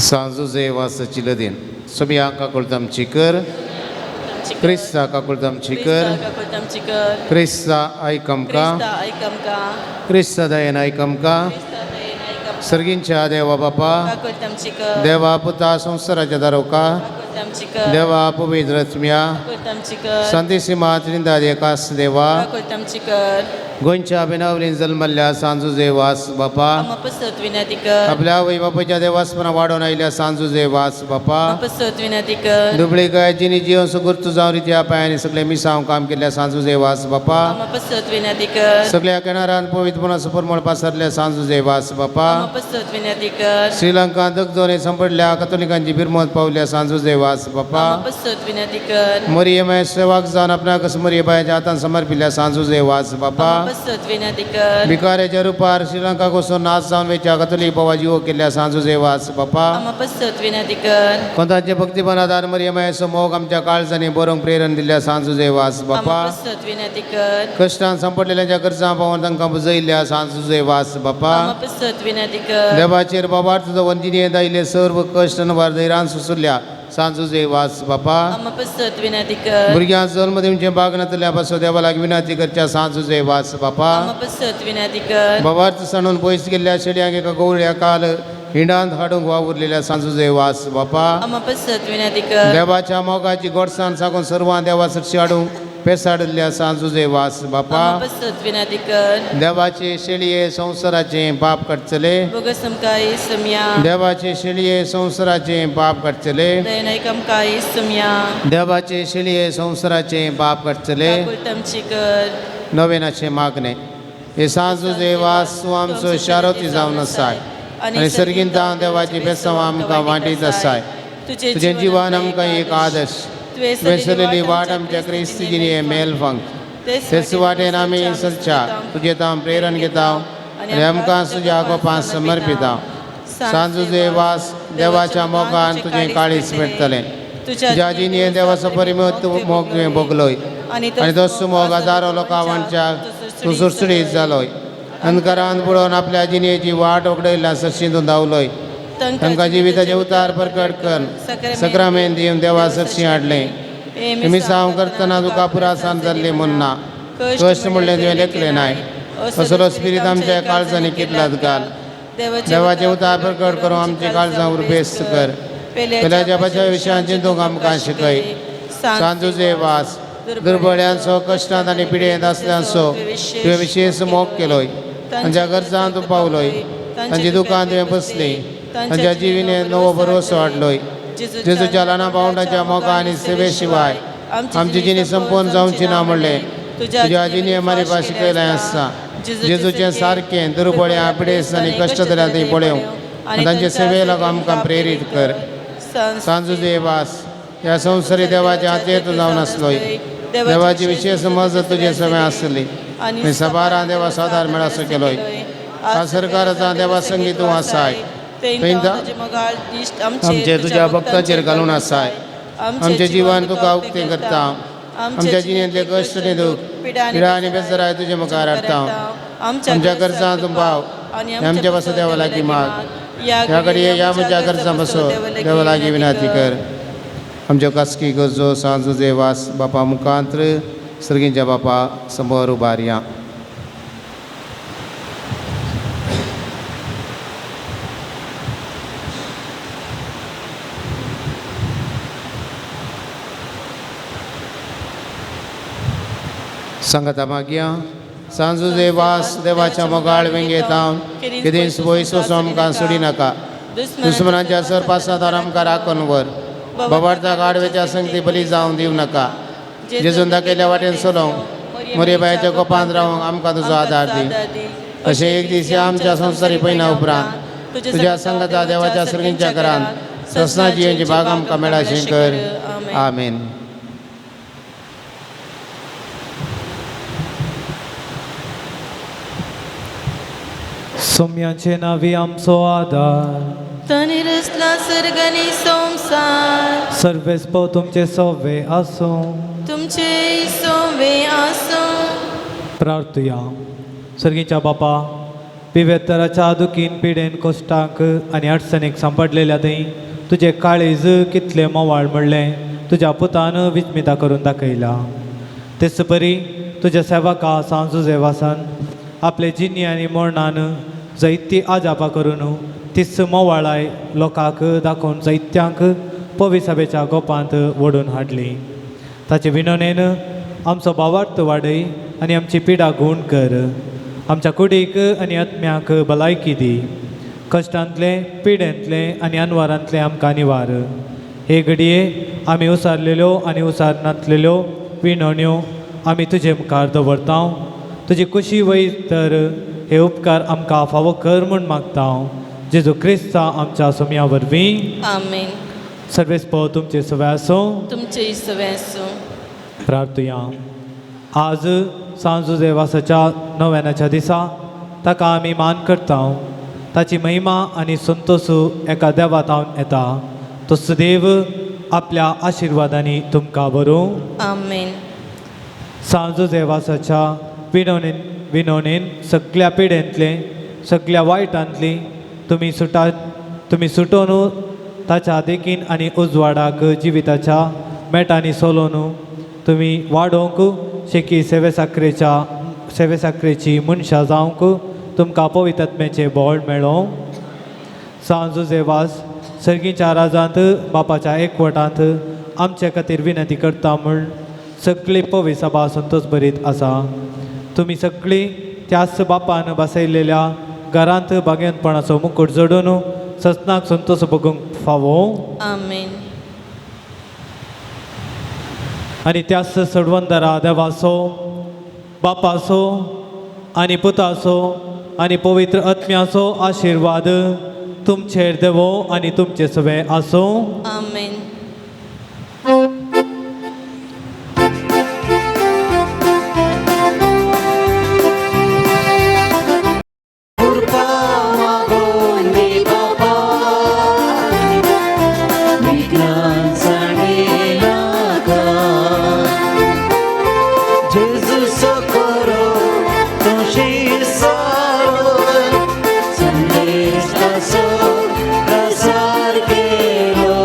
[SPEAKER 8] सांजुजे वासाची लदीन समिया काकुळत आमची कर, क्रिस्ता काकुळत आमची कर,
[SPEAKER 4] काकुळत आमची कर,
[SPEAKER 8] क्रिस्ता आयक आमकां,
[SPEAKER 4] क्रिस्ता आयक आमकां,
[SPEAKER 8] क्रिस्ता दयेन आयक आमकां. सर्गींच्या देवा बापा,
[SPEAKER 4] काकुळत आमची कर,
[SPEAKER 8] देवा पुता संवसाराच्या दारोका,
[SPEAKER 4] काकुळत आमची कर,
[SPEAKER 8] देवा पवित्र आत्म्या,
[SPEAKER 4] काकुळत आमची कर,
[SPEAKER 8] संदेसिमा त्रिंदाद एकास देवा,
[SPEAKER 4] काकुळत आमची कर,
[SPEAKER 8] गोंयच्या बेनावलीन जल्मल्ल्या सांजुजे वास बापा,
[SPEAKER 4] आमा पसत विनंती कर,
[SPEAKER 8] आपल्या आवय बापायच्या देवास्मरण वाडोवन आयिल्ल्या सांजुजे वास बापा,
[SPEAKER 4] आमा पसत विनंती कर,
[SPEAKER 8] दुबळी गायजीनी जिवन सुगुर्त जावन रित्या पायांनी सगळे मिसांव काम केल्ल्या सांजुजे वास बापा,
[SPEAKER 4] आमा पसत विनंती कर,
[SPEAKER 8] सगळ्या किनारान पवित्रपणा सुपरमळ पासरल्या सांजुजे वास बापा,
[SPEAKER 4] आमा पसत विनंती कर,
[SPEAKER 8] श्रीलंका दगदोने संपडल्या कथोलिकांची बिरमत पावल्या सांजुजे वास बापा,
[SPEAKER 4] आमा पसत विनंती कर,
[SPEAKER 8] मरियमाय सेवाक जावन आपणाक मरिय बायाच्या हातान समर्पिल्ल्या सांजुजे वास बापा,
[SPEAKER 4] आमा पसत विनंती कर,
[SPEAKER 8] भिकाऱ्याच्या रुपार श्रीलंका वचून नाच जावन वेच्या कथोलीक बाबा जिवो केल्ल्या सांजुजे वास बापा,
[SPEAKER 4] आमा पसत विनंती कर,
[SPEAKER 8] कोंताचे भक्तीपणादार मरियमायचो मोग आमच्या काळजांनी बरोवंक प्रेरण दिल्ल्या सांजुजे वास बापा,
[SPEAKER 4] आमा पसत विनंती कर,
[SPEAKER 8] कश्टान संपडलेल्यांच्या गरजां पावून तांकां बुजयल्ल्या सांजुजे वास बापा,
[SPEAKER 4] आमा पसत विनंती कर,
[SPEAKER 8] देवाचेर बाबा तुजो वंजिनी दायिल्ले सर्व कश्ट अनवार धैर्यान सुसुरल्या सांजुजे वास बापा,
[SPEAKER 4] आमा पसत विनंती कर,
[SPEAKER 8] भुरग्यांक जल्म दिवचें भाग नातल्या पासून देवा लागीं विनंती करच्या सांजुजे वास बापा,
[SPEAKER 4] आमा पसत विनंती कर,
[SPEAKER 8] बाबार्थ सांडून पयस गेल्ल्या शेड्यांक एका गवळ्या काल हिंडांत हाडूंक वावुरलेल्या सांजुजे वास बापा,
[SPEAKER 4] आमा पसत विनंती कर,
[SPEAKER 8] देवाच्या मोगाची गोडसाण सागून सर्वां देवा सरशी हाडूंक पेसाडिल्ल्या सांजुजे वास बापा,
[SPEAKER 4] आमा पसत विनंती कर,
[SPEAKER 8] देवाचे शेळये संवसाराचे पाप काडचले,
[SPEAKER 4] बोगस आमकां इसम्या,
[SPEAKER 8] देवाचे शेळये संवसाराचे पाप काडचले,
[SPEAKER 4] दयन आयक आमकां इसम्या,
[SPEAKER 8] देवाचे शेळये संवसाराचे पाप काडचले.
[SPEAKER 4] काकुळत आमची कर.
[SPEAKER 8] नवेनाचे मागणे. हे सांजुजे वास तूं आमचो शारोती जावन आसाय आनी सर्गींत देवाची बेसांव आमकां वांटीत आसाय. तुजें जिवन आमकां एक आदर्श, तुवें चलयल्ली वाट आमच्या क्रिस्ती जिणये मेल फांक, तेच वाटेन आमी चलच्या तुजें तांव प्रेरण घेता आनी आमकां तुज्या गोपां समर्पिता. सांजुजे वास देवाच्या मोगान तुजें काळीज पेटतलें. तुज्या जिणये देवाचो परिमत मोग तुवें भोगलोय आनी तोच मोग हजारो लोकां वांटच्या तूं सुडसुडीत जालोय. अंधकारान बुडोवन आपल्या जिणयेची वाट उगडयल्या सरशी तूं धांवलोय. तांकां जिविताचें उतार परकट कर सक्रामेन दिवन देवा सरशी हाडलें. मिसांव करतना तुका पुरासान जाल्ली म्हूण ना कश्ट म्हणलें तुवें लेखलें नाय. असलो स्पिरीत आमच्या काळजांनी कितलात घाल. देवाचें उतार प्रकट करूं आमची काळजां उर्बेस्त कर. पेल्याच्या पाच्या विशयान चिंतूंक आमकां शिकय. सांजुजे वास दुर्बळ्यांचो कश्टांत आनी पिडेंत आसल्यांचो तुवें विशेश मोग केलोय. तांच्या गरजां तूं पावलोय, तांची दुकान तुवें बसली, तांच्या जिविने नवो भरवसो हाडलोय. जेजूच्या ल्हाना पावंडाच्या मोगा आनी सेवे शिवाय आमची जिणी संपूर्ण जावची ना म्हणलें तुज्या जिणये मारिपा शिकयलें आसता. जेजूचें सारकें दुर्बळ्यां पिडेस्त आनी कश्ट जाल्यार थंय पळोवंक आनी तांचे सेवे लागून आमकां प्रेरीत कर. सांजुजे वास ह्या संवसारी देवाच्या हातेर तूं जावन आसलोय. देवाची विशेष मजत तुजे सगळें आसली आनी सबारां देवा सादार मेळासो केलोय. सरकाराचा देवा संगी तूं आसाय, आमचे तुज्या भक्ताचेर घालून आसाय. आमचें जिवन तुका उक्तें करता. आमच्या जिणेंतले कश्ट आनी दूख पिडा आनी बेजराय तुजे मुखार हाडटा. आमच्या गरजां तूं पाव आनी आमच्या पासून देवा लागीं माग. ह्या घडये ह्या म्हज्या गरजां पासून देवा लागीं विनंती कर. आमच्यो खासगी गरजो सांजुजे वास बापा मुखांत्र सर्गींच्या बापा समोर उबारया. सांगता मागया. सांजुजे वास देवाच्या मोगाळ वेंगेतावन कितेंच वयस वचून आमकां सोडी नाका. दुस्मनाच्या सरपासांत आमकां राखून व्हर. बाबार्था गाडवेच्या संगती बली जावन दिवं नाका. जेजून दाखयल्ल्या वाटेन चलोवंक मोरे बायाच्या गोपांत रावंक आमकां तुजो आदार दी. अशें एक दीस ह्या आमच्या संवसारी पयना उपरांत तुज्या संगता देवाच्या सर्गींच्या घरांत ससना जियेची भाग आमकां मेळाशें कर. आमेन.
[SPEAKER 3] सोम्याचे नावी आमचो आदार
[SPEAKER 4] ताणें रचला सर्ग आनी संवसार
[SPEAKER 3] सर्वेस्पो तुमचे सोवे आसूं.
[SPEAKER 4] तुमचे सोवे आसूं.
[SPEAKER 3] प्रार्थुया. सर्गीच्या बापा, पिवेतराच्या दुखीन पिडेन कश्टांक आनी अडचणीक सांपडलेल्या थंय तुजें काळीज कितलें मोवाळ म्हणलें तुज्या पुतान विस्मिता करून दाखयला. तेच परी तुज्या सेवका सांजुजेवासान आपले जिन्नी आनी मरणान जैती आजापा करून तीच मोवाळाय लोकांक दाखोवन जैत्यांक पविसभेच्या गोपांत ओडून हाडली. ताचे विनोनेन आमचो भावार्थ वाडय आनी आमची पिडा गूण कर. आमच्या कुडीक आनी आत्म्याक भलायकी दी. कश्टांतलें पिडेंतलें आनी अनवारांतलें आमकां निवार. हे घडये आमी उसारलेल्यो आनी उसारनातलेल्यो विनवण्यो आमी तुजे मुखार दवरता. तुजी कुशी वयर तर हे उपकार आमकां फावो कर म्हूण मागता, जेजू क्रिस्ता आमच्या सोम्या वरवीं.
[SPEAKER 4] आमेन.
[SPEAKER 3] सर्वेस्पो तुमचे सवे आसूं.
[SPEAKER 4] तुमचे सवे आसूं.
[SPEAKER 3] प्रार्थुया. आज सांजुजेवासाच्या नव्यानाच्या दिसा ताका आमी मान करता. ताची महिमा आनी संतोशू एका देवा थावन येता. तो सुदेव आपल्या आशिर्वादांनी तुमकां बरूं.
[SPEAKER 4] आमेन.
[SPEAKER 3] सांजुजेवासाच्या विनवणेन सगल्या पिडेंतले सगल्या वायटांतली तुमी सुटोवन ताच्या देखीन आनी उजवाडाक जिविताच्या मेटांनी सोलोवन तुमी वाडोवंक शेकी सेवेसाकरेची मनशां जावंक तुमकां पवित्र बळ मेळों. सांजुजेवास सर्गीच्या राजांत बापाच्या एकवटांत आमचे खातीर विनंती करता म्हूण सगळी पवी सभा संतोष भरीत आसा. तुमी सगळीं त्याच बापान बसयलेल्या घरांत भाग्यपणाचो मुकूट जोडून ससनाक संतोष भोगूंक फावो.
[SPEAKER 4] आमेन.
[SPEAKER 3] आनी त्याच सडवंदरा देवाचो बापाचो आनी पुताचो आनी पवित्र आत्म्याचो आशिर्वाद तुमचेर देवो आनी तुमचे सवे आसूं.
[SPEAKER 4] आमेन.
[SPEAKER 7] संदेश ताचो प्रसार केलो.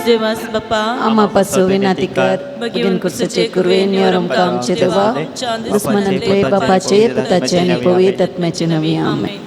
[SPEAKER 4] देवास बापा
[SPEAKER 10] आमा पासो विनाती कर बेगीन कुर्साचे कुरवे निवर आमकां आमचे देवा दुस्मनांतले बापाचे पुताचे आनी पवित्र आत्म्याचे नवी आमेन.